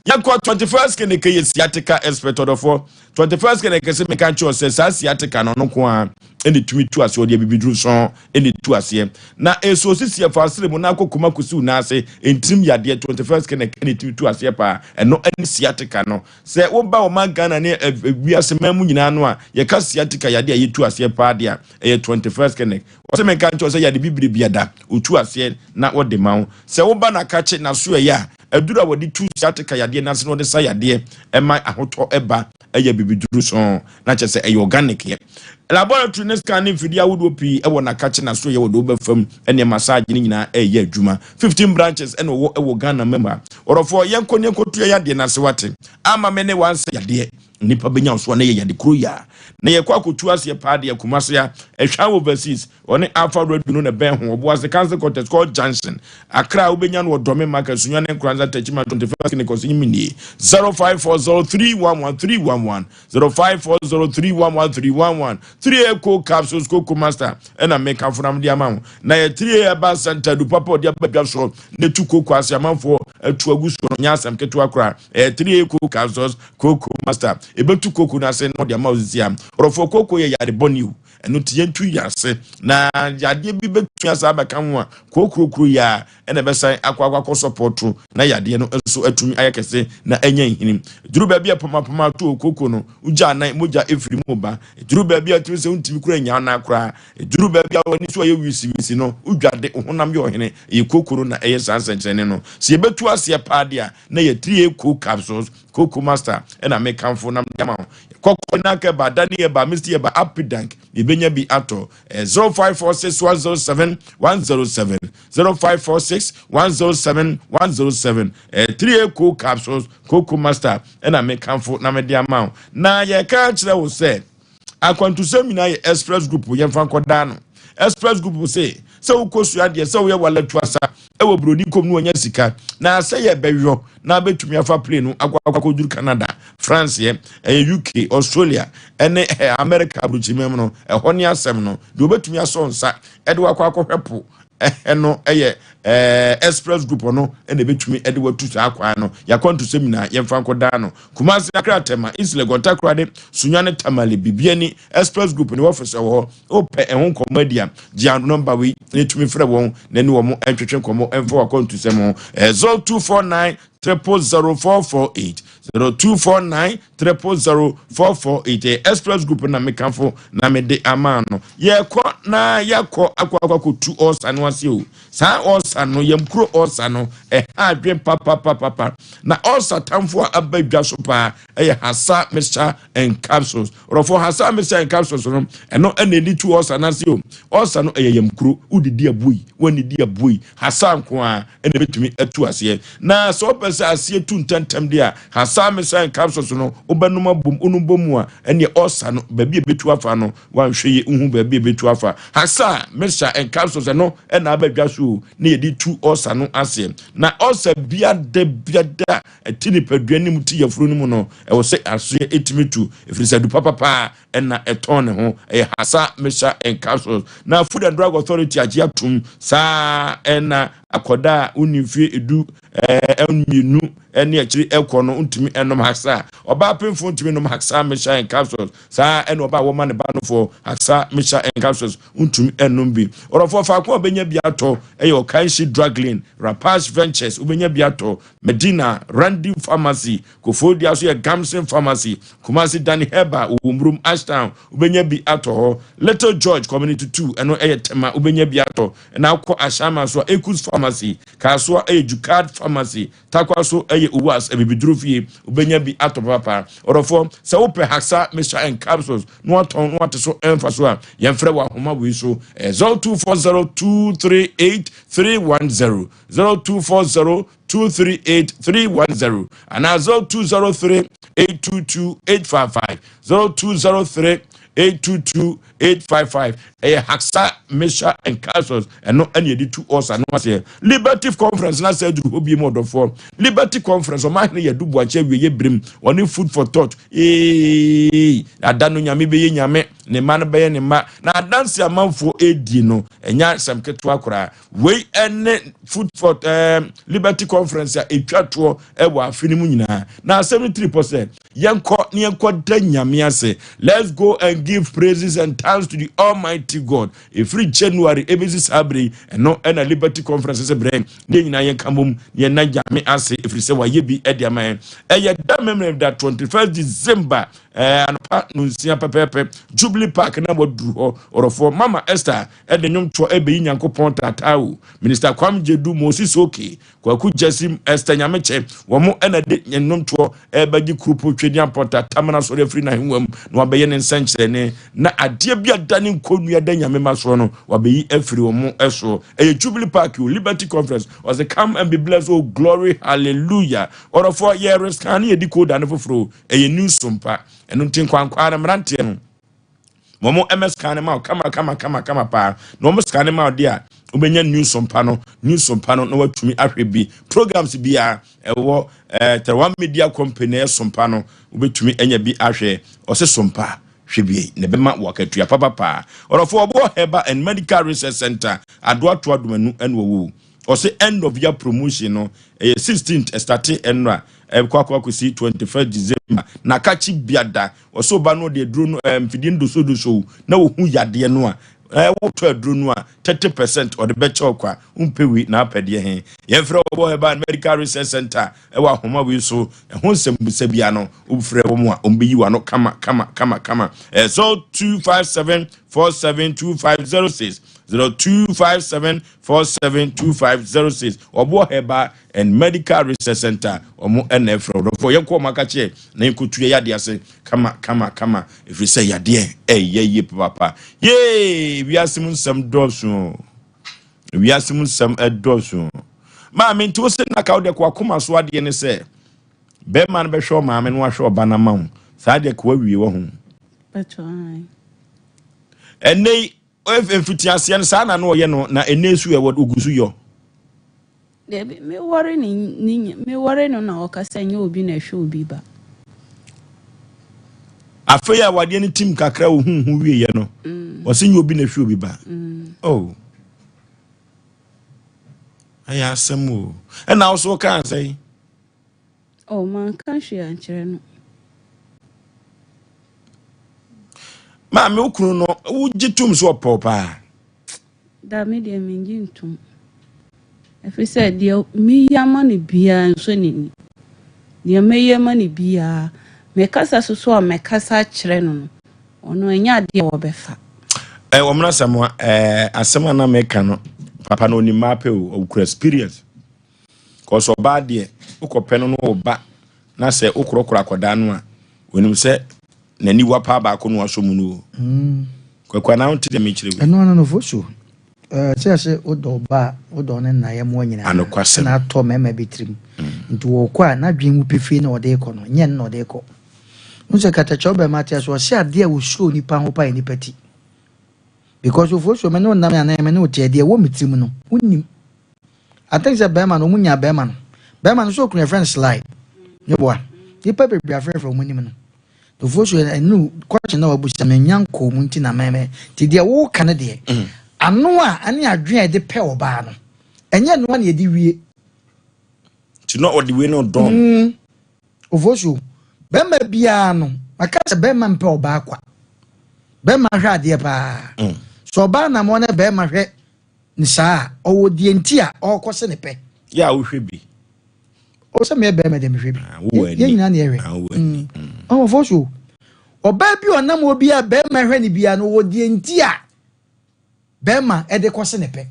yɛkɔ 21st clinic yɛ sciatica expert ɔdɔfoɔ 21st clinic sɛ meka nkyerɛ sɛ saa sciatica no no ko a ɛne tumi tu aseɛ ɔde abibiduro sɔn ɛne tu aseɛ na ɛso sisi ɛfa asere mu na akɔ koma kɔsiw n'ase ntirim yadeɛ 21st clinic ɛne tumi tu aseɛ paa ɛno ɛne sciatica no Sɛ woba ɔman Ghana ne wiase man mu nyinaa no a, yɛka sciatica yadeɛ a yɛtu aseɛ paa deɛ a, ɛyɛ 21st clinic. Ɔsɛ menka nkyerɛ wo sɛ yade bibire biada, ɔtu aseɛ na wɔde ma wo. Sɛ woba Nakakye n'asoɛeɛ a, aduru a wɔde tu sciatica yadeɛ no ase na wɔde sa yadeɛ ma ahotɔ ba yɛ bibiduru sɔnn, na kyerɛ sɛ ɛyɛ organic yɛ. Laboratory ne scan ne mfidie ahodoɔ pii wɔ Nakakye n'asoɛeɛ wɔde wo ba fam ne massage no nyinaa ɛreyɛ adwuma. 15 branches na ɔwɔ wɔ Ghana mu ha. Ɔdɔfoɔ, yɛnkɔ ne yɛnkɔtua yadeɛ no ase wate. Ama me ne wansɛ yadeɛ. Nnipa bɛnya wo so a na ɛyɛ yade koro yi a. Na yɛkɔ akɔtu aseɛ paa deɛ Kumase a, Ɛhwa Overseas, ɔne Alpha Radio no na ɛbɛn ho, Ɔboase Council Quarters, Court Junction, Accra a wobɛnya no wɔ Dɔme Market, Sunyani Nkoranza, Techiman, 21st Clinic, Ɔsɛnyi nie, 0540311311. 0540311311 3A Co Capsules Coco Master ɛna mekamfo na mede ama wo na yɛ 3A Herbal Center du papa ɔde aba dwa soɔ na ɛtu koko ase amanfoɔ atu agu soɔ no nyɛ asɛm ketewa koraa ɛyɛ 3A Co Capsules Coco Master ɛbɛtu koko no ase na ɔde ama wo sisi a ɔrɔfoɔ koko yɛ yare bɔne o ɛno nti yɛntu yɛn ase na yadeɛ bi bɛtumi asa abɛka ho a kokurokuro yɛ a ɛna ɛbɛsan akɔ akɔ akɔ sɔpɔto na yadeɛ no nso atumi ayɛ kɛse na anya nhini. Duru baabi a pamapama to okoko no, wogya anan, mogya efiri mu ba. Duru baabi a tumi sɛ wontumi kura nya anan koraa. Duru baabi a w'ani so ayɛ wisiwisi no, wodwa de, wo honam yɛ ɔhene. Ɛyɛ koko no na ɛyɛ saa nsɛnkyerɛnne no. Sɛ yɛbɛtu aseɛ paa deɛ a, na yɛ 3A Co Capsules, Coco Master ɛna mekamfo na mede ama wo. Kɔkɔ na kɛba, Dani ɛba, Misty ɛba, Apidank, yɛbɛnya bi atɔ. 0546 107 107. 0546 107 107 eh, 3A co capsules coco master ɛna mekamfo na mede ama wo na yɛka kyerɛ wo sɛ Akwantusɛm nyinaa yɛ Express Group yɛmfa nkɔdaa no. Express Group se sɛ wokɔ sua adeɛ sɛ woyɛ walatu asa ɛwɔ buroni kom no wanya sika na sɛ yɛ bɛyɔ na bɛtumi afa plane no akɔ akɔduru Canada, France yɛ ɛyɛ UK, Australia ɛne America aburokyimam no ɛhɔ ne asɛm no deɛ wobɛtumi asɔ nsa ɛde wakɔ akɔhwɛ po ɛno ɛyɛ ɛɛ Express Group no ɛna ɛbɛtumi ɛde watu saa kwan no. Yɛakwantusɛm nyinaa yɛmfa nkɔdaa no. Kumasi, Accra, Tema, East Legon, Takoradi, Sunyani, Tamale, Bibiani, Express Group ne wɔfis ɛwɔ hɔ. Wopɛ ɛho nkɔmmɔ adi a, gye nɔmba wei na ɛtumi frɛ wɔn na ne wɔn ntwetwe nkɔmmɔ ɛmfa wakwantusɛm ho. 0249 000448, 0249 000448. Express Group na mekamfo na mede ama no. Yɛkɔ na yɛkɔ akɔ akɔ akɔtu ɔsa no ase o. Saa ɔsa no, yɛmkuro ɔsa no ɛha adwen papapapapa na ɔsa tamfo a aba dwa so paa ɛyɛ Hasa Mixture and Capsules. Ɔrɔfo, Hasa Mixture and Capsules no, ɛno ɛna ɛdi tu ɔsa no ase o. Ɔsa no ɛyɛ yɛmkuro, wodidi abui, wɔnnidi abui, Hasa nko a ɛna ɛbɛtumi atu aseɛ. Na sɛ wopɛ sɛ aseɛ tu ntɛntɛm deɛ a, Hasa Mixture and Capsules no wobɛnom abom, wonom bɔ mu a, ɛneɛ ɔsa no baabi a ɛbɛtu afa no wanhwɛ yie wohu baabi a ɛbɛtu afa. Hasa Mixture and Capsules ɛno ɛna aba dwa so o na yɛde tu ɔsa no aseɛ. Na ɔsa biada biada ɛte nipadua no mu te yafunu no mu no, ɛwɔ sɛ aseɛ ɛtumi tu, ɛfiri sɛ adu papapaa ɛna ɛtɔn ne ho ɛyɛ Hasa Mixture and Capsules. Na Food and Drug Authority agye atom saa ɛna akɔda a wonni mfie 12 ɛne akyiri ɛkɔ no ntumi ɛnom Hasa. Ɔbaa pemfo ntumi nom Hasa Mixture and Capsules saa, ɛna ɔbaa wɔma ne ba no fo Hasa Mixture and Capsules ntumi ɛnom bi. Ɔrɔfoɔ, faako a ɔbɛnya bi atɔ ɛyɛ Ɔkanhyi Drug Lane, Rapash Ventures wobɛnya bi atɔ, Medina Randy Pharmacy, Koforidua so yɛ Gamson Pharmacy, Kumasi Dani Herba, Owomrum Ashtown wobɛnya bi atɔ hɔ, Little George Community 2 ɛno ɛyɛ Tema wobɛnya bi atɔ, ɛna akɔ Ashama so a Ecus Pharmacy, Kasoa ɛyɛ Jukad Pharmacy, Takwa so ɛyɛ Owas Abibiduro fie wobɛnya bi atɔ papa. Ɔdɔfoɔ, sɛ wopɛ Hasa Mixture and Capsules na watɔn na wate so ɛmfa so a, yɛmfrɛ wɔ ahoma wei so, 0240238310, 0240 238 310 anaa 0203 822 855, 0203 822 855. Ɛyɛ Hasa Mixture and Capsules, ɛno ɛne yɛde tu ɔsa no aseɛ. Liberty Conference na sɛ aduru hɔ bie mu. Ɔdɔfoɔ, Liberty Conference ɔmahene yɛ du buakye awie yɛ birim ɔne food for thought ee ada no Nyame bɛyɛ Nyame ne mma no bɛyɛ ne mma na adanse amanfoɔ ɛdie no ɛnya asɛm ketewa koraa. Wei ɛne food for Liberty Conference a ɛtwa toɔ ɛwɔ afe no mu nyinaa na asɛm no tiri pɔ sɛ yɛnkɔ ne yɛnkɔ da Nyame ase. Let's go and give praises and thanks to the Almighty God. Ɛfiri January ɛbɛsi saa bere yi, ɛno ɛna Liberty Conference sɛ berɛ ne nyinaa yɛnka mmom ne yɛna Nyame ase ɛfiri sɛ wayɛ bi ɛde ama yɛn. Ɛyɛ da memmerɛ da 21 December anɔpa no 6 pɛpɛɛpɛ, Jubilee Park na waduru hɔ. Ɔrɔfoɔ, Mama Esther ɛde nnwomtoɔ ɛbɛyi Nyankopɔn taataa o. Minister Kwam Gyedu, Moses Oke, Kwaku Gyasi, Esther Nyamekyɛ, wɔn ɛna de nnwomtoɔ ɛbɛgye kurupo Twediampɔ tatam na sɔrɔ afiri n'ahengua mu na wabɛyɛ ne nsɛnkyerɛnne na adeɛ bi ada ne nkonnua da Nyame ma soɔ no wabɛyi afiri wɔn soɔ. Ɛyɛ Jubilee Park o, Liberty Conference. Ɔsɛ come and be blessed. Oh glory, hallelujah. Ɔrɔfoɔ, yɛ rescan ne yɛdi kooda ne foforɔ ɛyɛ new sompa. Ɛno nti nkwankwaa no mmeranteɛ no wɔn ms scan ma wo kama kama kama kama paa na wɔn scan ma wo de a wobɛnya new sompa no, new sompa no na watumi ahwɛ bi. Programs biara ɛwɔ Tɛwa Media Company ɛyɛ sompa no wobɛtumi anya bi ahwɛ. Ɔsɛ sompa hwɛ bi na ɛbɛma wakatua papapaa. Ɔrɔfo, ɔboɔ Herbal and Medical Research Center, Adoato Adomanu ɛna wɔwɔ. Ɔsɛ end of year promotion no ɛyɛ 16th, ɛstart ɛnora ɛkɔ akɔ akɔsi 21st December na akakyi biada. Ɔsɛ ɔba no ɔde aduro no mfidie no dosodoso na wohu yadeɛ no a wotɔ aduro no a 30% ɔde bɛkyɛ ɔkwa. Wompɛ wei na apɛdeɛ he yɛmfrɛ wɔbɔ Herbal and Medical Research Center ɛwɔ ahoma wei so. Ɛho nsɛmbusa bia no wofrɛ wɔ mu a ɔmbɛyi w'ano kama kama kama kama. 0257 472506, 0257 472506. Ɔboɔ Herbal and Medical Research Center, ɔmo ɛna ɛfrɛ ɔdɔfoɔ. Yɛnkɔ ɔmo akakyɛ na yɛnkɔtu yɛ yadeɛ ase kama kama kama ɛfiri sɛ yadeɛ ɛyɛ yie papapa. Yee, wiase mu nsɛm dɔɔso o. Wiase mu nsɛm ɛdɔɔso. Maame, nti wo sɛ naka wode kɔ akoma so adeɛ ne sɛ bɛrima no bɛhwɛ ɔmaame no wahwɛ ɔba no ama wo saa deɛ ka wawie wɔ ho. Ɛnɛ yi mfitiaseɛ no saa na na ɔyɛ no na ɛnɛ nso ɛwɔ ogu so yɔ. Dabi mewɔre ne ne mewɔre no na ɔka sɛ nyɛ obi na ɛhwɛ obi ba. Afei a awadeɛ no tim kakra ohun ho wieɛ no mm. ɔsɛ nyɛ obi na ɛhwɛ obi ba. Mm. Oh. Ɛyɛ asɛm o. Ɛna wo so kaa sɛn? Oh, manka hwee ankyerɛ no. Maame, wo kunu no, wogye tom sɛ ɔpɛ wo paa? Da, me deɛ mengye ntom. Ɛfiri sɛ deɛ meyɛ ama no biara nsɔ n'ani. Deɛ mɛyɛ ama no biara, mekasa so so a mɛkasa akyerɛ no no, ɔno ɛnyɛ adeɛ a ɔbɛfa. Ɛ wɔn asɛm a asɛm a na meka no, papa no onim mmaa pɛ o, ɔkura experience. Cause ɔbaa deɛ wokɔpɛ no no wo ba na sɛ wokorɔkorɔ akɔdaa no a onim sɛ n'aniwa paa baako no asɔ mu no o. Mm. Kwaku anaa wonte deɛ mekyerɛ wei. Ɛno ano no fo so. Eh, sɛ sɛ wodɔ ɔba a wodɔ ne nna yɛ mmoa nyinaa. Anokwasɛm. Na atɔ mmarima bi tirim. Mm. Nti wɔkɔ a n'adwene mu pefee na ɔde kɔ no nyɛ no na ɔde kɔ. Wo sɛ katakyɛ ɔbɛma ate so ɔsɛ adeɛ a wɔsuro nipa ho pa yɛ nipa ti. Because ofosuo me ne wo nam anaa me ne wo teɛ deɛ ɛwɔ me tirim no wonim. I think sɛ bɛrima no ɔmo nya bɛrima no bɛrima no so okunu yɛfrɛ no sly ne boa nipa bebree afrɛfrɛ ɔmo nim no tofuo so ɛnu kɔkye na wabu sɛ menya nkɔɔ mu nti na mɛmɛ ti deɛ woka no deɛ mm. ano a ɛne adwene a yɛde pɛ ɔbaa no ɛnyɛ noa na yɛde wie nti na ɔde wei no dɔn mm. Ofosuo, bɛrima biara no, maka sɛ bɛrima mpɛ ɔbaa kwa. Bɛrima hwɛ adeɛ paa. Mm. Sɛ ɔbaa nam hɔ na bɛrima hwɛ ne saa a, ɔwɔ deɛ nti a ɔrekɔ se ne pɛ. Yɛ a wohwɛ bi. O sɛ meyɛ bɛrima deɛ mehwɛ bi. Ah, Yɛn nyinaa na yɛhwɛ. Ah, mm. mm. Ofosuo, ɔbaa bi ɔnam hɔ bi a bɛrima hwɛ ne biara no, ɔwɔ deɛ nti a bɛrima ɛde kɔ se ne pɛ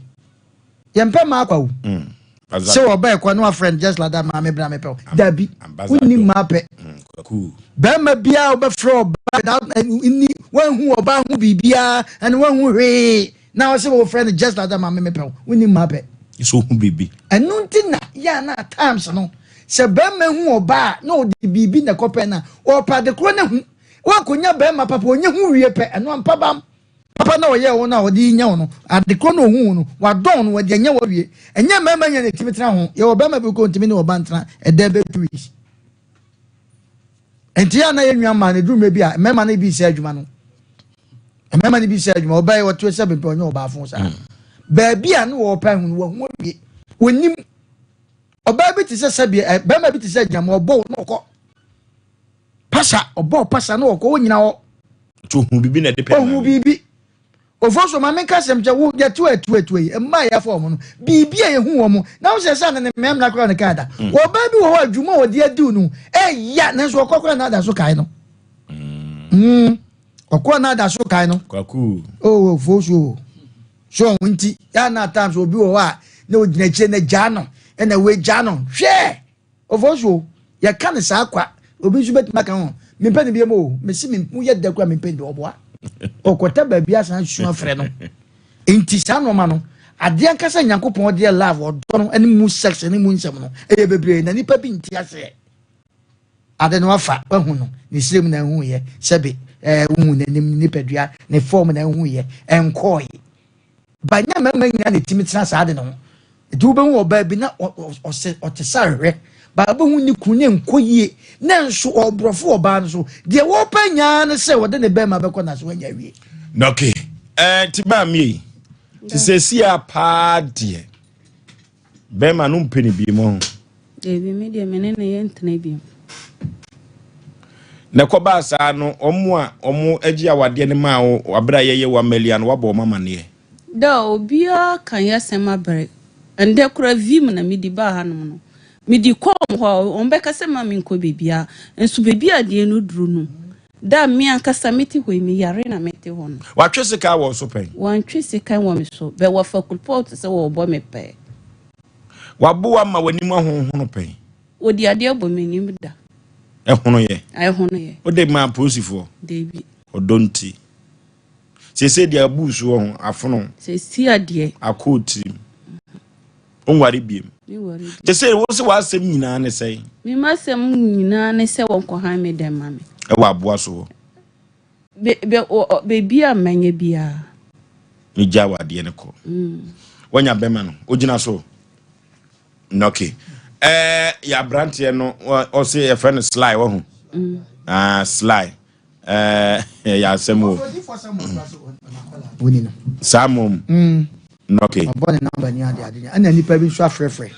yɛn pɛ maa kwa o mm. sɛ ɔba ɛkɔ no afrɛ no just like that maame bra mepɛ o dabi wonni mmaa pɛ mm, bɛrima biara wobɛfrɛ ɔba nni wanhu ɔba ho biribiara ɛne wanhu hwee na ɔsɛ wɔfrɛ no just like that maame mepɛ o wonni mmaa pɛ so hu biribi ɛno nti na yɛ na times no sɛ bɛrima hu ɔba a na ɔde biribi na ɛkɔpɛ na ɔpɛ adekorɔ no hu wakɔnya bɛrima papa ɔnyɛ hu wie pɛ ɛno ampa bam Papa na ɔyɛɛ wo no a ɔde nya wo no, ade korɔ na ohuu wo no, wadɔn no, wɔde anya wo awie. Ɛnyɛ mmarima nyinaa na ɛtumi tena ho. Yɛwɔ barima bi kɔ ntumi ne ɔba ntena ɛdɛn bɛyɛ 2 weeks. Nti yɛ a na yɛ nua mmaa no ɛduru mmerɛ bi a mmarima no bi sɛ adwuma no. Mmarima no bi sɛ adwuma ɔbaa yi ɔte sɛ bempɛ ɔnyɛ ɔbaa fo saa. Baabi a ne wɔpɛ ho no wahu awie. Wɔnim ɔbaa bi te sɛ sɛdeɛ barima bi te sɛ agyinam ɔbɔ wo na ɔkɔ. Pasa ɔbɔɔ pasa na ɔkɔ onyina hɔ. Nti ohun biribi na ɛde pɛ Ohun biribi. Ofo so maame nka asɛm kyɛ wo yɛ tu atu atu yi mmaa yɛ afɔ wɔn no biribi a yɛhu wɔn na wo sɛ sɛ ne ne mmɛmra koraa ne kaa da. Mm. Ɔbaa bi wɔ hɔ adwuma a ɔde adiw no ɛya nanso ɔkɔ koraa na ada so kae no. Mm. mm. Ɔkɔ na ada so kae no. Kwaku. Oh, ofo so. So nti ya na times obi wɔ hɔ a na ogyina akyire na gyaa no ɛna wagyaa no hwɛ. Ofosuo, yɛka no saa kwa, obi nso bɛtumi aka ho, mempɛ no biom o, mese me ho yɛ dɛ koraa mempɛ no bi, ɔboa. Ɔkɔta baabi asan su afrɛ no. Nti saa nnoɔma no, adeɛ ankasa Nyankopɔn deɛ love, ɔdɔ no, ne mu sex ne mu nsɛm no, ɛyɛ bebree na nipa bi nte aseɛ. Ade no afa, wahu no, ne srem na ahuiɛ, sɛbe, ɛɛ, wohu n'anim, ne nipadua, ne fɔm na ahuiɛ, ɛnkɔɔe. Ba nyɛ mmarima nyinaa na ɛtumi tena saa ade no ho. Nti wobɛhu ɔbaa bi na ɔsɛ ɔte sɛ ahwehwɛ. Ba wobɛhu ne kunu ne nkɔ yie na nso ɔborɔfo ɔbaa no so. Deɛ wɔpɛ nyaa ne sɛ wɔde ne bɛrima bɛkɔ na so wanya awie. Okay. Eh, nti maa mi te sɛ si a paa deɛ bɛrima no mpɛ ne bie mu ho. Dabi me deɛ me ne no yɛ ntena bio. Na ɛkɔbaa saa no, wɔn a wɔgye awadeɛ no maa wo berɛ a yɛyɛ wo amalia no, woabɔ wɔn amaneɛ? Da a obiara ka y'asɛm abrɛ. Ɛndɛ koraa vim na medi baa hanom no. Medi kɔɔ wɔn hɔ a, wɔn bɛka sɛ mma menkɔ baabiara. Nso baabi a adeɛ no duru no, da a me ankasa mete hɔ yi, meyare na mete hɔ no. Watwe sekan wɔ wo so pɛn? Wantwe sekan wɔ me so, bɛ wafa kulpɔɔt sɛ wɔrebɔ me pɛɛ. Wabo wo ama w'anim ahonhono pɛn? Wɔdi adeɛ bɔ m'anim da. Ɛhono yɛ? Ɛhono yɛ. Wode maa apolisifoɔ? Dabi. Ɔdɔ nti. Seesei deɛ abu so wɔ ho, afono. Seesei adeɛ. Akɔ wo tirim. Wonware biem. Menware biem. Seesei wo se w'asɛm nyinaa ne sɛn? Me m'asɛm nyinaa ne sɛ wɔnkɔhan me dɛm ma me. Ɛwɔ aboa so hɔ. Be, be, o, o, baabi a manya biara. Megya awadeɛ no kɔ. Wanya bɛma no, ogyina so. Okay. Ɛɛ yɛ aberanteɛ no ɔse yɛfrɛ no Sly wahu. Ah, Sly. Ɛɛ yɛ asɛm o. Saa mom. Okay. Ɔbɔ ne namba ni ade ade. Ɛna nipa bi nso afrɛfrɛ.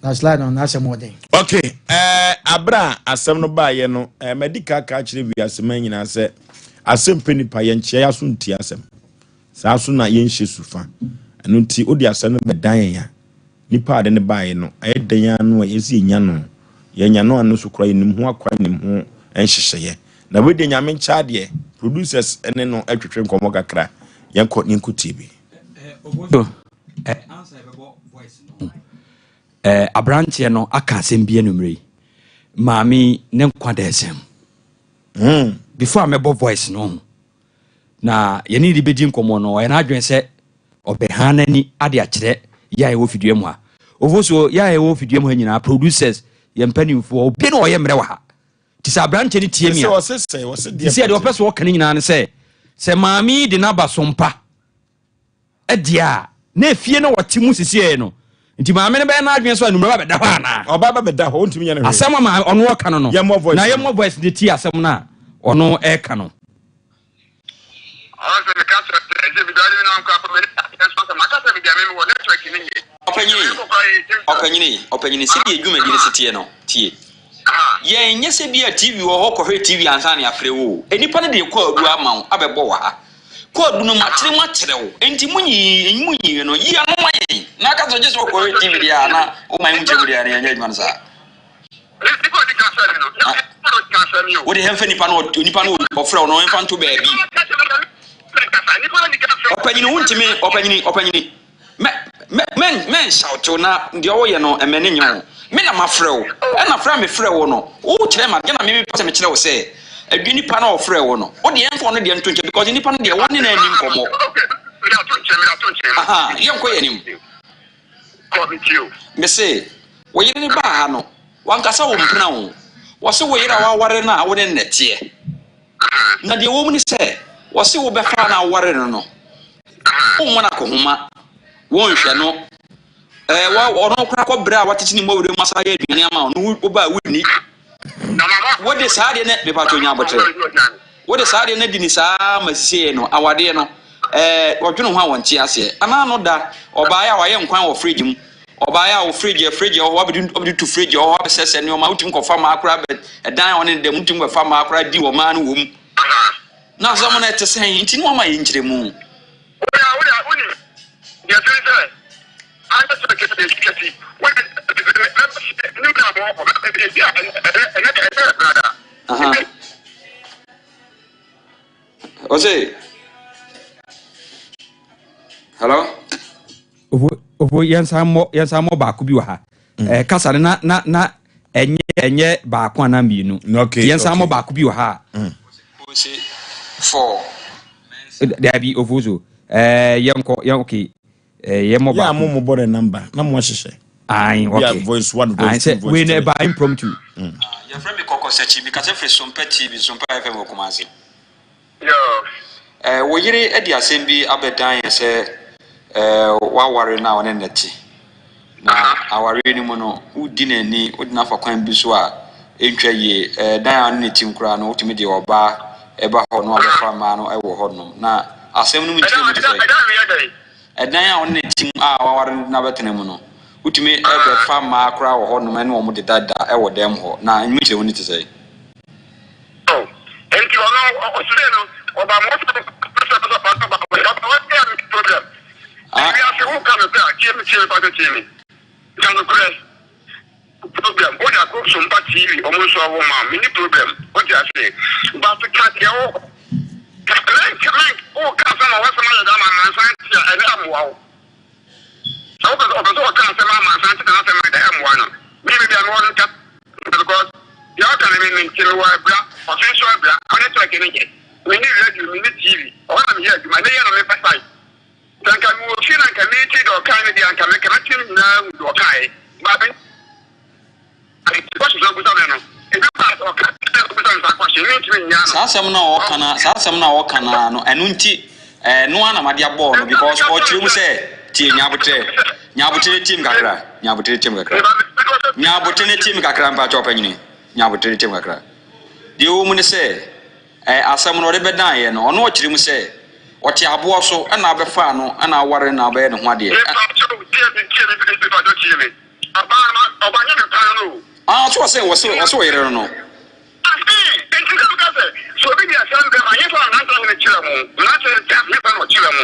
Na Sly no n'asɛm wɔ den. Okay. Ɛɛ abere a asɛm no baayɛ no, ɛɛ madi ka ka akyerɛ wiase man nyinaa sɛ asɛm pɛ nipa yɛn kyea yɛ aso ntie asɛm. Saa nso na yɛnhyɛ su fa. Ɛno nti, wode asɛm no bɛdan yɛn a, nipa a ɔde no baeɛ no, ɛyɛ dɛn ara no a, yɛn nso yɛnya no. Yɛanya no a, no nso koraa yɛnim ho akwan nim ho nhyehyɛeɛ. Na wei deɛ Nyame nkyɛ adeɛ, producers ne no twetwe nkɔmmɔ kakra. Yɛnkɔ na yɛnkɔtie bi. Aberanteɛ no aka asɛm bi anummerɛ yi. Maame yi ne nkwa da asɛm. Before a mɛbɔ voice no ho, Na yɛne no bɛdi nkɔmmɔ no, ɔyɛ n'adwene sɛ ɔbɛha n'ani ade akyerɛ yɛ a yɛwɔ fidua mu ha. Ofosuo, yɛ a yɛwɔ fidua mu ha nyinaa, producers, yɛn mpanimfoɔ, obi na ɔyɛ mmerɛ wɔ ha. Nti sɛ aberanteɛ no tie me a, te sɛ deɛ ɔpɛ sɛ ɔka no nyinaa ne sɛ, sɛ maame yi de n'aba so mpa deɛ a, na efie na ɔte mu sisiɛ no, nti maame no bɛyɛ n'adwene sɛ anummerɛ ba bɛda hɔ anaa? Ɔba ba bɛda hɔ, ɔntumi nyɛ no hwee. Asɛm a maame ɔno ɔka no no, na yɛmmɔ voice de tie asɛm no a ɔno ɛka no. Ɔpanyini, ɔpanyini, ɔpanyini, sɛdeɛ dwumadi no si teɛ no, tie. Yɛn nyɛ sɛ bi a TV wɔ hɔ kɔhwɛ TV ansa na yɛafrɛ wo o. Nnipa no de kwaadu ama wo abɛbɔ wɔ ha. Kwaadu no makyerɛ mu akyerɛ wo. Enti monyi monyi no, yi ano ma yɛn. Na aka sɛ gye sɛ wɔkɔhwɛ TV deɛ a na woma yɛn ho kyerɛ mu deɛ a na yɛnyɛ adwuma no saa. Wo de hɛmfa nipa no nipa no ɔfrɛ wo no ɛmfa nto baabi. Ɔpanyini wontumi ɔpanyini ɔpanyini mɛ mɛ mɛ mɛ nhyawtew na deɛ ɔyɛ no ɛmɛ ne nyɛ wo. Me na mafrɛ wo ɛna frɛ a mefrɛ wo no wokyerɛ ma deɛ na me mepɛ sɛ mekyerɛ wo sɛ ɛdwe nipa no ɔfrɛ wo no wo deɛ ɛmfa ɔno deɛ nto nkyɛn because nipa no deɛ wo ne no ani nkɔmmɔ. Aha yɛnkɔ yɛn anim. Mese, wo yere no baa ha no, wanka sɛ wo mpena o. Wɔse wo yere a woaware no a wo ne no na ɛteɛ. Na deɛ ɛwɔ mu ne sɛ, wɔse wobɛfaa no a woware no no, wommɔ no akɔhoma, wonhwɛ no. Ɛɛ, wa, ɔno koraa kɔ berɛ a watete ne mmɔwerɛ mu asa ayɛ aduane ama wo no, woba a wonni. Wode saa adeɛ no, mepatwo nya aboterɛ. Wode saa adeɛ no adi ne saa ma sisei no, awadeɛ no, ɛɛ, wɔdwene ho a wɔnte aseɛ. Anaa no da, ɔbaeɛ a wayɛ nkwan wɔ fridge mu. Ɔbaeɛ a wo fridge yɛ fridge wɔ hɔ, wabɛdi wabɛdi to fridge wɔ hɔ, abɛsɛsɛ nneɛma, wotumi kɔfa mmaa koraa bɛ ɛdan a ɔne ne da mu, wotumi bɛfa mmaa koraa di wɔ mmaa no wɔ mu. Na asɛm no ɛte sɛn? Nti ne wama yɛ nkyerɛmu. Aha. Ɔse, hello? Ofo ofo yɛnsan mmɔ yɛnsan mmɔ baako bi wɔ ha. Mm. Eh, kasa no na na na ɛnyɛ ɛnyɛ baako anaa mmienu. Okay. Yɛnsan mmɔ baako bi wɔ ha. Mm. Ose for. Dabi ofo so. Eh, yɛnkɔ yɛn okay. Eh, yɛmmɔ baako. Yɛ a mo mo bɔ ne number na mo ahyehyɛ. Ayi okay. Yeah, voice one, voice two, voice three. Wei na ɛba impromptu. Mm. Ah, yɛfrɛ me Kɔkɔ Sɛkyi, mekasa firi Sompa TV, Sompa FM wɔ Kumasi. Eh, wo yere de asɛm bi abɛdan yɛn sɛ eh, woaware no a ɔne no te. Na awareɛ no mu no, wodi n'ani, wode no afa kwan bi so a ɛntwa yie. Eh, dan a ɔne ne te koraa no, wotumi de ɔbaa ɛba hɔ na wabɛfa mmaa no wɔ hɔnom. Na asɛm no mu nkyerɛ mu te sɛ ɛdan a ɔne ne te mu a waware no de no abɛtena mu no, wotumi bɛfa mmaa koraa wɔ hɔnom ne wɔn dedada wɔ dan mu hɔ. Na emu nkyerɛmu no te sɛn? Oh, enti ɔno ɔsere no ɔba mo sɛ sɛ sɛ papa ba ɔba wɔn yɛ mi problem. Ah. Ebi ase wo ka no kura tie mi tie mi papa tie mi. Ka no kura problem o da ko sompa TV ɔmo nso ɔwɔ ma mi ni problem o ti ase. But ka deɛ wɔ ka mɛnka mɛnka o ka asɛm a wɔsɛm ayɛ dɛ ama amansan te a ɛnɛ amoa wo. Sɛ wopɛ sɛ ɔpɛ sɛ ɔka asɛm a amansan te na n'asɛm ayɛ dɛ ɛmmoa no. Me baabi a mewɔ no nka because deɛ ɔka no me mente mewɔ abira ɔfe nso abira ɔne network no nyɛ menni radio menni TV ɔhɔ na meyɛ adwuma ne yɛ na meba site sɛ nka mewɔ fie na nka metie deɛ ɔkae no deɛ anka me nka mɛte no nyinaa hu deɛ ɔkaeɛ ba me question sɛ ɔbusa me no ebi ba ɔka sɛ ɔbusa me saa question. Saa asɛm no a ɔka no, saa asɛm no a ɔka no ara no, ɛno nti, ɛno ara na made abɔɔ no because ɔkyerɛ mu sɛ, tie, nya aboterɛ, nya aboterɛ tie me kakra, nya aboterɛ tie me kakra, nya aboterɛ na tie me kakra, mpakyɛ ɔpanyini, nya aboterɛ na tie me kakra. Deɛ ɛwɔ mu ne sɛ, ɛɛ, asɛm no ɔde bɛdan yɛ no, ɔno ɔkyerɛ mu sɛ, ɔte aboɔ so ɛna abɛfaa no ɛna aware no na abɛyɛ ne ho adeɛ. Ah, so ɔsɛ ɔsɛ ɔsɛ ɔyere no no. Enti sɛ meka sɛ, sɛ obi de asɛm brɛ mo a, nyɛ sɛ ɔnansa hene kyerɛ mo, mmeranteɛ no sɛ nnipa na ɔkyerɛ mo.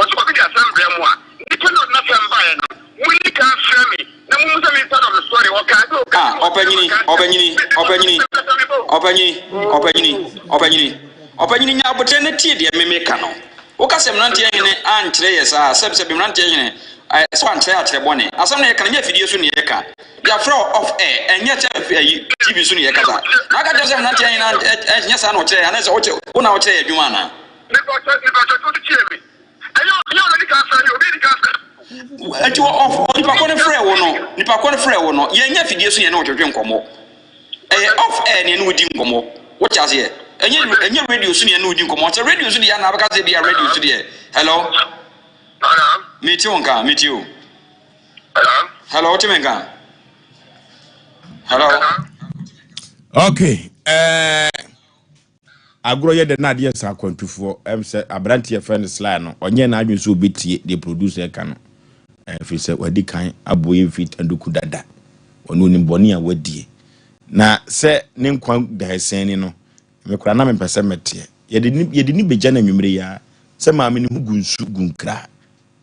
Wɔse obi de asɛm brɛ mo a, nipa no a ɔde n'asɛm baeɛ no, monni kan mfrɛ me na mommu sɛ me side of the story. Ɔkaa sɛ ɔka Ah, ɔpanyini, ɔpanyini, ɔpanyini, ɔpanyini, ɔpanyini, ɔpanyini, ɔpanyini, nya aboterɛ na tie deɛ me meka no. Woka sɛ mmeranteɛ hene ankyerɛ yɛ saa a, sɛbsɛbe mmeranteɛ hene, eh, sɛ wankyerɛ akyerɛ bɔne. Asɛm no yɛka no, nyɛ afidie so ne yɛka. Yɛafrɛ wo off air, ɛnyɛ sɛ ayi, TV so ne yɛkasa. Na aka kyerɛ sɛ mmeranteɛ hene an, ɛ, ɛ, nyɛ saa na ɔkyerɛ yɛ, anaasɛ wokyerɛ, wo na wokyerɛ yɛ adwuma anaa? Mepatwɔ, mepatwɔ, to tie me. Ɛnyɛ, ɛnyɛ ɔno di kan frɛ me, obi di kan frɛ me. Enti wɔ off, nipa kɔ no frɛ wo no, nipa kɔ no frɛ wo no, yɛnyɛ afidie so ne yɛne wo twetwe nkɔmmɔ. Ɛyɛ off air ne yɛne wo di nkɔmmɔ. Wote aseɛ? Ɛnyɛ, ɛnyɛ radio so ne yɛne wo di nkɔmmɔ. Sɛ radio so deɛ a na abɛka sɛ ebia radio so deɛ. Hello? Hello? Mete wo nka, mete o. Hello? Hello, wote me nka? Hello? Okay. Uh, agorɔ yɛ dɛ na adeɛ sa akwantufoɔ ɛm sɛ aberanteɛ fɛ no sly no ɔnyɛ n'adwene sɛ ɔbɛtie deɛ producer ka no ɛfiri sɛ wadi kan aboɔ yɛ mfiri tanduku dada ɔno onim bɔne a wadie na sɛ ne nkwa da ɛsɛn ni no me koraa na mempɛ sɛ mɛteɛ yɛde ne yɛde ne bɛgya no anwummere yi ara sɛ maame ne ho gu nsu gu nkra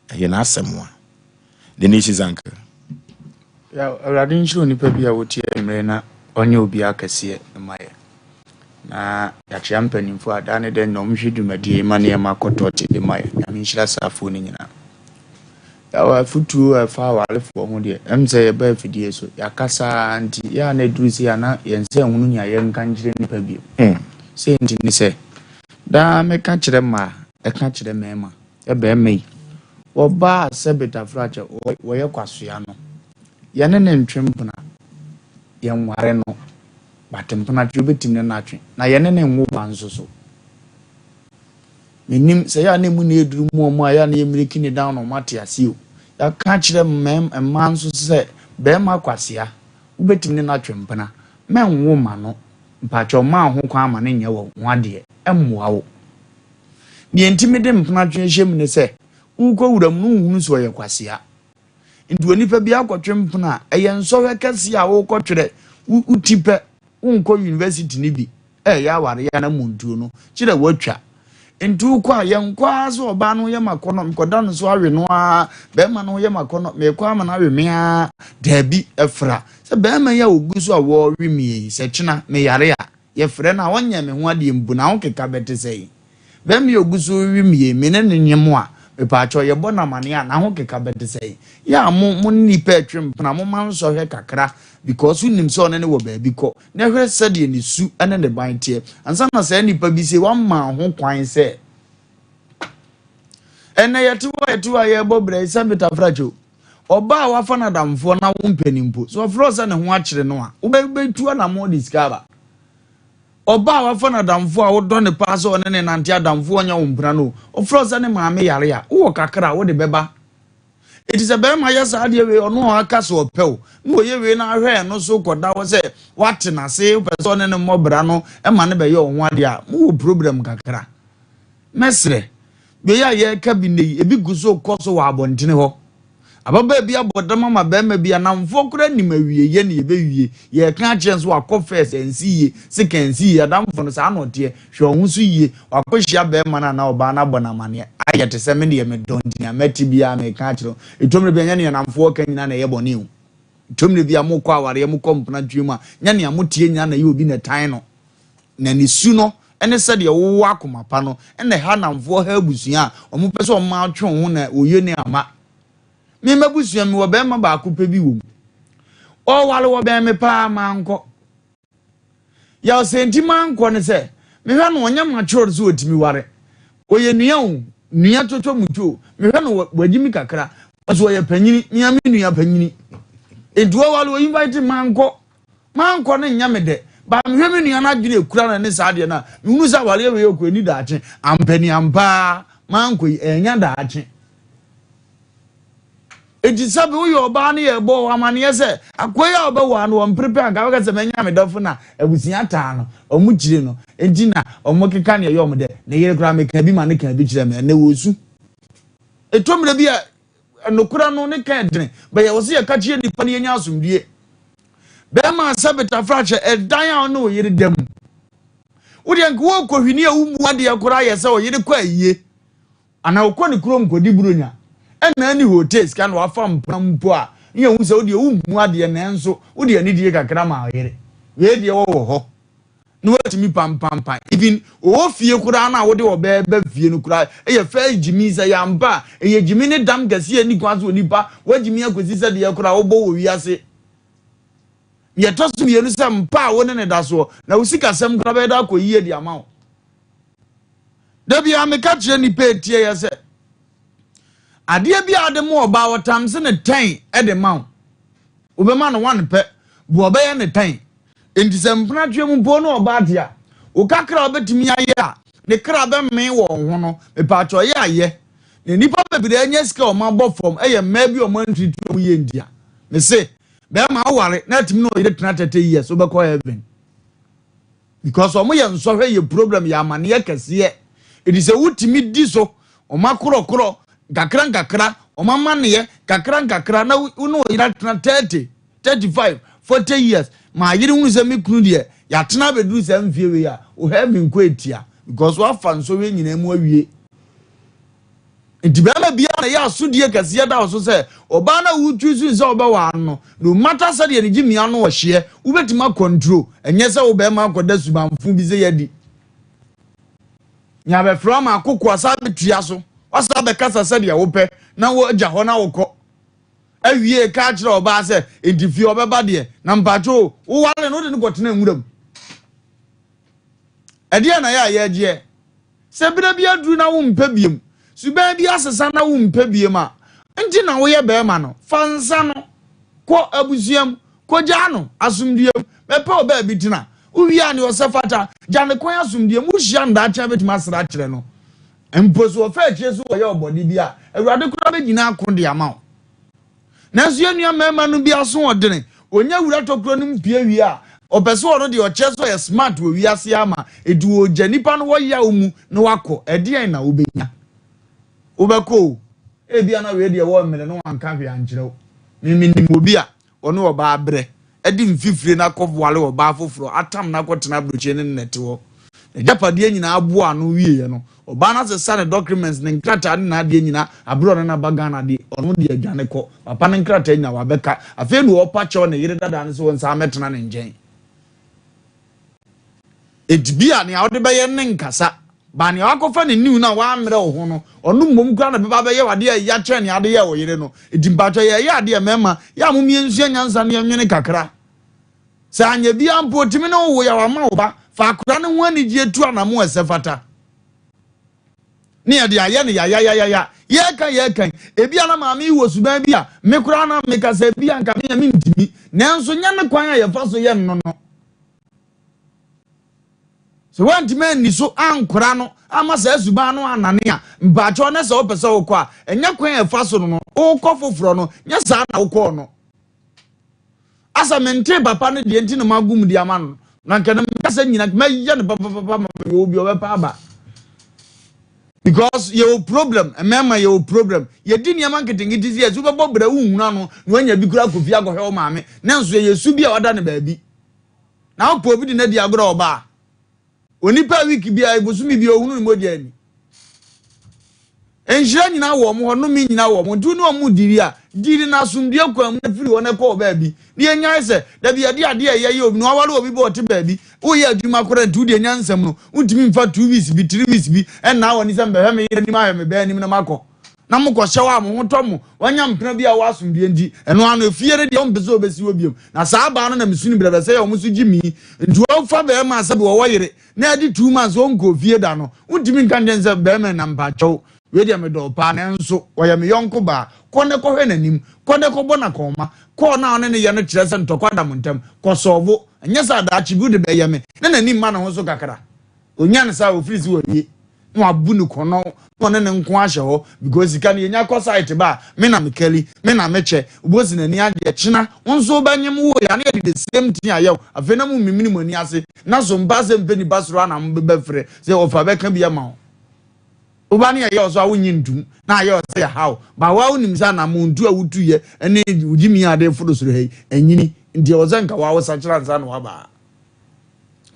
ɛyɛ n'asɛm a the nation's uncle. Yaw, Awurade nhyira onipa bi a wotie anwummere na ɔnyɛ obi akɛseɛ mma yɛ. Na yɛakyea mpanimfoɔ a daa ne dɛ nyina wɔhwɛ dwumadie yi ma nneɛma kɔ tɔɔte de ma yɛ. Nyame nhyira saafoɔ no nyinaa. Yaw, afotuo a ɛfa awarefoɔ ho deɛ, ɛm sɛ yɛba afidie so, yɛakasa ara nti, yɛ a na ɛduru sei a na yɛn nsa nhunu nea yɛnka nkyerɛ nnipa bio. Sei nti ne sɛ, daa meka kyerɛ mmaa, ɛka kyerɛ mmarima, Sɛ barima yi, wɔba a sɛ betafrakyɛ wɔyɛ kwasea no, yɛne no ntwe mpena, yɛnware no, but mpenatwe wobɛtumi ne no atwe, na yɛne no nwo ba nso so. Menim sɛ yɛ a na emu na ɛduru mu ɔmo a yɛ a na yɛmmiriki ne down na ɔmo ate ase o. Yɛaka kyerɛ mmaa nso sɛ barima kwasea, wobɛtumi ne no atwe mpena, mɛnwo ma no, mpakyɛw mma ho kwan ma no nyɛ wɔ ho adeɛ, ɛmmoa wo. Deɛ nti mede mpenatwe hyɛ mu ne sɛ, worekɔ wuram no wonhunu sɛ ɔyɛ kwasea. Nti onipa bi akɔtwe mpena a, ɛyɛ nsɔhwɛ kɛseɛ a worekɔtwerɛ wo ti pɛ, wonkɔ university no bi, ɛyɛ awareɛ anammɔntuo no, kyerɛ woatwa. Nti wokɔ a, yɛnkɔ ara sɛ ɔbaa no yɛ makɔnɔ, mekɔda no so awe no ara, bɛrima no yɛ makɔnɔ, mekɔ ama no awe me ara. Daabi, ɛfra. Sɛ bɛrima yi a ɔgu so a wɔrewe me yi, sɛ kyena meyare a, Yɛfrɛ no a, ɔnyɛ me ho adeɛ mpo, n'ahokeka bɛte sɛn? Bɛrima yi a ɔgu so rewe me yi, me ne no nyem a, mepaakyɛw, yɛbɔ no amaneɛ a, n'ahokeka bɛte sɛn? Yɛ a mo, mo ne nipa retwe mpena, momma nsɔhwɛ kakra because wonim sɛ ɔne no wɔ baabi kɔ, na hwɛ sɛdeɛ ne su ne ne ban teɛ. Ansa na saa nipa bi sei, wama ho kwan sɛ, ɛnnɛ yɛte hɔ a yɛte hɔ a yɛrebɔ bra yi, sɛ metafrakye o, Ɔbaa a wafa no adamfoɔ na wompɛ no mpo, sɛ ɔfrɛ wo sɛ ne ho akyere no a, wobɛtu anammɔn de sika aba. Ɔbaa a wafa no adamfoɔ a wodɔ no paa sɛ ɔne ne nante adamfoɔ ɔnyɛ wo mpena no, ɔfrɛ wo sɛ ne maame yare a, wowɔ kakra a wode bɛba. Enti sɛ bɛrima yɛ saa adeɛ wei, ɔno a aka sɛ ɔpɛ wo, na ɔyɛ wei na ahwɛ ɛno so kɔda hɔ sɛ woate n'ase, wopɛ sɛ ɔne no mmɔ bra no ma no bɛyɛ wo ho adeɛ a, mowɔ problem kakra. Mɛsrɛ, wei a yɛreka bi nnɛ yi, ebi gu so rekɔ so wɔ abɔntene hɔ. Ababaa bi abɔ dam ama barima bi, anamfoɔ koraa nim awieeɛ na yɛbɛwie. Yɛreka akyerɛ no sɛ wakɔ first, ansi yie, second, ansi yie. Adamfo no, saa na ɔteɛ. Hwɛ wo ho so yie. Wakɔhyia barima no anaa ɔbaa no abɔ no amaneɛ. Ayɛ te sɛ me deɛ medɔ nti nea mɛte biara meka akyerɛ wo. Ɛtɔ mmerɛ bi a, ɛnyɛ nea nnamfoɔ reka nyinaa na ɛyɛ bɔne o. Ɛtɔ mmerɛ bi a mokɔ awareɛ, mokɔ mpenatweɛ mu a, nyɛ nea moteɛ nyinaa na ɛyɛ obi na ɛtan no. Na ne su no ne sɛdeɛ wowɔ akoma pa no na ɛha nnamfoɔ ha abusua a wɔpɛ sɛ wɔma atwe wo ho na wɔyɛ ni ama. Me m'abusua mewɔ barima baako pɛ bi wɔ mu. Ɔware wɔbɛn me paa mankɔ. Yaw sɛ nti mankɔ ne sɛ mehwɛ no ɔnyɛ matured sɛ ɔtumi ware. Ɔyɛ nua o, nua twotwo mutwo o, mehwɛ no wagyi mi kakra. Ɔso ɔyɛ panyini, mea me nua panyini. Nti ɔware ɔ invite mankɔ. Mankɔ no nyɛ me dɛ. Ba mehwɛ me nua no adwene ekura no ne saa adeɛ no a, mehunu sɛ awareɛ wei ɔkɔ ani daakye. Ampani ampaa, mankɔ yi, ɛnya daakye. Enti sɛbe woyɛ ɔbaa no yɛbɔ wo amaneɛ sɛ akoa yi a wobɛwaa no wɔmpere pɛ anka wobɛka sɛ manya me dɔfo na abusua taa no, ɔmo kyiri no, enti na ɔmo keka nea ɛyɛ ɔmo dɛ. Ne yere koraa meka bi ma no kaa bi kyerɛɛ me, ɛnnɛ wɔresu. Ɛtɔ mmerɛ bi a nokorɛ no ne ka ɛdene, but yɛwɔ sɛ yɛka kyerɛ nnipa na yɛnya asomdwie. Bɛrima sɛbe tafrakyɛ ɛdan a ɔne wo yere da mu. Wodeɛ nka wɔrekɔhwini a wommu adeɛ koraa yɛ sɛ ɔyere kɔ ayie. Anaa ɔkɔ ne kurom kɔdi buronya ɛna ɛne hotel sika na wafa mpena mpo a ne yɛhu sɛ wodeɛ wommu adeɛ nanso wode anidie kakra ma ɔyere. Wei deɛ wɔwɔ hɔ na watumi pampampa even ɔwɔ fie koraa no a wode ɔbɛɛ ba fie no koraa ɛyɛ first gyimi sɛ yɛ ampa a ɛyɛ gyimi ne dam kɛseɛ ɛni kwan so onipa wagyimi akɔsi sɛ deɛ koraa wobɔ wɔ wiase. Deɛ ɛtɔ so mmienu sɛ mpa a wo ne ne da soɔ na wo sikasɛm koraa bɛyɛ dɛ akɔ yie de ama wo. Da biara meka kyerɛ nnipa etie yɛ sɛ adeɛ bi a ɔde ma ɔbaa ɔtam se ne tɛn de ma wo. Wobɛma no one pɛ, bu ɔbɛyɛ ne tɛn. Enti sɛ mpenatweɛ mu mpo ne ɔbaa te a, wo kakra a wobɛtumi ayɛ a ne kra bɛmee wɔ wo ho no, mepaakyɛ ɔyɛ ayɛ. Na nnipa bebree anya sika a wɔn abɔ fam yɛ mmaa bi a wɔn antiritiri wɔn yie ntia. Mese, bɛrima aware na atumi ne ɔyere tena 30 years wobɛkɔ heaven. Because ɔmo yɛ nsɔhwɛ yɛ problem yɛ amaneɛ kɛseɛ ɛti sɛ wotumi di so ɔmo akorɔkorɔ nkakra nkakra ɔmo amaneɛ kakra nkakra na wo ne ɔyere atena 30 35 40 years ma ayere hunu sɛ me kunu deɛ yɛatena abɛduru saa mfie wei a wo heaven kɔ etia because wafa nsɔhwɛ nyinaa mu awie. Nti bɛrima biara na ɛyɛ asodie kɛseɛ da wo so sɛ ɔbaa no a wotwi so sɛ wobɛwaa no no, no matter sɛdeɛ ne gyimii ano ɔhyeɛ, wobɛtumi akɔntro, ɛnyɛ sɛ wo bɛrima akɔda subanfo bi sɛ yɛadi. Nea bɛfrɛ ama akoko asa bɛtua so, wasa bɛkasa sɛdeɛ wopɛ na wagya hɔ na wokɔ. Awie ka kyerɛ ɔbaa sɛ, nti fie ɔbɛba deɛ, na mpakyɛ o, woware no wode no kɔtena nwura mu. Ɛdeɛ na yɛ a yɛgyeɛ. Sɛ berɛ bi aduru na wompɛ biom, suban bi asesa na wompɛ biom a, nti na woyɛ barima no, fa nsa no kɔ abusua mu, kɔgyaa no asomdwoeɛ mu, bɛpɛ wo baabi tena. Wowie a, deɛ ɔsɛ fata, gya no kwan asomdwoeɛ mu. Wohyia no daakye a, bɛtumi asra akyerɛ no. Mpo sɛ ɔfa akyire so ɔyɛ ɔbɔne bi a, Awurade koraa bɛgyina ako de ama wo. Nanso yɛn nua mmarima no bi asoɔdene, ɔnya wura tokuro no mu pue wie a, ɔpɛ sɛ ɔno deɛ ɔkyerɛ sɛ ɔyɛ smart wɔ wiase ama enti ɔgya nipa no wɔ yaw mu na wakɔ. Ɛdeɛn na wobɛnya? Wobɛkɔ o, ebia na wei deɛ wɔ mmerɛ na wanka hwee ankyerɛ wo. Me menim obi a ɔne ɔbaa brɛ de mfifire no akɔware ɔbaa foforɔ atam no akɔtena aburokyire ne no na ɛte hɔ. N'agyapadeɛ nyinaa aboa ano wieɛ no, ɔbaa no asesa ne documents, ne nkrataa ne n'adeɛ nyinaa aberɛ ɔne no aba Ghana deɛ, ɔno deɛ adwane kɔ. Papa no nkrataa nyinaa wabɛka. Afei na ɔrepa kyɛw ne yere dadaa no sɛ ɔnsan mmɛtena ne nkyɛn. Enti bi a nea wode bɛyɛ ne nkasa, ba nea wakɔfa ne new no a wammrɛ wo ho no, ɔno mmom koraa na bɛba abɛyɛ wo adeɛ a ɛya kyɛn nea wode yɛɛ wo yere no. Enti mpakyɛ yɛyɛ adeɛ mmarima, yɛ a mom yɛnsua nyansa na yɛnwene kakra. Sɛ anyɛ biara mpo otumi ne wo wo yaw ama wo ba. Fa akora no ho anigyeɛ tu anamo a ɛsɛ fata. Ne yɛde ayɛ no yayayayaya. Yɛreka yɛreka yi, ebia na maame yi wɔ suban bi a me koraa na meka sɛ ebia nka me a mentumi. Nanso nyɛ ne kwan a yɛfa so yɛ no no. Sɛ woantumi anni so ankora no ama saa suban no anane a, mpaakyɛw na sɛ wopɛ sɛ wokɔ a, ɛnyɛ kwan a ɛfa so no no, wokɔ foforɔ no, nyɛ saa na wokɔɔ no. Asa mentee papa no deɛ nti na mago mu de ama no na nka no mekasa nyina mɛyɛ no papapapa ma meyɛ obi ɔbɛpa aba because yɛwɔ problem mmarima yɛwɔ problem yɛdi nneɛma nketenkete si yɛsɛ wobɛbɔ brɛ wohunu ano na wanya bi kura akɔ fie akɔhwɛ wo maame nanso yɛyɛ su bi a wada no baabi na wopɛ obi de no adi agorɔ ɔbaa Onipa week biara, bosome biara ohunu ne mogya ani. Nhyira nyinaa wɔ wɔn hɔ, nnome nyinaa wɔ wɔn. Nti wo ne wɔn diri a, diri no asomdue kwan mu na firi hɔ na kɔ wɔ baabi. Na yɛnyae sɛ, dabi yɛde adeɛ a ɛyɛ yɛ obi na waware obi bɛ ɔte baabi. Woyɛ adwuma koraa nti wodeɛ nyansam no, wontumi mfa 2 weeks bi, 3 weeks bi ɛnnaa w'ani sɛ mbɛhwɛ me yere anim ahwɛ me ba anim na makɔ. Na mokɔhyɛ hɔ a mo ho tɔ mo, wanya mpena bi a ɔwɔ asomdue nti, ɛno ano efie no deɛ ɔmpɛ sɛ ɔbɛsi hɔ biom. Na saa baa no na mesu no brɛbrɛ sɛ yɛ wɔn nso gye me nti wɔfa bɛrima sɛ wɔwɔ yere na adi 2 months ɔnkɔɔ fie da no, wontumi nka nkyɛn sɛ bɛrima na mpakyɛw. Wei deɛ medɔ wo paa nanso ɔyɛ me yɔnko baa. Kɔ na kɔhwɛ n'anim. Kɔ na kɔbɔ no akɔnhoma. Kɔɔ no a ɔne no yɛ no kyerɛ sɛ ntɔkwa da mo ntam. Kɔ sɔɔvo. Ɛnyɛ saa a daakye bi wode bɛyɛ me. Na n'ani mma ne ho so kakra. Ɔnya no saa a ɔfiri se wawie. Na wabu no kɔnɔ na ɔne ne nko ahyɛ hɔ because sika no yɛnya kɔ site ba a me na mekali, me na mekyɛ. Wobɛhu sɛ n'ani agye. Ɛkyena wo nso wobɛnyem wo yɛ a na yɛde the same thing ayɛ wo. Afei na momimini mo ani ase na so mpa sɛ mpɛ nipa soro a na mobɛfrɛ sɛ ɔfa bɛka bi ama wo. Wo ba no yɛ yɛ ɔso a wonnye ntom na ayɛ ɔsɛ yɛ haw ba wo a wonim sɛ anamontu a wotuyɛ ne wo gyimi a ade foro soro ha yi anyini nti ɛwɔ sɛ nka woawo sakyera ansa na woaba ha.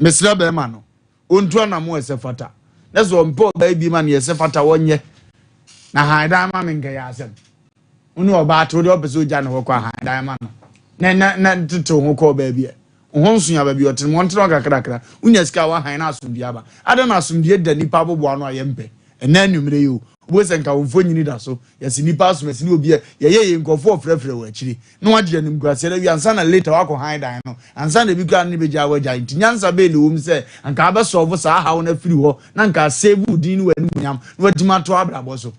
Mesrɛ bɛrima no ɔntu anamo ɛsɛ fata na sɛ ɔmpɛ ɔbaa bi ma no yɛsɛ fata wɔnyɛ na han dan ma me nkɛyɛ asɛm. Wo ne ɔbaa te wo deɛ ɔpɛ sɛ ɔgya ne hɔ kɔ ahan dan ma no na na na tetew ho kɔɔ baabi ɛ wo ho nso ya baabi ɔtene mu ɔntene hɔ kakrakra wonya sika a wahan na asomdue aba adɛn na asomdue da nipa aboboa ano a yɛmpɛ ɛnɛ anwummerɛ yi o wobɛhu sɛ nka wo mfonyini da so yɛse nipa asom ɛse ne obi a yɛyɛ yɛ nkurɔfoɔ ɔfrɛfrɛ wɔ akyire na wagye animguaseɛ no awie ansa na later wakɔ han dan no ansa na ebi koraa ne bɛgya wagya nti nyansa bɛn na ɛwɔ mu sɛ anka abɛsɔɔvo saa haw no afiri hɔ na anka asave wo din ne w'animuonyam na watumi ato abrabɔ so.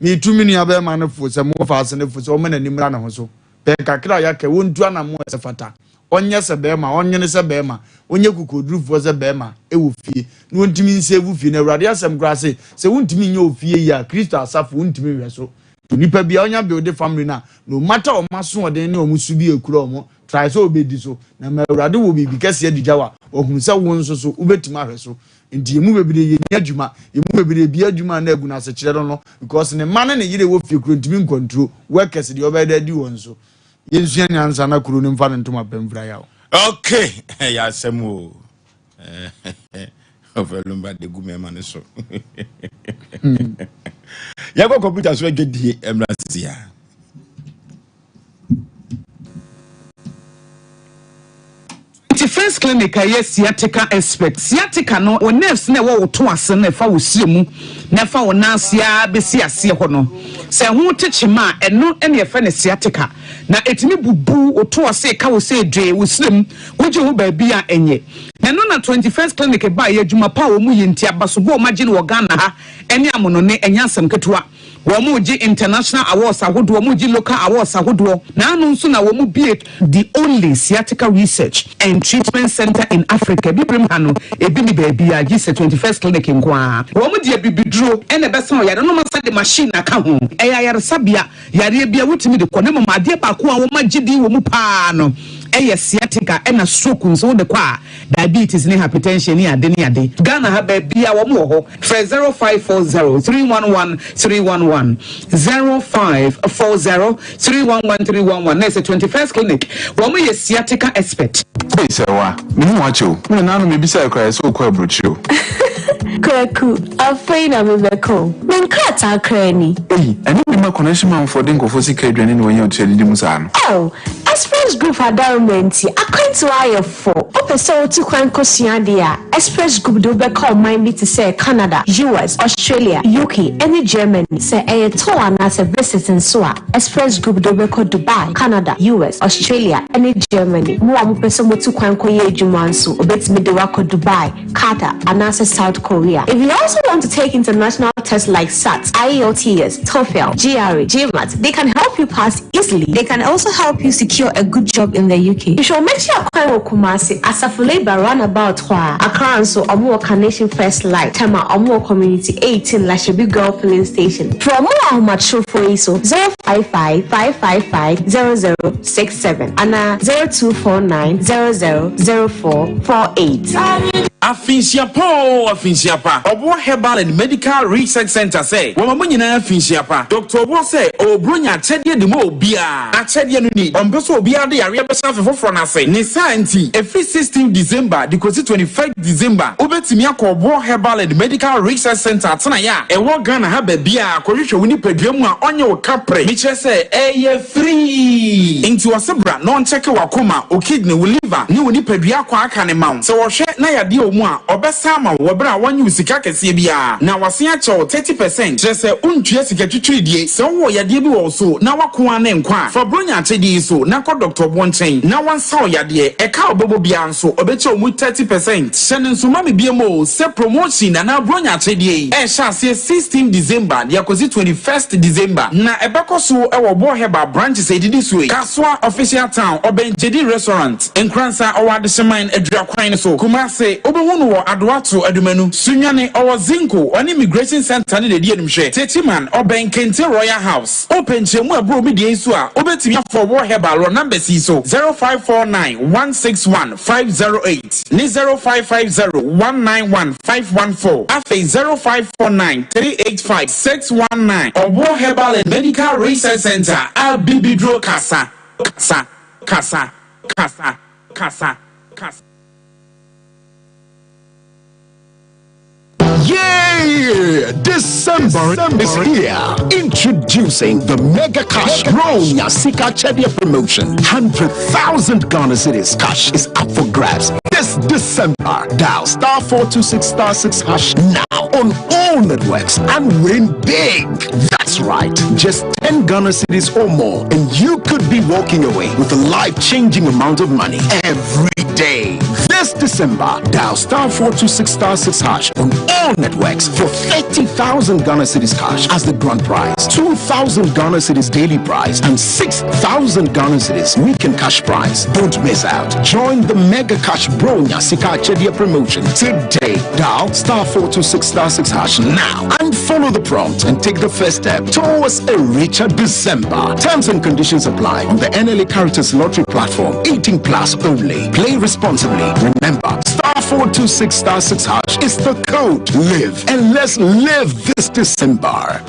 Metu me nuabarima no fo sɛ momfa ase no fo sɛ ɔmma n'ani mmra ne ho so. Pɛn kakra a yɛaka yi, ɔntu anammɔn a ɛsɛ fata. Ɔnyɛ sɛ barima, ɔnnwene sɛ barima, ɔnyɛ kokoɔdurufoɔ sɛ barima wɔ fie, na ɔntumi nsevu fie. Na Awurade asɛm koraa se, sɛ wontumi nyɛ ofie yie a, Kristo asafo wontumi nhwɛ so. Nti onipa biara ɔnya builde family no a, no matter wɔn asoɔden ne wɔn su bi a ɛkura wɔn, try sɛ wobɛdi so. Na ma Awurade wɔ biribi kɛseɛ de gya wo a, wahunu sɛ wo nso so wobɛtumi ahwɛ so. Nti yɛn mu bebree yɛnni adwuma, yɛn mu bebree bia adwuma a na agu no asekyerɛ no no because ne mma ne ne yere wɔ fie kuro ntumi nkontro workers deɛ ɔbɛyɛ de adi wɔn so. Yɛnsua nyansa na kuro no mfa ne ntoma pɛ mfira yaw. Okay, ɛyɛ asɛm o. Ɔfɛ lumba de gu mɛma no so. Yɛkɔ kɔmputa so adwadie mmra sisi a. Nti first clinic a ɛyɛ sciatica expert. Sciatica no wo nerves no a ɛwɔ wo to ase no ɛfa wo srɛ mu na ɛfa wo nan ase ara bɛsi aseɛ hɔ no sɛ ɛho te kyema a ɛno na yɛfrɛ no sciatica na ɛtumi bubu wo to ase ka wo sɛ dwee wo srɛ mu wogye ho baabi a ɛnyɛ na ɛno na 21st clinic baeɛ adwuma pa a wɔn yɛ nti abasobɔ a wɔn agye no wɔ Ghana ha ɛne amonone ɛnyɛ asɛm ketewa. Wɔregye international awards ahodoɔ, wɔregye local awards ahodoɔ. Naano nso na wɔn bue the only sciatica research and treatment centre in Africa. Abibirem ha no, ebi nni baabiara gye sɛ 21st Clinic nko ara. Wɔn de abibiduro na ɛbɛsa ɔyare no, na wɔasan de machine aka ho. Ɛyɛ ayaresabea, yareɛ biara wotumi de kɔ, na mmom adeɛ baako a wɔagye din wɔ mu pa ara no yɛ sciatica ɛna stroke nso wode kɔ a, diabetes ne hypertension ne ade ne ade. Ghana ha baabiara wɔn wɔ hɔ. Frɛ 0540 311 311, 0540 311 311 na ɛsɛ 21st Clinic. Wɔn yɛ sciatica expert. Ei Sɛwa, me hu wo akyɛ o. Me nananom mebisae koraa yɛsɛ wokɔ aburokyire o. Kwaku, afei na mebɛkɔ o. Me nkrataa koraa ni. Ei, ɛne me ma connection manfoɔ de nkurɔfoɔ sika aduane na wɔanya ɔtua didi mu saa no. Oh, Express Group adaworoma nti, akwantuo ayɛ fo. Wopɛ sɛ wotu kwan kɔsua adeɛ a, Express Group de wo bɛka ɔman bi te sɛ Canada, US, Australia, UK, ne Germany. Sɛ ɛyɛ tour anaasɛ visit nso a, Express Group de wo bɛkɔ Dubai, Canada, US, Australia, ne Germany. Mo a mopɛ sɛ motu kwan kɔyɛ adwuma nso, wɔbɛtumi de wo akɔ Dubai, Qatar, anaasɛ South Korea. If you also want to take international tests like SAT, IELTS, TOEFL, GRE, GMAT, they can help you pass easily. They can also help you secure a good job in the UK. Hwehwɛ wɔn akyi akwan wɔ Kumasi, Asafo Labour roundabout hɔ ara. Accra nso, wɔn wɔ Carnation First Light, Tema, wɔn wɔ Community 18, Lashibi Girl Filling Station. Frɛ wɔn wɔ ahomatrofoɔ yi so, 055 555 0067 anaa 0249 00 0448. Afinhyia pa oo afinhyia pa. Ɔboɔ Herbal and Medical Research Centre sɛ wɔma mo nyinaa afinhyia pa. Doctor Ɔboɔ sɛ ɔwɔ Buronya akyɛdeɛ de ma obiara. Akyɛdeɛ no ni, ɔmpɛ sɛ obiara de yareɛ bɛhyɛ afe foforɔ no ase. Ne saa nti, ɛfiri 16th December de kɔsi 21st December, wobɛtumi akɔ Ɔboɔ Herbal and Medical Research Centre atenaeɛ a ɛwɔ Ghana ha baabiara akɔhwehwɛ wo nipadua mu a ɔnyɛ wo kapre. Mekyerɛ sɛ ɛyɛ free. Nti ɔse bra na ɔnkyɛke w'akoma, wo kidney, wo liver ne wo nipadua akwaa aka no ma wo. Sɛ wɔhwɛ na yadeɛ a. wɔ mu a, ɔbɛsa ama wo wɔ berɛ a wannye wo sika kɛseɛ biara, na wasan akyɛ wo 30 percent, kyerɛ sɛ wontua sika twitwiridie. Sɛ wowɔ yadeɛ bi wɔ wo so na w'ako ara ne nkwa a, fa Buronya akyɛdeɛ yi so na kɔ Dɔkta Ɔboɔ nkyɛn na wansa wo yadeɛ. Ɛka a wobɛbɔ biara nso, ɔbɛkyɛ wo mu 30 percent. Hyɛ no nso ma me biom o sɛ promotion anaa Buronya akyɛdeɛ yi ɛrehyɛ aseɛ 16 December de akɔsi 21st December, na ɛbɛkɔ so wɔ Ɔboɔ Herbal branches a ɛdidi soɔ yi, Kasoa Official Town, ɔbɛn Gyedi Restaurant, Nkoransa, ɔwɔ Adehyeman, Adwira kwan no so, Kumase, wobɛhu no wɔ Adoato, Adumanu, Sunyani, ɔwɔ Zinco, ɔne Immigration Centre no na ɛdi animhwɛ, Techiman, ɔbɛn Kente Royal House. Wopɛ nkyerɛmu a ɛboro me deɛ yi so a, wobɛtumi afrɛ Ɔboɔ Herbal wɔ numbers yi so, 0549 161 508 ne 0550 191 514, afei 0549 385 619. Ɔboɔ Herbal and Medical Research Centre a bibiduro kasa, kasa, kasa, kasa, kasa, kasa. Yeah! December is here. Introducing the Mega Cash Bronya Sika Akyɛdeɛ promotion. 100,000 Ghana cedis cash is up for grabs this December. Dial star 426 star 6 hash now on all networks and win big. That's right. Just 10 Ghana cedis or more, and you could be walking away with a life changing amount of money every day. This December, dial star 426 star 6 hash on all networks for 30,000 Ghana cedis cash as the grand prize, 2,000 Ghana cedis daily prize, and 6,000 Ghana cedis weekend cash prize. Don't miss out. Join the Mega Cash Bronya Sika Akyɛdeɛ promotion today. Dial star 426 star 6 hash now and follow the prompt and take the first step towards a richer December. Terms and conditions apply on the NLA Caritas Lottery platform. 18 plus only. Play responsibly. Remember, star 426 star 6 hash is the code. Live and let's live this December.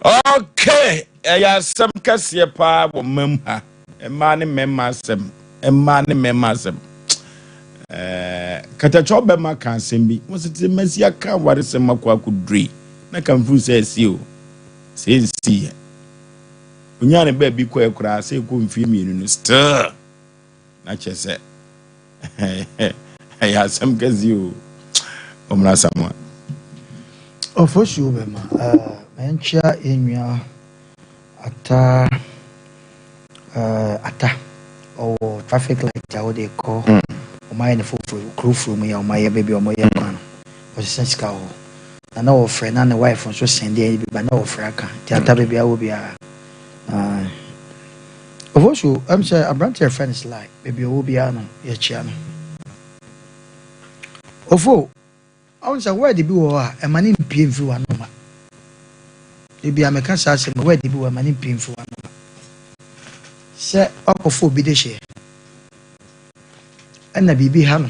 Okay, ɛyɛ asɛm kɛseɛ paa wɔ mma mu ha. Mmaa ne mmarima asɛm. Mmaa ne mmarima asɛm. Ɛɛ katakyɛ ɔbɛma ka asɛm bi. Mo sɛ te masi aka awaresɛm akɔ akɔdure. Na ka mfiri sɛ ɛsi o. Sɛ ɛnsi yɛ. Onyaa ne baabi kɔɛ koraa sɛ ɛkɔ mfie mmienu no still. Na kyerɛ sɛ ɛyɛ asɛm kɛse o. Ɔmmra Samoa. Ɔfosuo bɛma mɛnkyea yɛn nua Ata Ata ɔwɔ traffic light a wode kɔ wɔn ayɛ no foforɔ kuro foro mu yɛ wɔn ayɛ baabi a wɔn yɛ kwan no ɔsesa sika wɔ hɔ na na wɔfrɛ na ne wife nso sɛn deɛ bi ba na wɔfrɛ aka nti Ata baabi a wɔ biara na Ɔfosuo ɛm sɛ aberanteɛ yɛfrɛ no Sly baabi a ɔwɔ biara no yɛkyea no Ofo Ɔhu sɛ word bi wɔ hɔ a, ɛma no mpue mfiri w'ano mma. Ebia meka saa asɛm yi, word bi wɔ hɔ a, ɛma no mpue mfiri w'ano mma. Sɛ woakɔfa obi dehyeɛ, ɛna biribi ha no,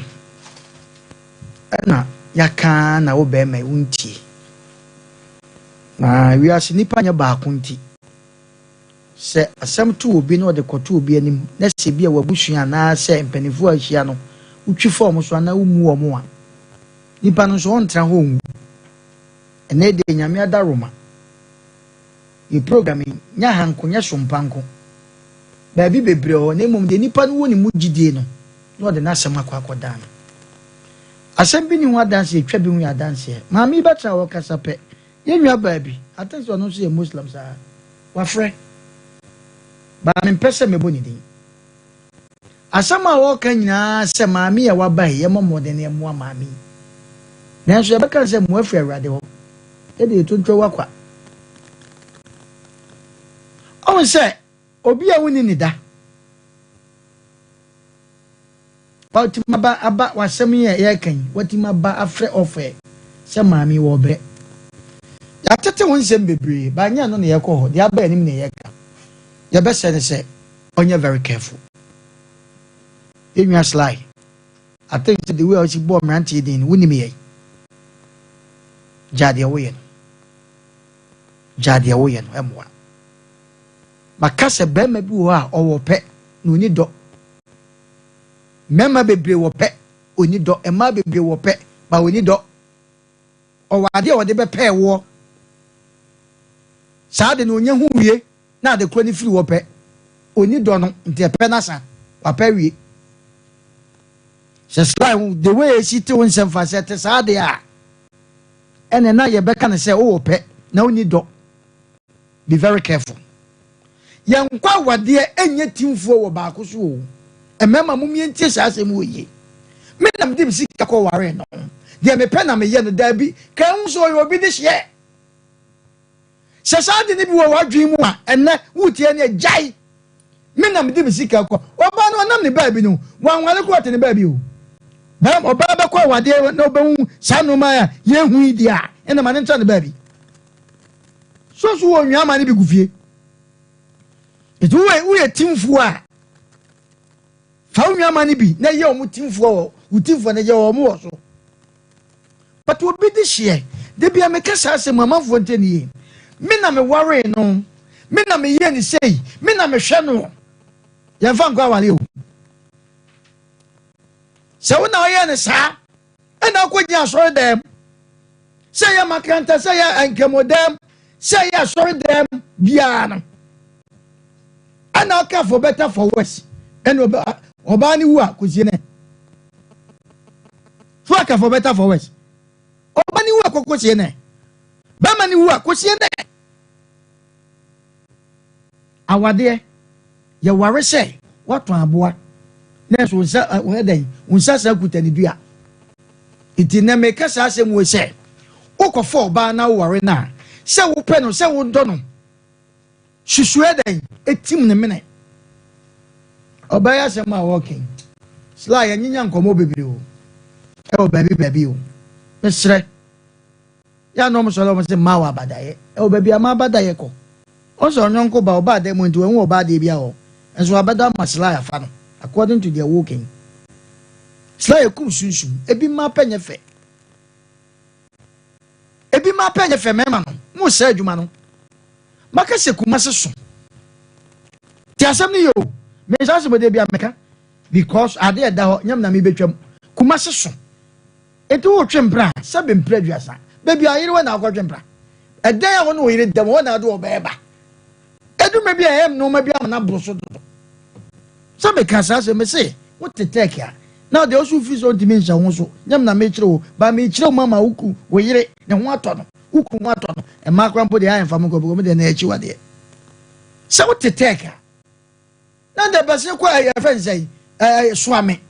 ɛna yɛaka ara na wo bɛrima yi wontie. Na wiase nipa nyɛ baako nti, Sɛ asɛm to obi na ɔde kɔto obi anim na sɛ ebia w'abusua anaasɛ mpanimfoɔ a ahyia no, wotwi fa wɔn so anaa wommu wɔn a, nipa no nso ɔntra hɔ nwu. Ɛnnɛ deɛ Nyame adaworoma, yɛ program yi nyɛ ha nko, nyɛ sompa nko, baabi bebree wɔ hɔ, na mmom deɛ nipa no wɔ ne mu gyidie no, na ɔde n'asɛm akɔ akɔdan no. Asɛm bi nni ho adanseɛ, twa bi ho yɛ adanseɛ. Maame yi bɛtra hɔ kasa pɛ, yɛn nua baa bi, I think sɛ ɔno nso yɛ Muslim saa. Wafrɛ, but mempɛ sɛ mɛbɔ ne din. Asɛm a ɔreka nyinaa sɛ maame yi a waba yi, yɛmmɔ mmɔden na yɛmmoa maame yi. Nanso yɛbɛka no sɛ mmoa firi Awurade hɔ. Yɛde yɛto ntwa wakwa. Ɔhu sɛ obi a wonni ne da. Watumi aba aba w'asɛm yi a yɛreka yi, watumi aba afrɛ ɔfɛ sɛ maame yi wɔbrɛ. Yɛatete ho nsɛm bebree, but nyɛ ɛno na yɛkɔ hɔ, deɛ aba anim na yɛka. Yɛbɛsɛ no sɛ ɔnyɛ very careful. Yɛn nua Sly, I think sɛ the way a ɔsi bɔɔ mmeranteɛ din no, wonim yɛn. Gyaa deɛ woyɛ no. Gyaa deɛ woyɛ no, ɛmmoa. Maka sɛ barima bi wɔ hɔ a ɔwɔ pɛ na ɔni dɔ. Mmarima bebree wɔ pɛ, ɔnni dɔ. Mmaa bebree wɔ pɛ, but ɔnni dɔ. Ɔwɔ adeɛ a ɔde bɛpɛɛ woɔ. Saa ade no ɔnya ho wie na ade korɔ no firi hɔ pɛ, ɔnni dɔ no, nti ɛpɛ no asa, wapɛ awie. Sɛ sly the way esi te wo nsɛm fa sɛ ɛte saa deɛ a, ɛne na yɛbɛka no sɛ wowɔ pɛ na wonni dɔ. Be very careful. Yɛn nkɔ awadeɛ ɛnyɛ timfoɔ wɔ baako so o. Mmarima mom yɛntie saa asɛm wɔ yie. Me na mede me sika kɔ waree no. Deɛ mepɛ na meyɛ no daabi. Ka ehu sɛ ɔyɛ obi de hyeɛ. Sɛ saa ade no bi wɔ w'adwene mu a, ɛnnɛ woretie ne gyae. Me na mede me sika kɔ. Ɔbaa no ɔnam ne baabi no, wanware koraa ɔte ne baabi o. Bɛm ɔbaa bɛkɔ awadeɛ na ɔbɛhu saa nneɛma a yɛhu yi deɛ a, ɛna ma ne ntra ne baabi. So so wɔ nwa ama ne bi gu fie. Nti woyɛ woyɛ timfoɔ a, fa wo nwa ma ne bi na yɛ wɔn timfoɔ wɔ wo timfoɔ na yɛ wɔn wɔ so. But obi de hyeɛ. Da bia meka saa asɛm amanfoɔ nte ne yie. Me na me waree no, me na me yɛ ne sei, me na me hwɛ no. Yɛmfa nkɔ aware o. Sɛ wo na ɔyɛ ne saa, ɛna akɔ gyina asɔre dɛm. Sɛ yɛ makranta, sɛ yɛ nkramo dɛm, sɛ yɛ asɔre dɛm biara no. Ɛna ɔka for better for worse. Ɛna ɔbaa ne wu a kɔsie ne. So aka for better for worse. Ɔba ne wu a kɔkɔ sie nɛ. Bɛma ne wu a kɔsie nɛ. Awadeɛ yɛware sɛ woatɔn aboa na ɛso nsa wɔyɛ dɛn wo nsa saa kuta ne dua. Nti nɛ meka saa asɛm wei sɛ wokɔfa ɔbaa na woware no a sɛ wopɛ no sɛ wodɔ no Susuɛ dɛn etim ne mene. Ɔbaa yi asɛm a ɔreka yi, Sly yɛnyenya nkɔmmɔ bebree o, ɛwɔ baabi baabi o. Mesrɛ, yɛ a na wɔn sɔre wɔn se mmaa wɔ abadayɛ, ɛwɔ baabi a mmaa abadayɛ kɔ. Wɔn sɛ ɔnyɔnko ba ɔbaa dan mu nti wɔn ɔbaa deɛ bi awɔ, nso abɛda ama Sly afa no, according to deɛ wɔreka yi. Sly ekum sunsum, ebi mmaa pɛ nyɛ fɛ. Ebi mmaa pɛ nyɛ fɛ mmarima no, mo sɛ adwuma no. Maka sɛ Kumasi so. Ti asɛm no yɛ o. Me saa asɛm de bia meka because ade ɛda hɔ nyam na mebɛtwam. Kumasi so. Enti wotwe mpra sɛ be mpra aduasa. Baabi a yere wɔ na akɔtwe mpra. Ɛdan a wo ne wo yere dam hɔ na ade ɔbɛɛba. Ɛduma bi a ɛyɛ nneɛma bi ama no aboro so dodo. Sɛ meka saa asɛm me se wote tɛk a na deɛ ɔso firi sɛ ɔntumi nhyɛ ho so nyam na mekyerɛ wo ba mekyerɛ wo mama wo ku wo yere ne ho atɔ no. Wo kunu ho atɔ no, mmaa koraa mpo deɛ ayɛ mfa mo nkɔ because mo deɛ na akyiwadeɛ. Sɛ wote tɛk a, na deɛ bɛse kɔ ɛyɛ fɛn sɛ ɛɛ soame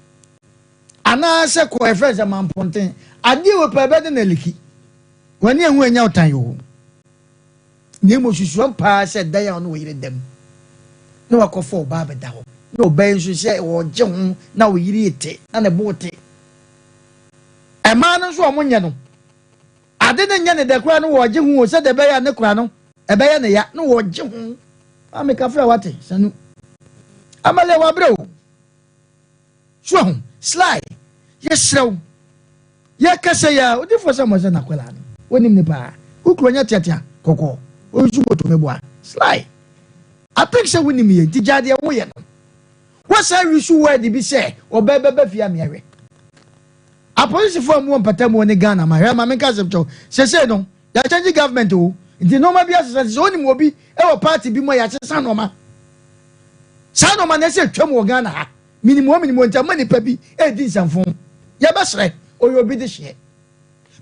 anaasɛ kɔ ɛfɛn sɛ mampɔnten adeɛ wɔ pɛ ɛbɛde na aliki wɔne ɛho anya ɔtan yɛ o. Na emu susuam paa sɛ dan a ɔne ɔyere da mu na wakɔfa ɔbaa bɛda hɔ na ɔbaa yi nso sɛ ɔgye ho na ɔyere te na ne bo te. Mmaa no nso a wɔnyɛ no Ade no nyɛ ne dɛ koraa no wɔgye ho o sɛdeɛ ɛbɛyɛ a ne kora no ɛbɛyɛ ne ya no wɔgye ho. Maame kafra wate sanu. Amale wabrɛ o. So ahu sly yɛsrɛ wo yɛkasa yi a odifoɔ sɛ mɔsɛ nakwalaa no wonim ne paa wo kuro nyɛ teatea kɔkɔɔ ɔnsu moto meboa sly I think sɛ wonim yɛ nti gyaa deɛ woyɛ no wosan wisu word bi sɛ ɔbɛ bɛbɛ fie ameɛhwɛ Apolisifo a wɔwɔ mpata mu ne Ghana ma hwɛ ma menka asɛm kyɛw sesei no yɛakyɛngye government o nti nnoɔma bi asesa nti sɛ wonim obi wɔ party bi mu a yɛasesa nnoɔma saa nnoɔma no ɛsɛ twam wɔ Ghana ha menim wɔ menim wɔ nti ama nipa bi ɛredi nsɛmfo yɛbɛsrɛ ɔyɛ obi de hyeɛ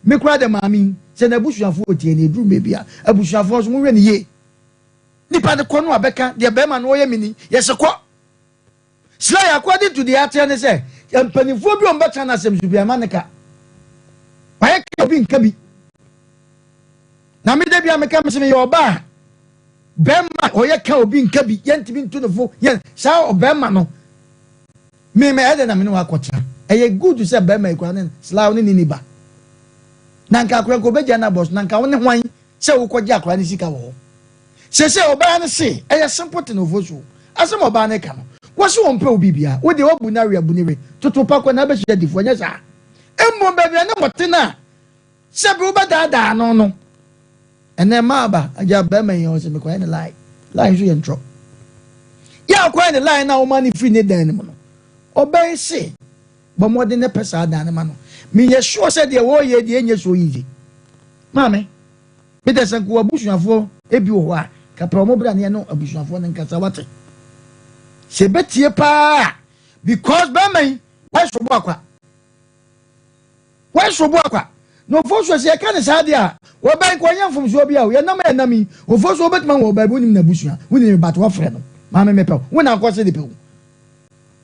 me koraa de maame yi sɛ n'abusuafoɔ ɔtie ne ɛduru baabi a abusuafoɔ nso mohwɛ ne yie nipa no kɔ no abɛka deɛ bɛrima no ɔyɛ meni yɛsɛ kɔ Sly according to deɛ ateɛ ne sɛ mpanimfoɔ bi a wɔbɛtena n'asɛm so bi ɛma ne ka wayɛ ka obi nka bi na me da bi a meka me sɛ meyɛ ɔbaa bɛrima ɔyɛ ka obi nka bi yɛntumi ntu ne fo yɛn saa ɔbɛrima no me me ɛdɛ na me ne wakɔtena ɛyɛ good sɛ bɛrima yi kura ne Sly ne ne ni ba na nka akora nka obɛgya no abɔ so na nka wo ne hwan sɛ wokɔgye akwadaa no sika wɔ hɔ. Seesei ɔbaa no se ɛyɛ simple thing Ofosu. Asɛm a ɔbaa no reka no, wɔse wɔmpɛ wo biribiara, wo deɛ woabu no awe abu no we, toto pa kɔ na abɛhyia adifoɔ, ɛnyɛ saa? Mmom baabi a na wɔte no a sɛbe wobɛdaadaa no no, ɛnɛ mmaa aba, agya barima yi ɔse mekɔyɛ ne lie, lie nso yɛ ntorɔ. Yɛ a wokɔyɛ ne lie no a woma no firi ne dan no mu no, ɔbaa yi se bɔ mmɔden na pɛ saa dan no ma no. Meyɛ sure sɛ deɛ wɔreyɛ deɛ ɛnyɛ so easy. Maame, me deɛ sɛ nka w'abusuafoɔ ebi wɔ hɔ a, ka pɛ wɔn bra ne yɛne abusuafoɔ no nkasa wate. Sɛ ebetie paa because bɛrima yi wayɛ so bɔ akwa. Wɔsoro bo akwa. Na ofosuo sɛ yɛka no saa deɛ a, wɔbɛn nka ɔnyɛ mfomsoɔ biara o. Yɛnam a yɛnam yi, ofosuo wobɛtumi ahu ɔbaa bi wonim n'abusua, wonim ne but wɔfrɛ no maame mepɛ wo, wo na akɔ se de pɛ wo.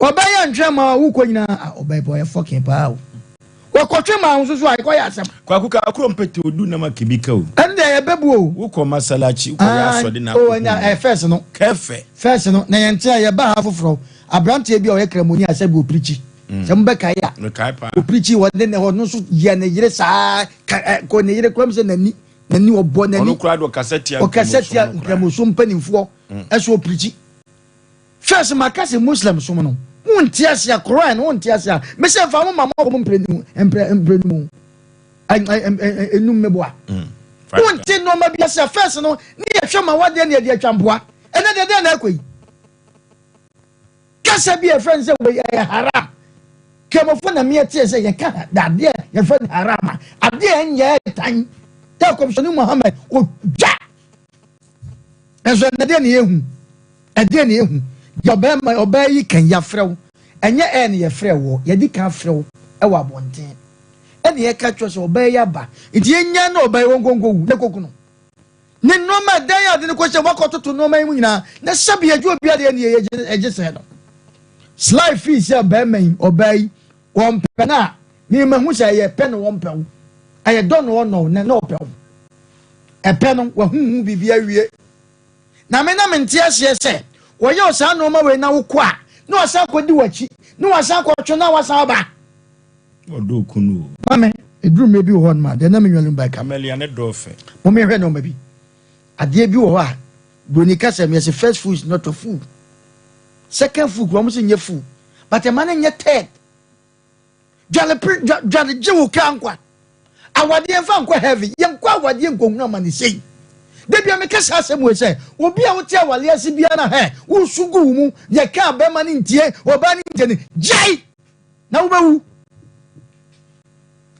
Ɔbaa yi antwɛn ma wokɔ nyinaa a, ɔbaa yi pɛ ɔyɛ fucking paa o. Wɔkɔtwe maa wo nso so a, ɛkɔyɛ asɛm. Kwaku ka kuro mpete odu nam akebi ka o. Ɛno deɛ yɛbɛbu o. Wokɔ masalachi wokɔ yɛ asɔde na akɔ hu. Ɛɛ fɛs no. Kɛfɛ. Fɛs no na yɛn te a yɛba ha foforɔ abranteɛ bi a ɔyɛ kramoni a sɛbi opirikyi. Sɛ mobɛkae a. Mekae paa. Opirikyi wɔ ne hɔ no nso yɛ ne yere saa ka ɛ kɔ ne yere kura mi sɛ n'ani n'ani ɔbɔ n'ani. Ɔno koraa de ɔkasa tia ɔkasa tia nkramosom mpanimfoɔ ɛso opirikyi. First maka sɛ Muslim som no wonte ase a Quran wonte ase a mesɛ mfa mo ma mo akɔ mo mprɛ mprɛ mprɛ mu enum meboa wonte nneɛma bi ase a first no ne yɛhwɛ ma wadeɛ ne yɛde atwa mpoa ɛnɛ deɛ dɛn na ɛkɔ yi kasa bi a yɛfrɛ no sɛ wei ɛyɛ haram kramofo na meɛ teɛ sɛ yɛka adeɛ yɛfrɛ no haram a adeɛ ɛnyɛ tan tɛ kɔmhyɛne Muhammad ɔdwa Nanso ɛnɛ deɛ na yɛhu, ɛdeɛ na yɛhu. Deɛ ɔbɛrima ɔbaa yi kan yɛafrɛ wo, ɛnyɛ ɛɛ na yɛfrɛ woɔ, yɛdi kan afrɛ wo ɛwɔ abɔnten. Ɛna yɛka kyerɛ sɛ ɔbaa yi aba, nti yɛnya na ɔbaa yi wɔnkɔ nkɔwu na ɛkɔku no. Ne nneɛma ɛdan yɛ ade no kɔhyɛ wakɔtoto nneɛma yi mu nyinaa na sɛbi yɛgye obi adeɛ ne yɛyɛ ɛgye sɛɛ no. Sly fii sɛ bɛrima yi ɔbaa yi wɔmpɛ no a mema hu sɛ ɛyɛ pɛ na wɔmpɛ wo, ɛyɛ dɔ na ɔnɔ wo na na ɔpɛ wo. Ɛpɛ no, wahuhu biribi awie. Na me na mente aseɛ sɛ wɔyɛ wo saa nnoɔma wei na wokɔ a, na wasan akɔdi w'akyi, na wasan akɔtwe na wasan aba. Ɔdɔ okunu o. Maame, ɛduru mmerɛ bi wɔ hɔ nom a, deɛ na me nuanom ba ka. Amelia ne dɔ fɛ. Momehwɛ nnoɔma bi. Adeɛ bi wɔ hɔ a, Broni ka sɛ, yɛse first fool is not a fool. Second fool kura wɔn sɛ nyɛ fool. But ɛma no nyɛ third. Dware pre dwa dware gye wo kra nkwa. Awadeɛ mfa nkɔ heaven. Yɛnkɔ awadeɛ nkɔhunu amane sei. Da bia meka saa asɛm wei sɛ obi a wote awadeɛ ase biara na hɛ wosu gu wo mu yɛka bɛrima no ntie ɔbaa no ntie no gyae na wobɛwu.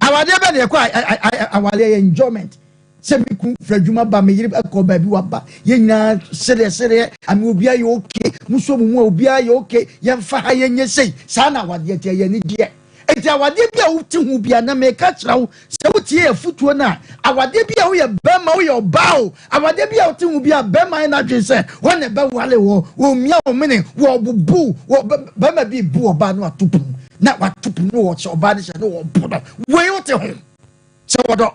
Awadeɛ bɛ na yɛkɔ awadeɛ yɛ enjoyment sɛ me kun firi adwuma ba me yere kɔ baabi waba yɛn nyinaa sereɛ sereɛ ame obiara yɛ okay musuo mu mu a obiara yɛ okay yɛmfa ha yɛnyɛ sei saa na awadeɛ teɛ yɛ anigyeɛ enti awadeɛ bi a wote ho bia na meka kyerɛ wo sɛ wotie afutuo no a awadeɛ bi a woyɛ bɛrima woyɛ ɔbaa o awadeɛ bi a wote ho bi a bɛrima yɛ n'adwene sɛ wɔn na ɛbɛwale wɔ wɔmia wo mene wɔbubu wɔ bɛrima bi bu ɔbaa no ato pum na wato pum no wɔhyɛ ɔbaa no hyɛ no wɔbo no wei wote ho sɛ wɔdɔ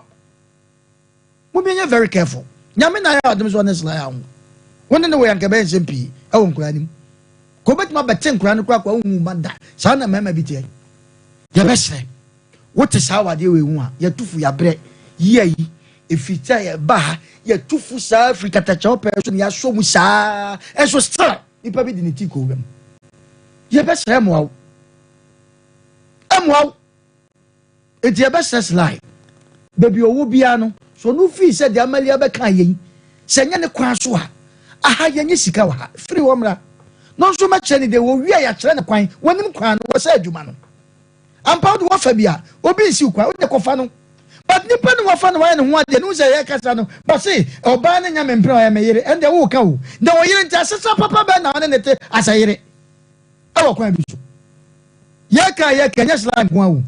Mo bi nyɛ very careful. Nyame na ayɛ adom sɛ ɔne Sly anwo. Wo ne no wɔ yɛ anka ɛbɛyɛ nsɛm pii ɛwɔ nkoraa no mu. Ka obetumi abɛte nkoraa no koraa koraa wonhu mma da. Saa na mmarima bi teɛ. Yɛbɛsrɛ. Wote saa wɔ adeɛ wei ho a, yɛtu fo yɛabrɛ. Yia yi, ɛfiri sɛ yɛba ha, yɛtu fo saa firi katakyɛw pɛɛ so na yɛasɔ mu saa. Ɛnso still, nipa bi de ne ti kɔ wura mu. Yɛbɛsrɛ mmoa wo. Ɛmmoa wo. Enti yɛbɛsrɛ Sly, baabi a ɔwɔ biara no, sɛ ɔno fii sɛ deɛ Amalia bɛka yɛn, sɛ ɛnyɛ ne kwan so a, aha yɛnyɛ sika wɔ ha, firi hɔ mmra. Na ɔnso mɛkyerɛ no deɛ, wɔwie a yɛakyerɛ no kwan, wɔnim kwan no, wɔsɛ adwuma no. Ampa wode wɔfa bi a, obi nsi wo kwan, wode kɔfa no. But nipa no wɔfa no wayɛ ne ho adeɛ, ne ho sɛ yɛkasa no, bɔse ɔbaa no nyɛ me mpena ɔyɛ me yere, ɛndeɛ woka o. Na ɔyere nti asetena papa bɛn na ɔne ne te asɛ yere? Ɛwɔ kwan bi so. Yɛka a yɛka ɛnyɛ slang nko ara o.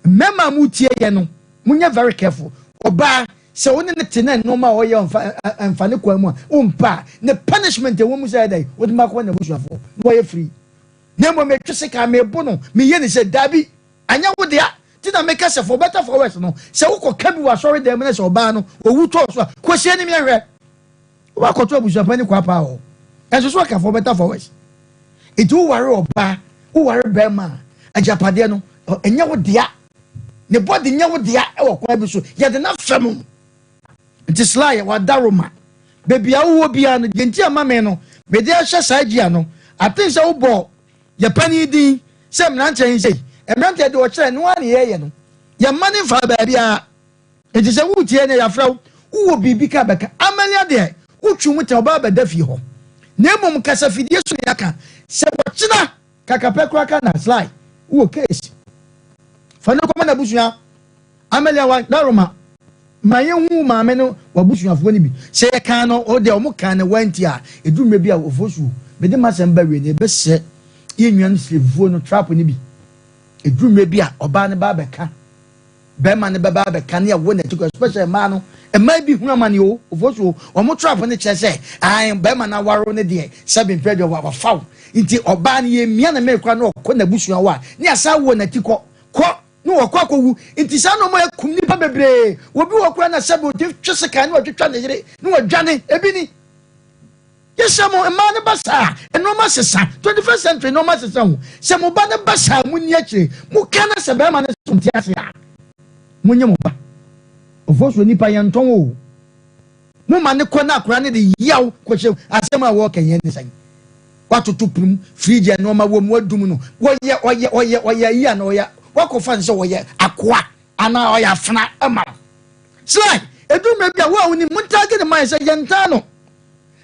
Mmarima a motie yɛ no, monyɛ very careful. Ɔbaa, sɛ wo ne no te na nneɛma a ɔyɛ ɔmfa ɛmfa ne kwan mu a, wompɛ a, ne punishment ɛwɔ mu sɛ ɛyɛ dɛn? Wode ma akɔma n'abusuafoɔ na wayɛ free. Na mmom metwe sekan, mebo no, meyɛ ne sɛ, daabi, anyɛ wo dea. Nti na meka sɛ for better for worse no, sɛ wokɔka bi wɔ asɔredan mu na sɛ ɔbaa no owu tɔɔ so a, kɔsie no miɛhwɛ. Wobɛakɔto abusuapanin kwaapaa hɔ. Ɛnso so ɔka for better for worse. Nti woware ɔbaa, woware bɛrima a, agyapadeɛ no, ɛnyɛ wo dea. Ne body nyɛ wo dea wɔ kwan bi so. Yɛde no afɛ mo. Nti Sly, wadaroma. Baabi a wowɔ biara no, deɛ nti a ma me no, mede ahyɛ saa gia no, I think sɛ wobɔ yɛ panin din sɛ mmeranteɛ yi sei. Mmeranteɛ deɛ ɔkyerɛ no ara na yɛyɛ no. Yɛmma no mfaa baabiara. Enti sɛ woretie ɛnɛ, yɛafrɛ wo, wowɔ biribi ka bɛka. Amalia deɛ, wotwe mu tɛn, ɔbaa bɛda fie hɔ. Na mmom kasafidie so na yɛaka. Sɛ wɔkyena kakapɛ koraa ka na Sly, wowɔ case. Fa no kɔma n'abusua. Amalia wa Daroma, ma yɛnhu wo maame ne w'abusuafoɔ no bi. Sɛ yɛkaa no, wo deɛ wɔn kaa no wantie a, ɛduru mmerɛ bi a Ofosuo, mede m'asɛm ba wie no, yɛbɛsrɛ yɛn nua no slavefoɔ no trap no bi. Ɛduru mmerɛ bi a, ɔbaa no ba abɛka. Bɛrima no bɛba abɛka ne ɛwɔ n'akyi kɔ especially mmaa no. Mmaa bi hunu amane o, ofo so wɔn trap no kyerɛ sɛ ae bɛrima no aware no deɛ sɛbi mpɛ deɛ wafa wo. Nti ɔbaa no yɛmia ne mene koraa na ɔkɔ n'abusua hɔ a ne asan wɔ n'akyi kɔ kɔ ne wɔkɔ akɔwu. Nti saa nneɛma yɛ kum nipa bebree. Obi wɔ koraa na sɛbi ɔtumi twe sekan ne ɔtwitwa ne yere ne ɔdwane ebi ni. Yɛhyɛ mo mmaa no ba saa a, nnoɔma sesa. 21st century nnoɔma sesa o. Sɛ mo ba no ba saa a, monni akyire. Moka na sɛ barima no so nte ase a, monye mo ba. Ofosuo nipa yɛntɔn o. Moma no kɔ na akwadaa no de yaw kɔhyɛ mu. Asɛm a wɔreka yi ne sɛn? Watoto pono mu, fridge a nnoɔma wɔ mu, wadum no. Wɔyɛ ɔyɛ ɔyɛ ɔyɛ ayi anaa ɔyɛ wakɔfa no sɛ ɔyɛ akoa anaa ɔyɛ afena ma no. Sly, ɛduru mmerɛ bi a wo a wonim, montaage ne man sɛ yɛntaa no.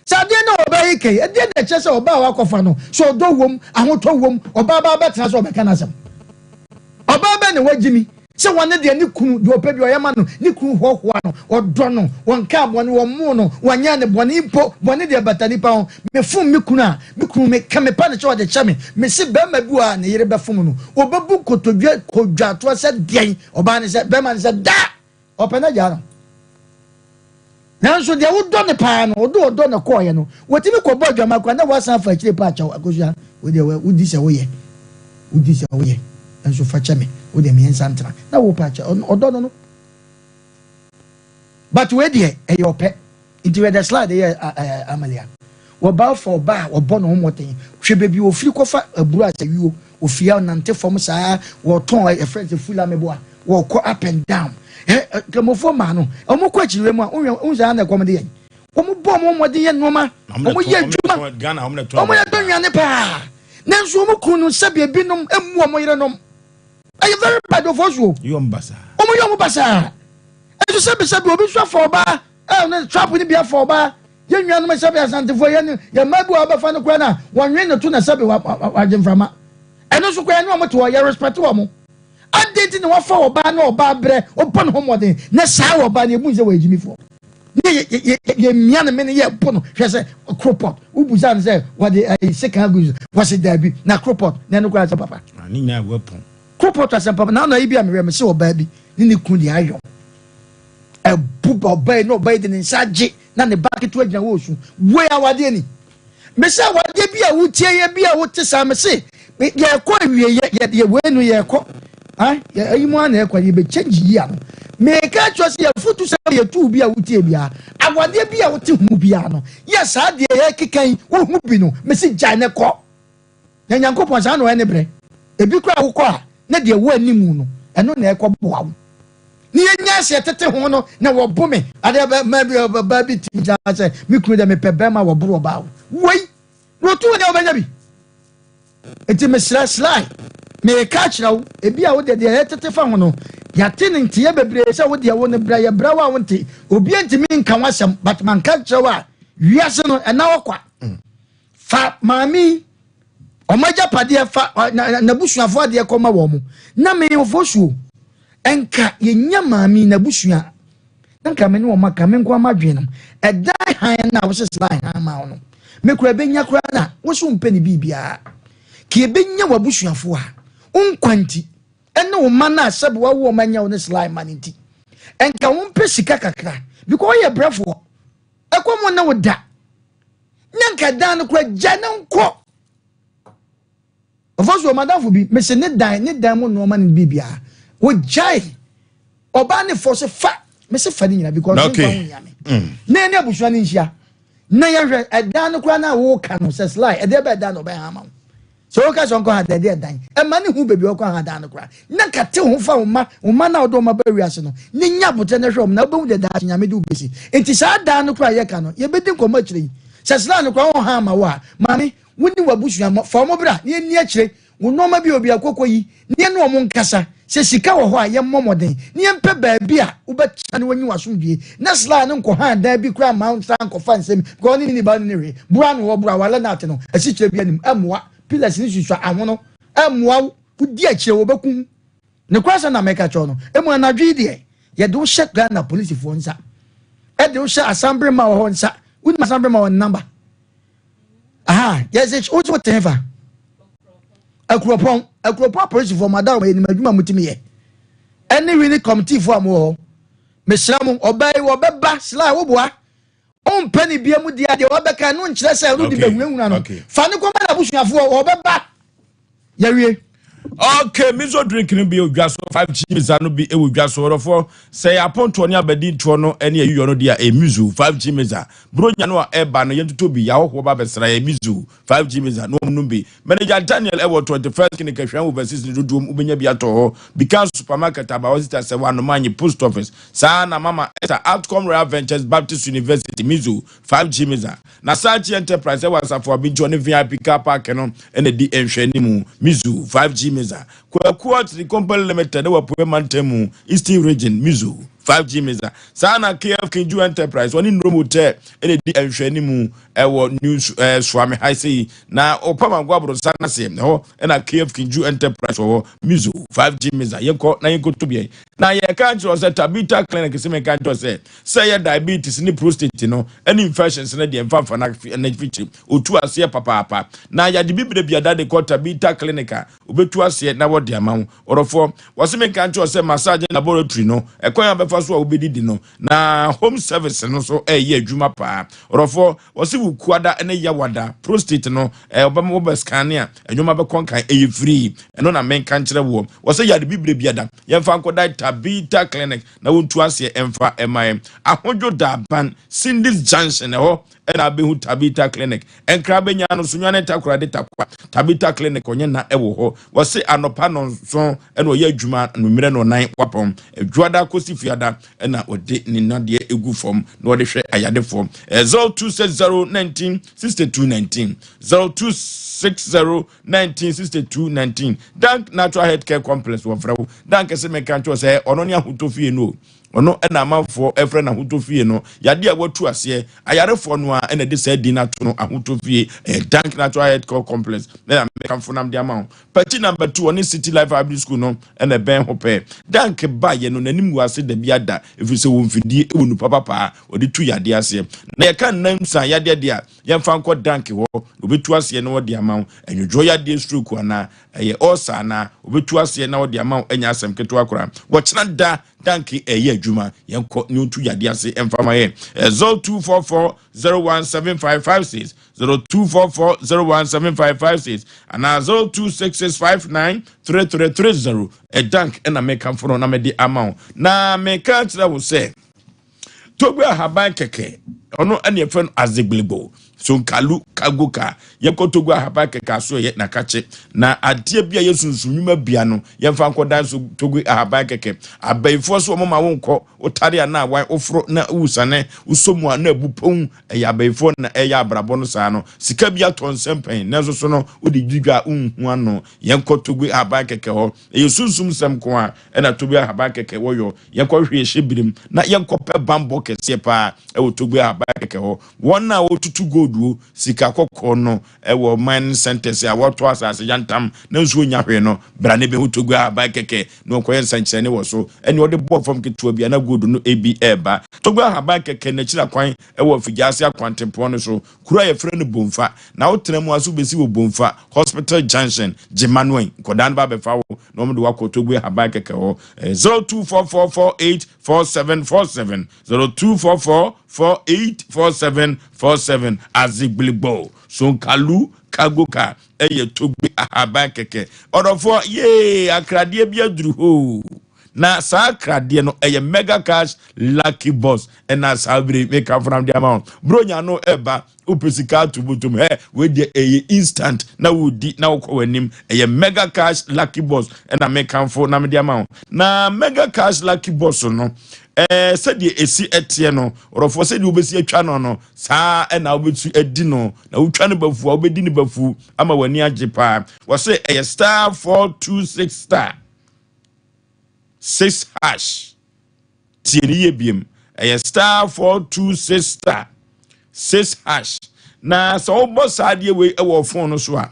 Sɛ adeɛ no a ɔbaa yi ka yi, ɛdeɛn na ɛkyerɛ sɛ ɔbaa a wakɔfa no, sɛ ɔdɔ wom, ahotɔ wom, ɔbaa baa bɛtena sɛ ɔbɛka n'asɛm? Ɔbaa bɛn na wagye mi sɛ wɔne deɛ ne kunu, deɛ ɔpɛ bi ɔyɛ ma no, ne kunu hoahoa no, ɔdɔ no, wɔnkaa bɔne, wɔmmoo no, wɔnyɛɛ no bɔne mpo, bɔne deɛ ɛbata nipa ho. Mefom me kunu a, me kunu meka mepa no kyɛ ɔde kyɛ me. Mese barima bi wɔ hɔ a ne yere bɛfom no, ɔbɛbu nkotodwe kɔdwatoɔ sɛ deɛn? Ɔbaa no sɛ, barima no sɛ, da! Ɔpɛ n'agya no. Nanso deɛ wodɔ no paa no, ɔde ɔdɔ na kɔɔeɛ no, wɔtumi kɔbɔ adwaman koraa na wasan afa akyire paa kyɛw. Akosua, wo deɛ wodi sɛ woyɛ, wodi sɛ woyɛ, nso fa kyɛ me, wo deɛ me nsa ntena. Na wo paa kyɛ, ɔdɔ no no. But wei deɛ, ɛyɛ ɔpɛ. Nti hwɛ the slide yɛ Amalia. Wɔba fa ɔba a wɔbɔ ne ho mmɔden. Hwɛ baabi ofiri kɔfa aburo asawuo. Ofiri a ɔnante fam saa wɔtɔn ɛfrɛ sɛ fula meboa. Wɔkɔ up and down. Ɛ nkramofoɔ mmaa no wɔn kɔ akyiriwia mu a wohwɛ wohu saa na ɛkɔm de yɛn. Wɔn bɔ wɔn mmɔden yɛ nneɛma. Wɔn yɛ adwuma. Wɔn yɛ tɔn nnuane paa. Nanso wɔn kunu no sɛbi ebinom mmu wɔn yerenom. Ɛyɛ very bad ofosuo. Wɔn yɛ wɔn basaa. Ɛnso sɛbi sɛbi obi nso afa ɔbaa. Ɛɛ ne trap no bi afa ɔbaa. Yɛn nuanom sɛbe Asantefoɔ yɛn yɛn mmaa bi wɔ abɛfa no koraa na wɔnwe ne to na sɛbe wagye mframa. Ɛno nso koraa yɛne wɔn te hɔ yɛ respect wɔn. Adɛn nti na wafa ɔbaa na ɔbaa brɛ ɔbɔ ne ho mmɔden na saa ɔbaa no yɛbu no sɛ wɔyɛ gyimifoɔ. Ne yɛ yɛ yɛ yɛmia ne mene yɛ bo no hwɛ sɛ kropɔt wobusa no sɛ wɔde ɛyi sekan agu so wɔse daabi na kropɔt na ɛno koraa sɛ papa. Ne nyinaa weapon. Kropɔt asɛm papa na ano ayi bi a mewɛ me se ɔbaa bi ne ne kunu deɛ ayɔn. Ɛbu ba ɔbaa yi na ɔbaa yi de ne nsa agye na ne ba ketewa gyina hɔ resu. Wei awadeɛ ni. Mese awadeɛ bi a wotie yɛ bi a wote saa mese yɛkɔ awie yɛ yɛ yɛ wei no yɛkɔ ah yɛ ayi mu ana ɛkɔ yɛbɛ change yi ano. Meka kyerɛ sɛ yɛfotu sɛ yɛtu bi a wotie biara awadeɛ bi a wote ho biara no yɛ saa deɛ yɛkeka yi wohu bi no mese gyae ne kɔ. Na Nyankopɔn saa na ɔyɛ ne berɛ. Ebi koraa wokɔ a na deɛ ɛwɔ animu no ɛno na ɛkɔ boa wo. Ne yɛnya aseɛ tete ho no na wɔbo me adeɛ bɛ ma bi ɔbaa bi tumi gyina sɛ me kunu deɛ mepɛ bɛrima wɔboro ɔbaa wo wei na ɔtu wo deɛ wobɛnya bi. Nti mesrɛ Sly meka akyerɛ wo ebi a wo deɛ deɛ yɛtete fa ho no yɛate ne nteɛ bebree sɛ wo deɛ wo no brɛ yɛ brɛ wo a wonte obi ntumi nka wo asɛm but manka kyerɛ wo a wiase no ɛna hɔ kwa. Fa maame yi wɔn agyapadeɛ fa n'abusuafoɔ adeɛ kɔma wɔn na me ofosuo nka yɛnya maame yi n'abusua na nka me ne wɔn aka me nko ama dwen no ɛdan han na wosɛ sila han ma wo no me kura bɛnya koraa na woso mpɛ ne biribiara ka yɛbɛnya w'abusuafoɔ a wo nkwa nti ɛne wo mma no a sɛbe wawo wɔn anya wo ne sila ma no nti nka wompɛ sika kakra because woyɛ brɛfoɔ ɛkɔm ne wo da na nka dan no kora gya ne nkɔ ɔfɔ so ɔmadamfo bi mese ne dan ne dan mu nneɛma ne biribiara wɔgyae ɔbaa ne fɔ so fa mese fa ne nyina because okay. nkwa ho hia me mm. na ɛne abusua no nhyia na yɛhwɛ ɛdan no koraa na woka no sɛ sly ɛdeɛ bɛ ɛdan na ɔbɛn ha ma wo Sɛ woka sɛ ɔnkɔ ha da ɛde ɛdan ɛma ne hu baabi ɔkɔ ha dan no koraa na ka te ho fa wo mma wo mma na ɔde wɔn aba wiase no ne nya abotɛ na hwɛ wɔn na wobɛhu deɛ daakye nyame de wo bɛsi nti saa dan no koraa yɛka no yɛbɛdi nkɔmmɔ akyire yi sɛ sra no koraa wɔn ha ama wo a maame wo ne w'abusua mmɔ fa wɔn bra na yɛnni akyire wo nneɛma bi obi akɔkɔ yi na yɛne wɔn nkasa sɛ sika wɔ hɔ a yɛmmɔ mmɔden na yɛmpɛ baabi a wobɛtena na wanyi w'asomdwie na sra no nkɔ ha dan bi koraa ma nsa nkɔfa nsɛm because ɔne ne ba no ne hwee bura no wɔ bura wale no ate no asikyerɛ bi anim ɛmmoa pillars ne susua ahono ɛmmoa wo wodi akyire wɔbɛku ne kora sɛ na mɛka kyerɛ no emu anadwo yi deɛ yɛde wo hyɛ Ghana polisifoɔ nsa ɛde wo hyɛ asambere ma wɔ hɔ nsa wonim asambere ma wɔ namba aha yɛsɛ wo so wote fa akuropɔn akuropɔn apolisifoɔ mo ada wɔn anim adwuma mo tumi yɛ. Ɛne winning committee foɔ a mowɔ hɔ. Mesrɛ mo, ɔbaa yi wɔbɛba sly woboa. Ɔmpɛ ne bia mu deɛ deɛ wɔbɛka no nkyerɛ sɛ ɔno de bɛhunahuna no. Fa ne kɔma n'abusuafoɔ wɔbɛba. Yɛwie. Okay, miso drink no bi wɔ dwa so, 5G misa no bi wɔ dwa so. Ɔdɔfoɔ, sɛ yɛ apontoɔ ne abadintoɔ no ne ayiyɔ no deɛ a, ɛyɛ miso 5G misa. Buronya no a ɛba no, yɛntotɔ bi, yɛahɔhoɔ ba bɛsra yɛ miso 5G misa na wɔnom bi. Manager Daniel ɛwɔ 21st Clinic Ahwea Overseas ne dodoɔ mu, wobɛnya bi atɔ hɔ. Bikan Supermarket, Abawa Sita Sɛwa, Anomanyi Post Office. Saa na Mama Esther, Outcome Royal Ventures Baptist University, miso 5G misa. Na Sachi Enterprise ɛwɔ Asafo Abintuo ne VIP Car Park no ɛna di nhwɛanimu, Mizu 5G Mesa. Kwaku Archery Company Limited ɛwɔ Apueɛ Mantam mu, Eastern Region, Mizu 5G Mesa. Saa na KF Kinju Enterprise wɔne Nrom Hotel ɛna di nhwɛanimu ɛwɔ New eh, Suame ha sei na Ɔpamango Aborosa no ase ɛhɔ ɛna KF Kinju Enterprise wɔ hɔ, Mizu 5G Mesa. Yɛnkɔ na yɛnkɔtɔ bi. Na yɛka kyerɛ sɛ Tabita Clinic sɛ meka kyerɛ sɛ sɛ yɛ diabetes ne prostate no ɛne infections no deɛ mfa mfa no afikyiri otu aseɛ papaapa na yɛde bibire biada de kɔ Tabita Clinic a obetu aseɛ na wɔde ama wo. Ɔdɔfoɔ, wɔse menka nkyerɛ sɛ massage laboratory no ɛkwan a bɛfa so a wobɛdidi no na home service no so ɛyɛ adwuma paa. Ɔdɔfoɔ, wɔse wo kuada ne yawada prostate no ɔbɛma wobɛ scan a ɛnwoma bɛkɔ nkan, ɛyɛ free. Ɛno na menka nkyerɛ woɔ. Wɔsɛ yɛde bibire biada yɛmfa nkɔda Tabita Clinic na wɔntu aseɛ ɛmfa ɛma yɛn. Ahodwo Daaban, Cindy's Junction, ɛhɔ ɛna abɛhu Tabita Clinic. Ɛnkra bɛnya no so nwane Takoradi Takwa, Tabita Clinic ɔnyɛ na ɛwɔ hɔ. Wɔse anɔpa 7 ɛna ɔyɛ adwuma, nummerɛ no ɔnan wapɔn. Adwuada kɔsi fiada ɛna ɔde ne nadeɛ egu fam na ɔde hwɛ ayadefoɔ. 0260 19 62 19, 0260 19 62 19. Dank Natural Health Care Complex wɔfrɛ wo. Dank sɛ meka nkyerɛ sɛ ɔno ne ahotɔ fie no o. Ɔno ɛna amanfoɔ ɛfrɛ no ahotɔ fie no. Yadeɛ a watu aseɛ ayarefoɔ no a ɛna de saa din no ato no ahotɔ fie. Ɛyɛ Dank Natural Health Care Complex ɛna mekamfo nam de ama wo. Pɛkyi number 2 ɔne City Life Hybrid School no ɛna ɛbɛn ho pɛɛ. Dank ba yɛ no n'anim gu ase dabi ada ɛfiri sɛ wɔn mfidie ɛwɔ nu papapaa ɔde tu yadeɛ aseɛ. Na yɛka nnam san yadeɛ deɛ a yɛmfa nkɔ Dank hɔ na ɔbɛtu aseɛ na ɔde ama wo. Ɛnwodwoɔ yadeɛ, stroke anaa ɛyɛ ulcer anaa, ɔbɛtu aseɛ na ɔde ama wo. Ɛnyɛ asɛm ketewa koraa. Wɔkyena da Dank ɛyɛ adwuma, yɛnkɔ ne ɔntu yadeɛ ase ɛmfa ma yɛ. 0244 017556, 0244 017556 anaa 0266593330. Ɛdank ɛna mekamfo no na mede ama wo. Na meka kyerɛ wo sɛ Togbe ahaban kɛkɛ, ɔno ɛne yɛfrɛ no azegblego sonkalu kagoka. Yɛkɔ Togbe ahaban kɛkɛ aso ɛyɛ nakakye na adeɛ bi a yɛ sunsun nnwuma bia no yɛmfa nkɔdan so. Togbe ahaban kɛkɛ abayifoɔ so wɔn ma wo nkɔ wotare a na awan woforo na wusane wosɔ mu a na abu pɔn. Ɛyɛ abayifoɔ na ɛyɛ abrabɔ no saa no. Sika bi atɔ nsɛm pɛn nanso so no wode dwidwa a wonhu ano. Yɛnkɔ Togbe ahaban kɛkɛ hɔ, ɛyɛ sunsum nsɛm ko a ɛna Togbe ahaban kɛkɛ wɔyɔ. Yɛnkɔ hwɛ yɛhyɛ birim na yɛnkɔ pɛ bambɔ kɛseɛ paa ɛwɔ Togbe ahaban kɛkɛ hɔ. Wɔn a wɔtutu gold sika kɔkɔɔ no ɛwɔ mining centers a wɔtɔ asase yantam na nsuo nya hwee no, bra ne bɛhu Togbe ahaban kɛkɛ na wɔkɔyɛ nsɛnkyerɛnne wɔ so ɛne ɔde bɔɔ fam ketewa bi a na gold no ebi ɛɛba. Togbe ahaban kɛkɛ n'akyiri akwan ɛwɔ Figyase akwantempɔn no so, kuro a yɛfrɛ no Bomfa na wotena mu aso bɛsi wɔ Bomfa Hospital Junction. Gye manuel nkɔdaa no ba bɛfa wo na wɔn de wakɔ Togbe ahaban kɛkɛ hɔ. 0244484747, 0244484747. Azigbiligbo sonkalu kagoka ɛyɛ Togbe ahaban kɛkɛ. Ɔdɔfoɔ yee, akradeɛ bi aduru hoo na saa akradeɛ no ɛyɛ Mega Cash Lucky Box. Ɛna saa bere meka fonam de ama wo. Buronya no ɛba, wopɛ sika ato botom hɛ, wei deɛ ɛyɛ instant na wodi na wokɔ w'anim. Ɛyɛ Mega Cash Lucky Box ɛna mekamfo na mede ama wo. Na Mega Cash Lucky Box no sɛdeɛ ɛsi ɛteɛ no, ɔrɔfoɔ, sɛdeɛ wobɛsi atwa no saa ɛna wobɛsi adi no. Na wotwa no bafu a wobɛdi no bafu ama w'ani agye paa. Wɔsɛ ɛyɛ *426*6#. Tie ne yie biem, ɛyɛ *426*6# Na sɛ wobɔ saa adeɛ wei ɛwɔ phone no so a,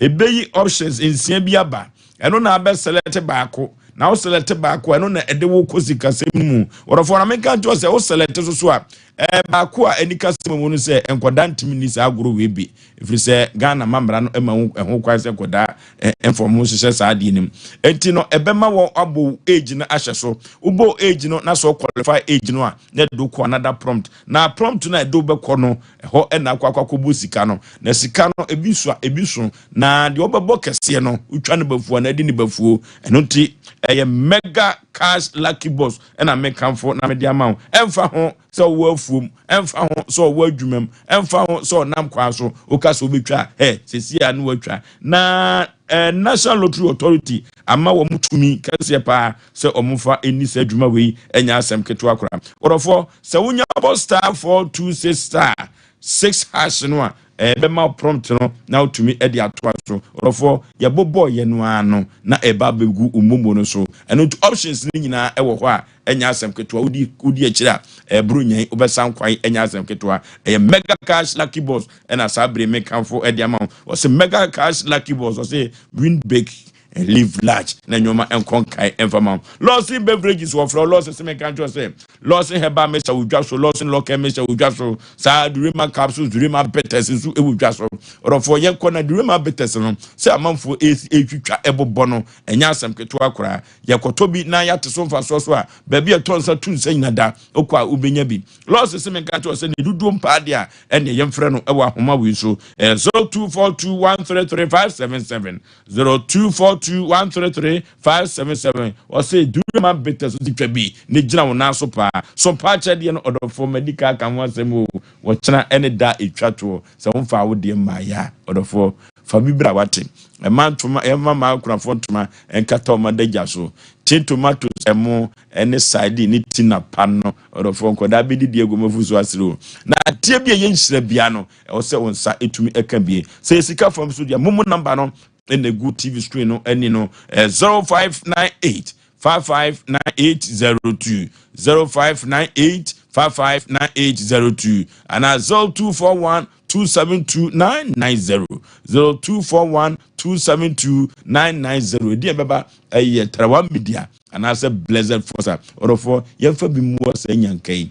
ɛbɛyi options nsia bi aba. Ɛno na abɛ select baako. Na wo select baako a, ɛno na ɛde wo kɔ sikasɛm no mu. Wɔdɔfoɔ, na menka nkyerɛ wo sɛ wo select so so a, ɛɛ baako a anikasɛm mu no sɛ nkwadaa ntumi nni saa agorɔ wei bi. Ɛfiri sɛ Ghana ma mmara no ma ɛho kwan sɛ nkwadaa mfa wɔn ho nhyehyɛ saa adeɛ no mu. Enti no ɛbɛma wɔn abɔ wo age no ahyɛ so. Wobɔ wo age no na sɛ wo qualify age no a, na ɛde wo kɔ another prompt. Na prompt no a ɛde wo bɛkɔ no, ɛhɔ na akɔ akɔ akɔbɔ sika no. Na sika no, ebi sua, ebi so. Na deɛ ɔbɛbɔ kɛseɛ no, wotwa no bafuo anaa adi ne bafuo. Ɛno nti, ɛyɛ mega cash lucky box ɛna mekamfo na mede ama wo. Ɛmfa ho sɛ ɔwɔ afuom, ɛmfa ho sɛ ɔwɔ adwuma mu, ɛmfa ho sɛ ɔnam kwan so, woka sɛ wobɛtwa a, hɛ, seesei a ne watwa. Na eh, National Lottery Authority ama wɔn tumi kɛseɛ paa sɛ wɔmfa nni saa adwuma wei, ɛnyɛ asɛm ketewa koraa. Ɔdɔfoɔ, sɛ wonya bɔ star 426 star 6 hash no a, ɛbɛma wo prompt no na wotumi de atoa so. Ɔdɔfoɔ, yɛbobɔɔ yɛ no ara no na ɛba abɛgu wo momo no so. Ɛno nti options no nyinaa ɛwɔ hɔ a ɛnyɛ asɛm ketewa. Wodi wodi akyire a, ɛboro nyɛn, wobɛsan kwan, ɛnyɛ asɛm ketewa. Ɛyɛ Mega Cash Lucky Box ɛna saa bere mekamfo de ama wo. Ɔse Mega Cash Lucky Box, ɔse win big and live large na nneɛma nkɔ nkae ɛmfa ma wo. Lawson Beverages wɔfrɛ wo Lawson sɛ menka nkyerɛ sɛ Lawson Herbal Mixture wɔ dwa so, Lawson Locker Mixture wɔ dwa so, saa Durema Capsules, Durema Bitters nso wɔ dwa so. Ɔdɔfoɔ yɛnkɔ na Durema Bitters no sɛ amanfoɔ ɛretwitwa ɛbobɔ no ɛnyɛ asɛm ketewa koraa. Yɛkɔtɔ bi na yɛate so mfasoɔ so a, baabi a ɛtɔ nsa tu nsa nyina da, wokɔ a wobɛnya bi. Lawson sɛ menka nkyerɛ wo sɛ ne dodoɔ mpaa deɛ a ɛneɛ yɛmfrɛ no wɔ ahoma wei so 0242133577. 0242133577 Ɔse Durema bitters ɔse twa bi ne gyina wo nan so paa So paa kyɛdeɛ no ɔdɔfoɔ madi ka aka ho asɛm oo Ɔkyena ɛne da a ɛtwa toɔ Sɛ wo mfaa wo deɛ mmaeɛ a ɔdɔfoɔ fa bi bra wate Ɛma ntoma yɛmma mmaa akunafoɔ ntoma nkata wɔn adagya so Tin tomatoes ɛmo ɛne sardine ne tina pa no ɔdɔfoɔ nkwadaa bɛdidi agu wɔn afu so asere oo Na adeɛ bi a ɛyɛ nhyira biara no Ɛwɔ sɛ wo nsa tumi ka bie. Sɛ yɛ sika fam so deɛ, momo number no na egu TV screen no ani no, 0598 559802, 0598 559802 anaa 0241 272990, 0241 272990. Ɛdi ɛbɛba ɛyɛ Tarawa Media anaasɛ Blessed Force. Ɔdɔfoɔ, yɛmfa bi mmoa saa nyanka yi.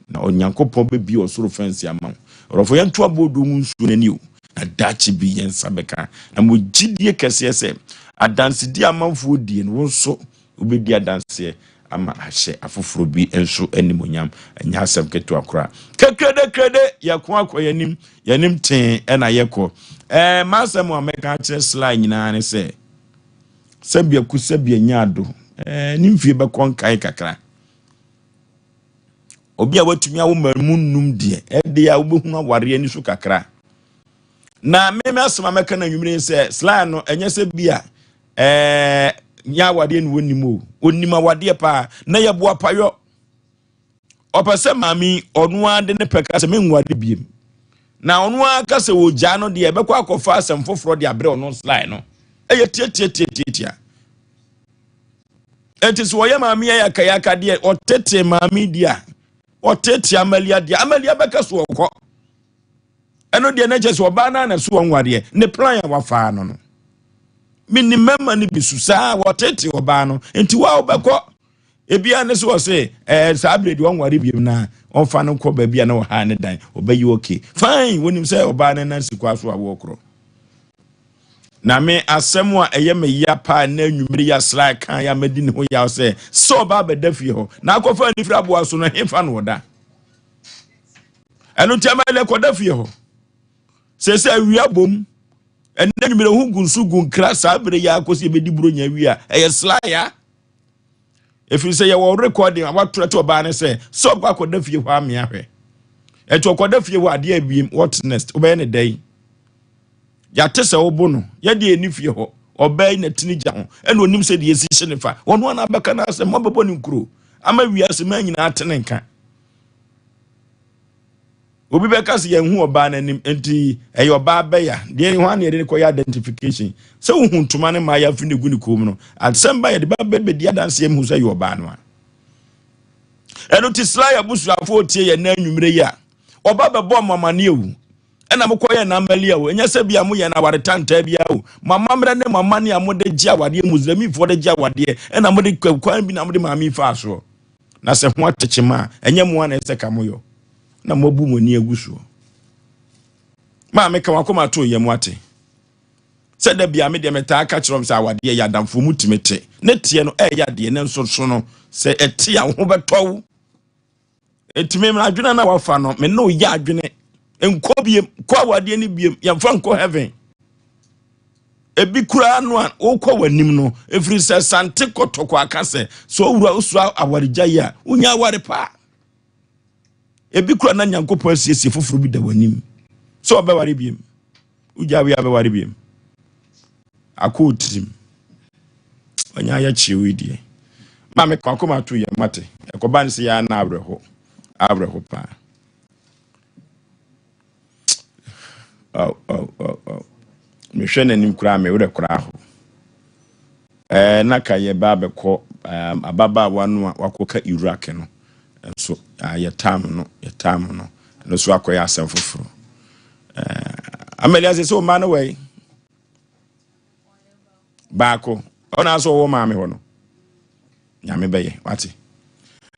Na Onyankopɔn bɛbue ɔsoro fɛnse ama wo. Ɔdɔfoɔ, yɛnto aboodoo ngu nsuo no ani o, na daakye bi yɛn nsa bɛka. Na mo gyidie kɛseɛ sɛ adansedie a amanfoɔ die no, wo nso wobɛdi adanseɛ ama ahyɛ afoforɔ bi nso animuonyam. Ɛnyɛ asɛm ketewa koraa. Kekrede krede, yɛko akɔ yɛn anim, yɛn anim tee ɛna yɛkɔ. Ɛɛ, m'asɛm a mɛka akyerɛ Sly nyinaa ne sɛ, sɛbea ku sɛbea nya ado, ɛɛ, ne mfie bɛkɔ nkae kakra. Obi a watumi awo mmamu nnum deɛ, ɛde a wobɛhunu awareɛ ani so kakra. Na meme asɛm a mɛka no anwummere sɛ sly no ɛnyɛ sɛ bi a ɛɛ nyɛ awadeɛ ne wɔnim o ɔnim awadeɛ paa na yɛboa payɔ ɔpɛ sɛ maame ɔno ara de ne pɛ ka sɛ menware biem na ɔno ara ka sɛ wɔgyaa no deɛ ɛbɛkɔ akɔfa asɛm foforɔ de abrɛ ɔno sly no ɛyɛ tiatiatiatiatia Enti sɛ ɔyɛ maame ayakayaka deɛ ɔtete maame di a ɔtete amalia deɛ amalia bɛka so ɔkɔ ɛno deɛ na kyerɛ sɛ ɔbaa no na so ɔnwareɛ ne plan a wafaa no no menim mmarima no bi so saa wɔtete ɔbaa no nti wa wobɛkɔ ebia ne so ɔse ɛɛ saa berɛ deɛ ɔnware biom na ɔmfa no nkɔ baabi a na ɔhaa ne dan ɔbɛyi okay fine wɔnim sɛ ɔbaa no nan si kwa so a wɔkorɔ Na me, asɛm a ɛyɛ me ya paa nnɛ anwummere yi a Sly kae a madi ne ho yaw sɛ, sɛ ɔba abɛda fie hɔ, na akɔfa anifere aboa so no, ɛhefa na ɔda? Ɛno nti ama ɛnɛ kɔda fie hɔ. Sɛ sɛ awia bom, ɛnnɛ anwummere ho gu nso gu nkra saa bere yi akɔsi ebedi buronya awie a, ɛyɛ Sly a. Ɛfiri sɛ yɛwɔ recording a watorɛ to ɔbaa no sɛ, sɛ ɔkɔ akɔda fie hɔ amea hwɛ. Ɛnti ɔkɔda fie hɔ adeɛ abiem, what next? Wobɛyɛ ne dɛn? Yɛate sɛ wobo no, yɛ deɛ yɛnni fie hɔ. Ɔbaa yi na tini gya ho, ɛna onim sɛ deɛ esi hye ne fa. Ɔno ara na abɛka n'asɛm, ɔbɛbɔ ne nkuro ama wiase man nyinaa ate ne nka. Obi bɛka sɛ yɛnhu ɔbaa no anim, nti ɛyɛ ɔbaa bɛya. Deɛ hwan na yɛde no kɔyɛ identification? Sɛ wohu ntoma ne mmaa yɛafi no gu ne kɔn mu no, asɛm ba yɛde ba bɛdi adanseɛ mu sɛ ɛyɛ ɔbaa no a. Ɛno ti Sly abusuafoɔ tie yɛn na anwummerɛ yi a, ɔba bɛbɔ mo amaneɛ o. Ɛna mokɔyɛ no amalia o, ɛnyɛ sɛ bia moyɛ no aware tantaa biara o. Mo amammerɛ ne mo amanneɛ a mode gye awadeɛ, Muslimifoɔ de gye awadeɛ, ɛna mode kwan bi na mode maame yi faa soɔ. Na sɛ ho atekyem a, ɛnyɛ mo ara na ɛsɛ ka moyɔ, na moabu mo ani agu soɔ. Maame, ka w'akoma to yam wate. Sɛ da bia me deɛ metaa ka kyerɛ wɔn sɛ awadeɛ yɛ adamfoɔ mu tumi te. Ne teɛ no ɛyɛ adeɛ, nanso so no sɛ ɛte a wo ho bɛtɔ wo. Enti me adwene na wafa no, me ne yɛ adwene. Nkɔ biem, kɔ awadeɛ no biem, yɛmfa nkɔ heaven. Ebi koraa no a wokɔ w'anim no, ɛfiri sɛ sante kɔtɔkɔ aka sɛ sɛ owura wosua awaregya yi a, wonya aware paa. Ebi koraa na Nyankopɔn asiesie foforɔ bi da w'anim sɛ ɔbɛware biem. Wogya wei a bɛware biem. Akɔ wo tirim. Ɔnya ayɛ kyew yi deɛ. Maame kɔ akoma to yɛ mate. Ɛkɔba no sɛ yɛ na awerɛho. Awerɛho paa. Oh, oh, oh, oh. Mehwɛ n'anim koraa me werɛ koraa ho. Ɛɛ na ka yɛ ba abɛkɔ um, ababaawa no a wakɔka Iraq no nso uh, yɛ tam no yɛ tam no ɛno nso akɔyɛ asɛm foforɔ. Ɛɛ Amelia sɛ sɛ ɔma no wɔ yi baako ɔna nso ɔwɔ maame hɔ no nyame bɛyɛ wate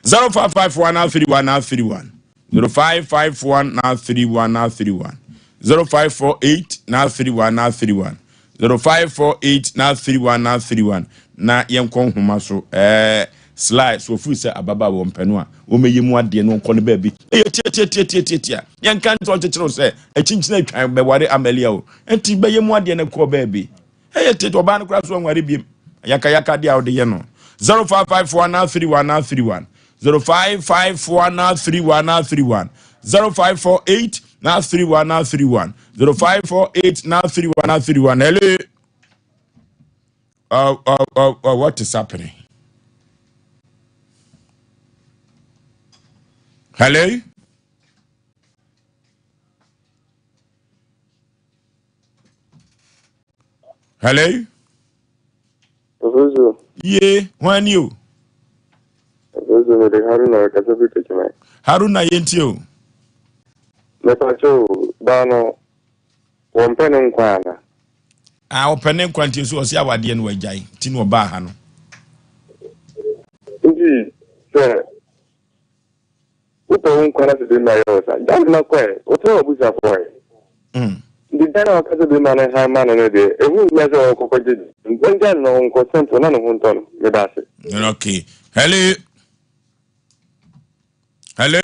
0551 31 31 0551 31 31 0548 31 31 0548 31 31 na yɛnkɔ nhoma so ɛɛ Sly so ofiri sɛ ababaawa ɔmpɛ no a wɔmɛyɛ mu adeɛ no ɔnkɔ no baabi ɛyɛ tiatiatiatiatia yɛnka nkyɛ ɔnkyekyere sɛ akyinkyini atwan bɛware Amelia o ɛnti bɛyɛ mu adeɛ no kɔ baabi ɛyɛ tiati ɔbaa no koraa so ɔnware biem yakayaka adeɛ a wode yɛ no 0554 31 31 0554 31 31 0548 31 31 0548 31 31 hello Uh, uh, uh, uh, what is happening? Hello? Hello? Ofosu. Ye, hwan ni o? Ofosu, mede Haruna rekasa fi Techiman. Haruna yɛntie o. Mepakyɛ o, baa no, wɔmpɛ ne nkwa ana? Ah, ɔpɛ ne nkwa nti nso ɔsi awadeɛ no wagyae nti na ɔbaa ha no. Nti sɛ wopɛ wo nkwa na sɛ bɛrima yɛ wo sa gya no na kɔɛ wotena w'abusuafoɔ ɛ. Mm. Nti dan a ɔka sɛ bɛrima no han ma no no deɛ ɛho nhia sɛ ɔkɔkɔgye ɔngya no na ɔnkɔ simple na ne ho ntɔ no meda ase. Okay. Hello. Hello.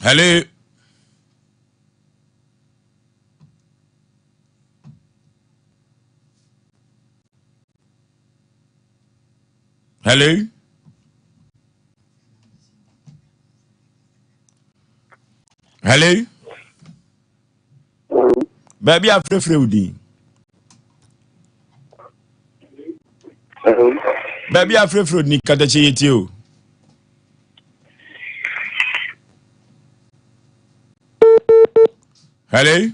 Hello. Hello. Hello. Baabi a frɛfrɛ wo din. Baabi a frɛfrɛ wo din katakye yɛ tie o. Hello.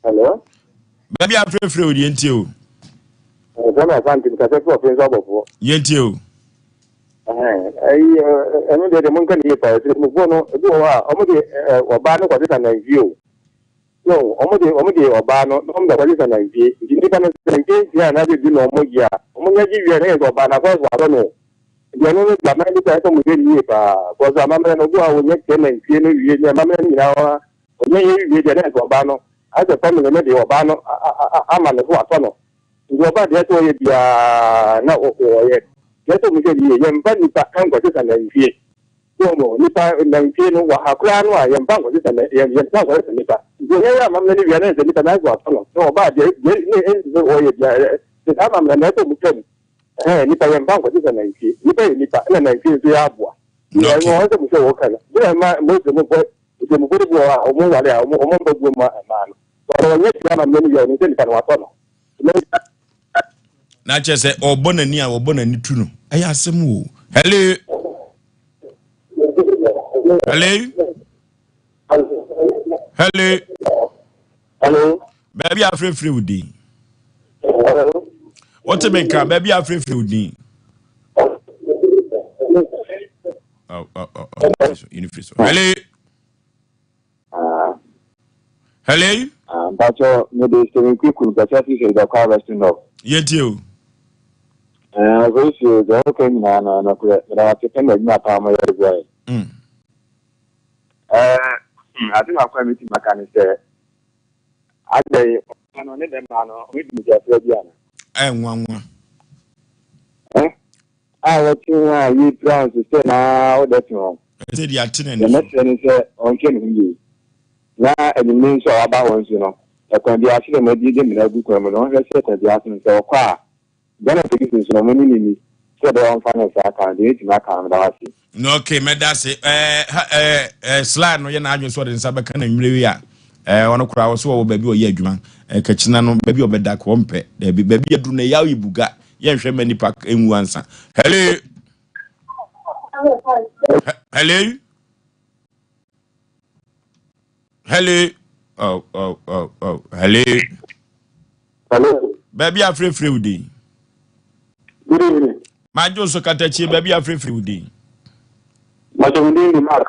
Hello. Baabi a frɛfrɛ wo din tie o. Ɛfɛ na asante kasa fún ɔfin sɛ ɔbɔfoɔ. Yɛn tie o. Ɛyi ɛno deɛ deɛ monka ne yie paa ɛfiri mufoɔ no ebi wɔ hɔ a wɔn de ɔbaa no kɔte sa nantwie o no wɔn de wɔn de ɔbaa no na wɔn de kɔte sa nantwie nti nipa no sɛ nantwie nsia anaasɛ du na wɔn gye a wɔn nya gye wie na yɛ sɛ ɔbaa no akɔ so atɔ no nti ɛno no deɛ aman bi sɛ ɛsɛ wɔn hwɛ ne yie paa kɔsɔ amammerɛ no obi wɔ hɔ a wɔnya tia nantwie no wie ne amammerɛ no nyinaa hɔ wɔnya yɛ wie deɛ na yɛ sɛ ɔbaa no asɛ family no de ɔbaa no ama no so atɔ no Nti ɔba deɛ sɛ ɔyɛ biara na ɔyɛ. Deɛ sɛ ɔmo hwɛ no yie, yɛnfa nipa nkɔsesa nantwie. So ɔmo nipa nantwie no wɔ ha koraa no a yɛnfa nkɔsesa na yɛnfa nkɔsesa nipa. Nti ɔyɛ yɛ amammerɛ no wie a na sɛ nipa no ayɛ sɛ watɔ no na ɔba deɛ deɛ ne ɛnti sɛ ɔyɛ biara sɛ saa amammerɛ no ɛsɛ ɔmo twa mu. Ɛhɛn nipa yɛnfa nkɔsesa nantwie. Nipa yɛ nipa ɛna nantwie nso yɛ aboa. Nti ɛno ɔsɛ mo sɛ wɔka no. Gyina mma Mose mo fɔ nkramofoɔ no bi wɔ hɔ a ɔmo nware a ɔmo ɔmo mfa buo mma mmaa no. Sɛ ɔnyɛ saa amammerɛ no wie a ɔnim sɛ nipa no watɔ no. Na kyerɛ sɛ ɔbɔ n'ani a ɔbɔ n'ani tu no ɛyɛ asɛm o. Hello. Hello. Hello. Hello. Baabi a afirafira wo din. Wote me nka baabi a afirafira wo din. oh, oh, oh, oh. Yini firi so. Hello. Hello. Mpatsɔ mede Stephen Kweku mpɛsɛ fi sɛ Idakwa Western North. Yɛntie o. Ɔfɔlisi o, deɛ ɔka nyinaa no nokorɛ, meda wo ase pɛ na adwuma paa moyɛ de boa yɛn. Ade baako a mɛtumi aka ne sɛ, adɛn ɔbaa no ne bɛma no ɔmo di mogyafra bi ana? Ɛnwanwa. A wɔte ho a yɛpira wo nso sɛ na wodɛ te ho. Ɛsɛ deɛ ate n'ani so. Deɛ mɛsrɛ ne sɛ ɔnhwɛ ne ho yie. Na anwummere nso a waba hɔ nso no, ɛkwan biara so na moadi de mmara agu kwan mu no, ɔnhwɛ sɛ kwan biara so no sɛ ɔkɔ a, Ghana polisi nso no, wɔne no nni sɛ ɛbɛyɛ a ɔmfa ne nsa aka no. Deɛ mɛtumi aka no, meda wo ase. No, okay, mɛda ase. Ɛɛ ha ɛɛ ɛɛ Sly no yɛ n'adwene sɛ ɔde ne nsa bɛka no anwummere yi a, ɛɛ ɔno koraa ɔsɛ ɔwɔ baabi a ɔyɛ adwuma. Ɛɛ kakyina no baabi a ɔbɛda kɔ ɔmpɛ. Daabi, baabi aduru no ɛyaw yɛ buga. Yɛnhwɛ ma nipa nwu ansa. Hello. Hello. Hello. Oh, oh, oh, oh. Hello. Hello. Baabi afrɛfrɛ wo din. Good evening. Madwo so katakyie baabi afrɛfrɛ wo din. Madwo me din de Mark.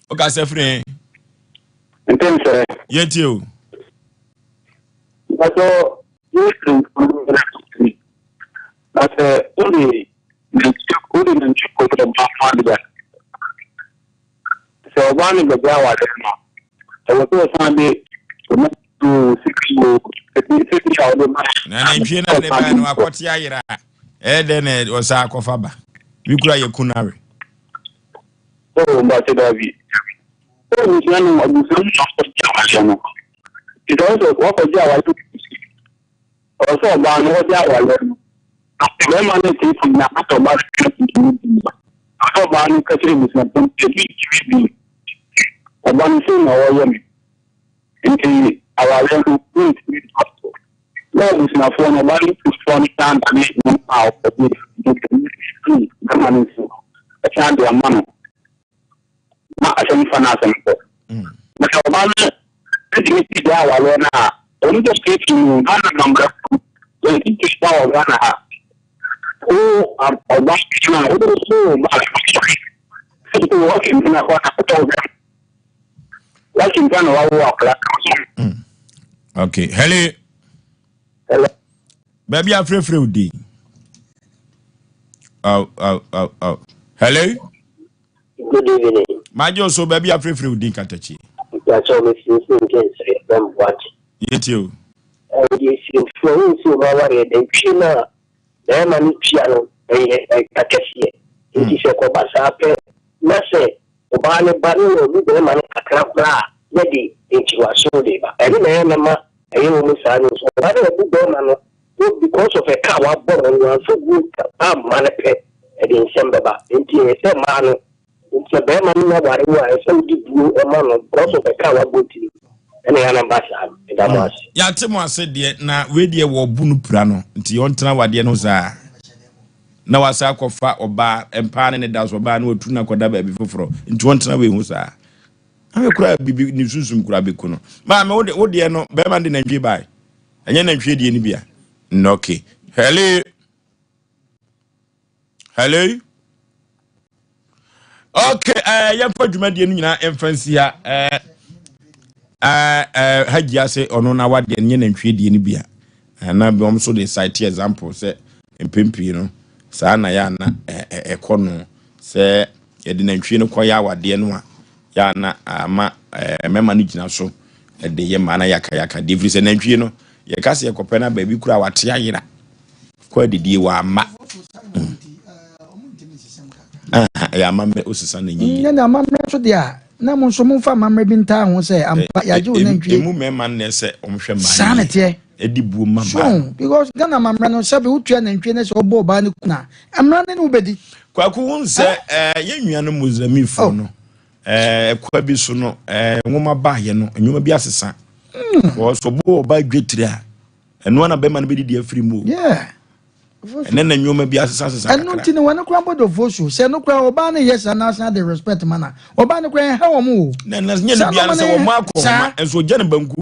Wokasa firi he? Ntɛmsɛrɛ. Yɛntie o. Madwo yɛfiri na sɛ wode nantwi wode nantwi kɔyɛ ɔbaa ho ade a sɛ ɔbaa no bɛgye awareɛ no a ɛwɔ sɛ ɔsan de ɔma o sika o sɛbi a ɔde ma na nantwie no ade bae no akɔte ayera a ɛyɛ dɛn na ɔsan akɔfa ba bi kura yɛ kun awe o mbakyɛ daabi sɛ abusua no abusua no na wakɔgye awareɛ no nti sɛ wosɛ wakɔgye awareɛ Ɔwɔ sɛ ɔbaa no ɔgye awareɛ no. Na sɛ barima no teetee no a, na sɛ ɔbaa no ka teetee no bi a, ɛwɔ sɛ ɔbaa no ka kyerɛ abusuafoɔ no sɛ, Mentumi bio. Ɔba no sei na ɔreyɛ me, nti awareɛ no mentumi ntoa so. Na abusuafoɔ no, ɔbaa no abusuafoɔ no san dane nneɛma a ɔde barima no nso san de ama no. na asɛm fa n'asɛm kɔ. Na sɛ ɔbaa no ntumi si gya awareɛ no a, ɔno sɛ state mu Ghana amammerɛ yɛn tete ba wɔ Ghana ha. Wo ɔba no a wode wo ba sɛ wɔke mpena kɔ na wotɔ wo bɛ wɔke mpena na wawo akwadaa. Okay, hello. Hello. Baabi afrɛfrɛ wo din. Oh, oh, oh, oh. Hello. Good evening. Magye wo so baabi afrɛfrɛ wo din katakyi. Mpakyɛw me firi nso nkɛnsere bɛm boakye. Yɛtie o. Ɛdeɛ siremfoɔ wo nso ɔmo awareɛ nantwie no a bɛrima no tua no ɛyɛ ɛka kɛseɛ nti sɛ kɔba saa pɛ na sɛ ɔbaa no ba no wɔ ɔmu bɛrima no kakra koraa a na de nkyiwaso de ba ɛno na ɛyɛ na ma ɛyɛ wɔn saa no nso ɔbaa no abu bɛrima no wo because of ɛka a wabɔ no no wamfa buo amma no pɛ ɛde nsɛm bɛba nti ɛyɛ sɛ mmaa no sɛ bɛrima no nya ware wo a ɛsɛ wode buo ma no because of ɛka a wabɔ nti no ɛna ɛyɛ na ba saa no meda mo ase. Yɛate mo ase deɛ na wei deɛ wɔbu no pira no nti ɔntena wadeɛ no saa na wasa akɔfa ɔbaa mpaa ne ne da so ɔbaa no watu no akɔda baabi foforɔ nti ɔntena wei ho saa ahwɛ koraa bibi ne sunsum koraa bɛku no maame wo deɛ no bɛrima de nantwie bae Ɛnyɛ nantwie deɛ no bia. Okay. Hello. Hello. Okay, eh, yɛmfa dwumadie no nyinaa mfa nsi ha. Eh, eh, eh, hagyi ase ɔno na wadeɛ no nyɛ nantwie deɛ no bia. Eh, na wɔn nso de cite example sɛ mpɛn pii no saa na yɛ ana ɛkɔ no sɛ yɛde nantwie no kɔyɛ awadeɛ no a Yɛ a na ama mmarima no gyina so de yɛ mmaa no yakayaka deɛ ɛfiri sɛ nantwie no yɛka sɛ yɛkɔpɛ no a baabi koraa wate ayera kɔ adidie wamma ɛyɛ amammerɛ osesa na ɛnyɛ yie. Ɛna amammerɛ nso deɛ a na mo nso momfa amammerɛ bi ntaa ho sɛ ampa yɛagye wo nantwie. Emu mmarima nnɛ sɛ wɔhwɛ mmaa saa na ɛteɛ. Ɛdi buo ma mmaa. So because Ghana amammerɛ no sɛbi wotua nantwie no sɛ ɔbɔ ɔbaa no kuna mmara ne ne wobɛdi. Kwaku wohu sɛ yɛn nuanom Muslimfoɔ no Ɛkwa bi so no, nwoma baayɛ no, nneɛma bi asesa. Because ɔbɔ ɔba dwetire a, ɛno na bɛrima no bɛdidi afiri mu. Yeah. Ɛnɛ na nneɛma bi asesa sesa Ɛno kakra. nti no wɔne kora bɔdɔ fo so sɛ no kora ɔbaa no yɛ saa na asan de respect ma na ɔbaa no kora ɛha wɔn o. Na na nyɛ ne biara sɛ wɔn akɔ homa nso ogya ne banku.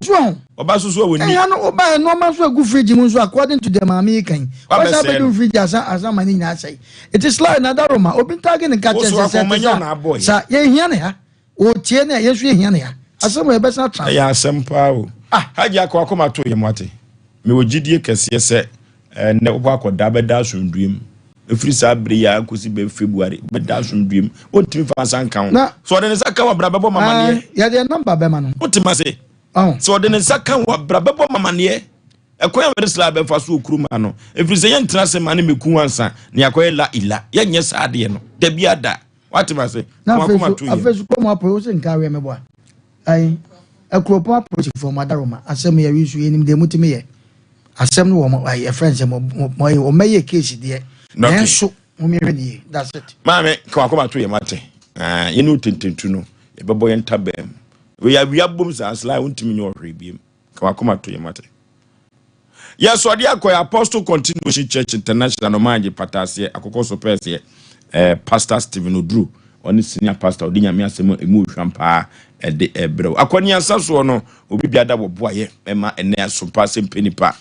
Ɔba soso a wɔni. Ɛha no ɔbaa nneɛma nso agu fridge mu nso, according to the maame yi kan. Wabɛsɛe Wɔsan no. bɛdu fridge asa ma ne nyinaa asɛe. It is like nadaroma obi ntaage ne nka Wo kyerɛ so sɛ sɛ akɔma te nyɛ sa wo na abɔ yɛ. sa yɛhia ne ha ɔtie ne a yɛn nso yɛhia ne ha, asɛm wɔ yɛbɛsan tra. Ɛyɛ asɛm paa o. Hagye akɔ akɔma to yɛ mo ate. Mewɔ gyidie kɛseɛ sɛ ɛnɛ wobɔ akɔda bɛda asomdue mu. Ɛfiri saa bere yi a kɔsi bɛ February bɛda asomdue mu. Wɔntumi fa nsa nka ho. Na Sɛ ɔde ne nsa ka wo abra bɛbɔ mamaneɛ. Yɛde namba bɛma no. Wote ma se? Sɛ ɔde ne nsa ka wo abra bɛbɔ mamaneɛ. Ɛkwan a wɔde sla bɛfa so wɔ kurom ha no, ɛfiri sɛ yɛntena ase ma ne mɛku ansa na yɛakɔyɛ la ila. Yɛnyɛ saa adeɛ no. Da bi ada. Wate ma se? Na Fa afei wakoma so to yam. Afei so kɔn mu apɔ wo sɛ nka aweɛ mɛboa ayi akuropɔn apolisifoɔ mo adaroma asɛm yɛ wi so yɛnim deɛ mutumi yɛ asɛm no wɔ mo ayi ɛfrɛ nsɛ mo mo mo ayi wɔn mɛyɛ case deɛ nanso mo mehwɛ ne yie, that's it. Maame, ka wakoma to yam ate. Ah, yɛne wo tententu no, yɛbɛbɔ yɛn ntabaa mu. Wei awia bom saa sly wontumi nyɛ ɔhwee biem. Ka wakoma to yam ate. Yɛsɔde akɔ yɛ Apostle Continuation Church International no maa gye pataaseɛ akokɔ so pɛɛseɛ. Pastor Stephen Oduru, ɔne senior pastor ɔde Nyame asɛm a ɛmu ohwam paa ɛde ɛbrɛw. Akɔneasa soɔ no, obi biada wɔ boayɛ ɛma ɛnɛ asompa asɛm pɛ nipa.